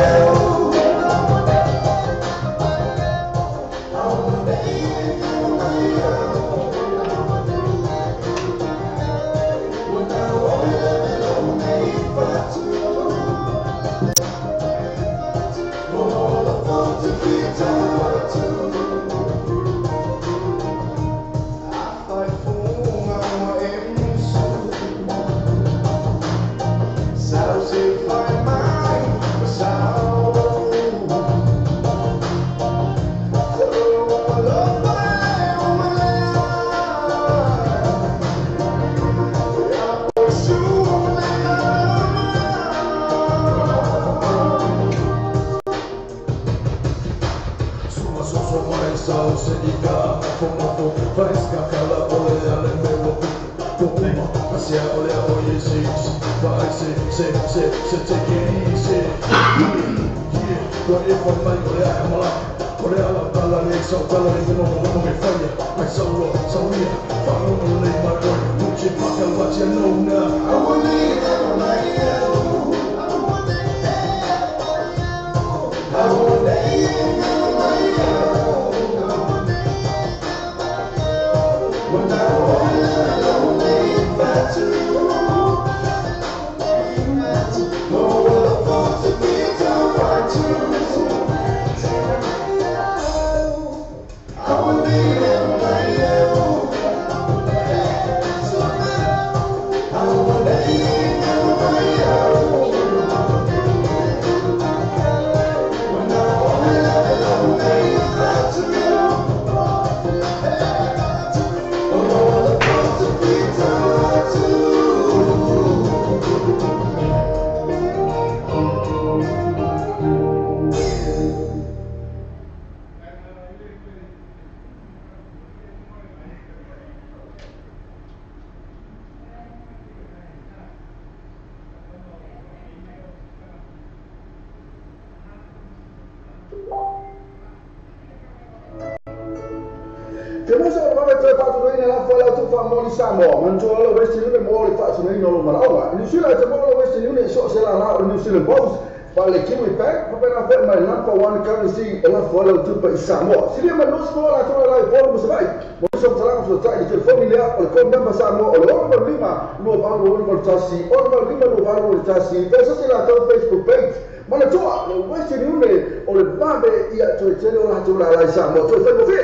Samoa. Silia manus mo la tola la fono mo sabai. Mo so tala so ta i telefoni lea o le call number Samoa o le 05 28 81 05 28 81. Pesa se la tau Facebook page. Mana toa le Western Union o le vave ia toe tele o la tola la Samoa. Toe whengo fe.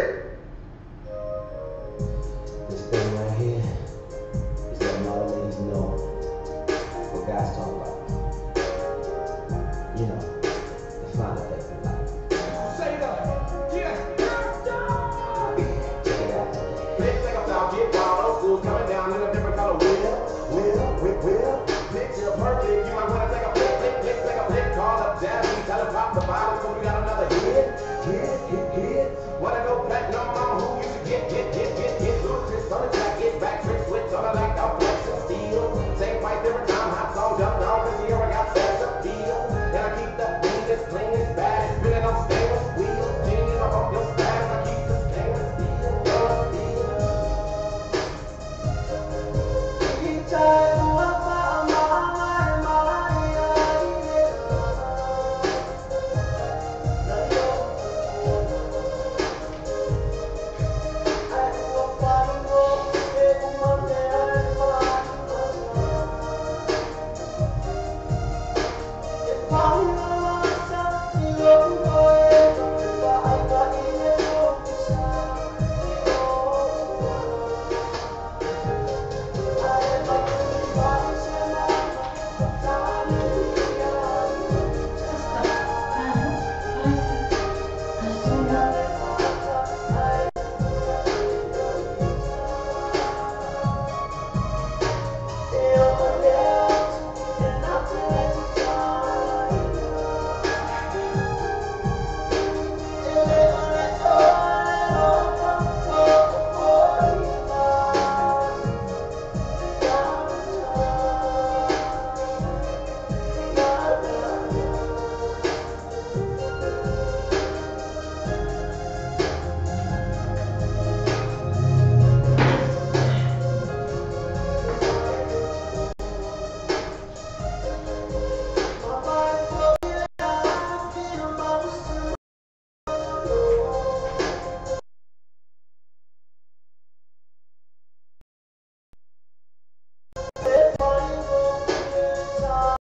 This thing right here is letting all the ladies know what guys talk about. You know, the finer things in life. Picture perfect, you might wanna take a pic, pic, pic, take a pic, call up Jazzy, tell her pop the bottles, 'cause we got another hit, hit, hit, hit. Wanna go platinum, mama, who you should get, get, get, get, get. Ludacris on the track, get back, trick, switch on the like,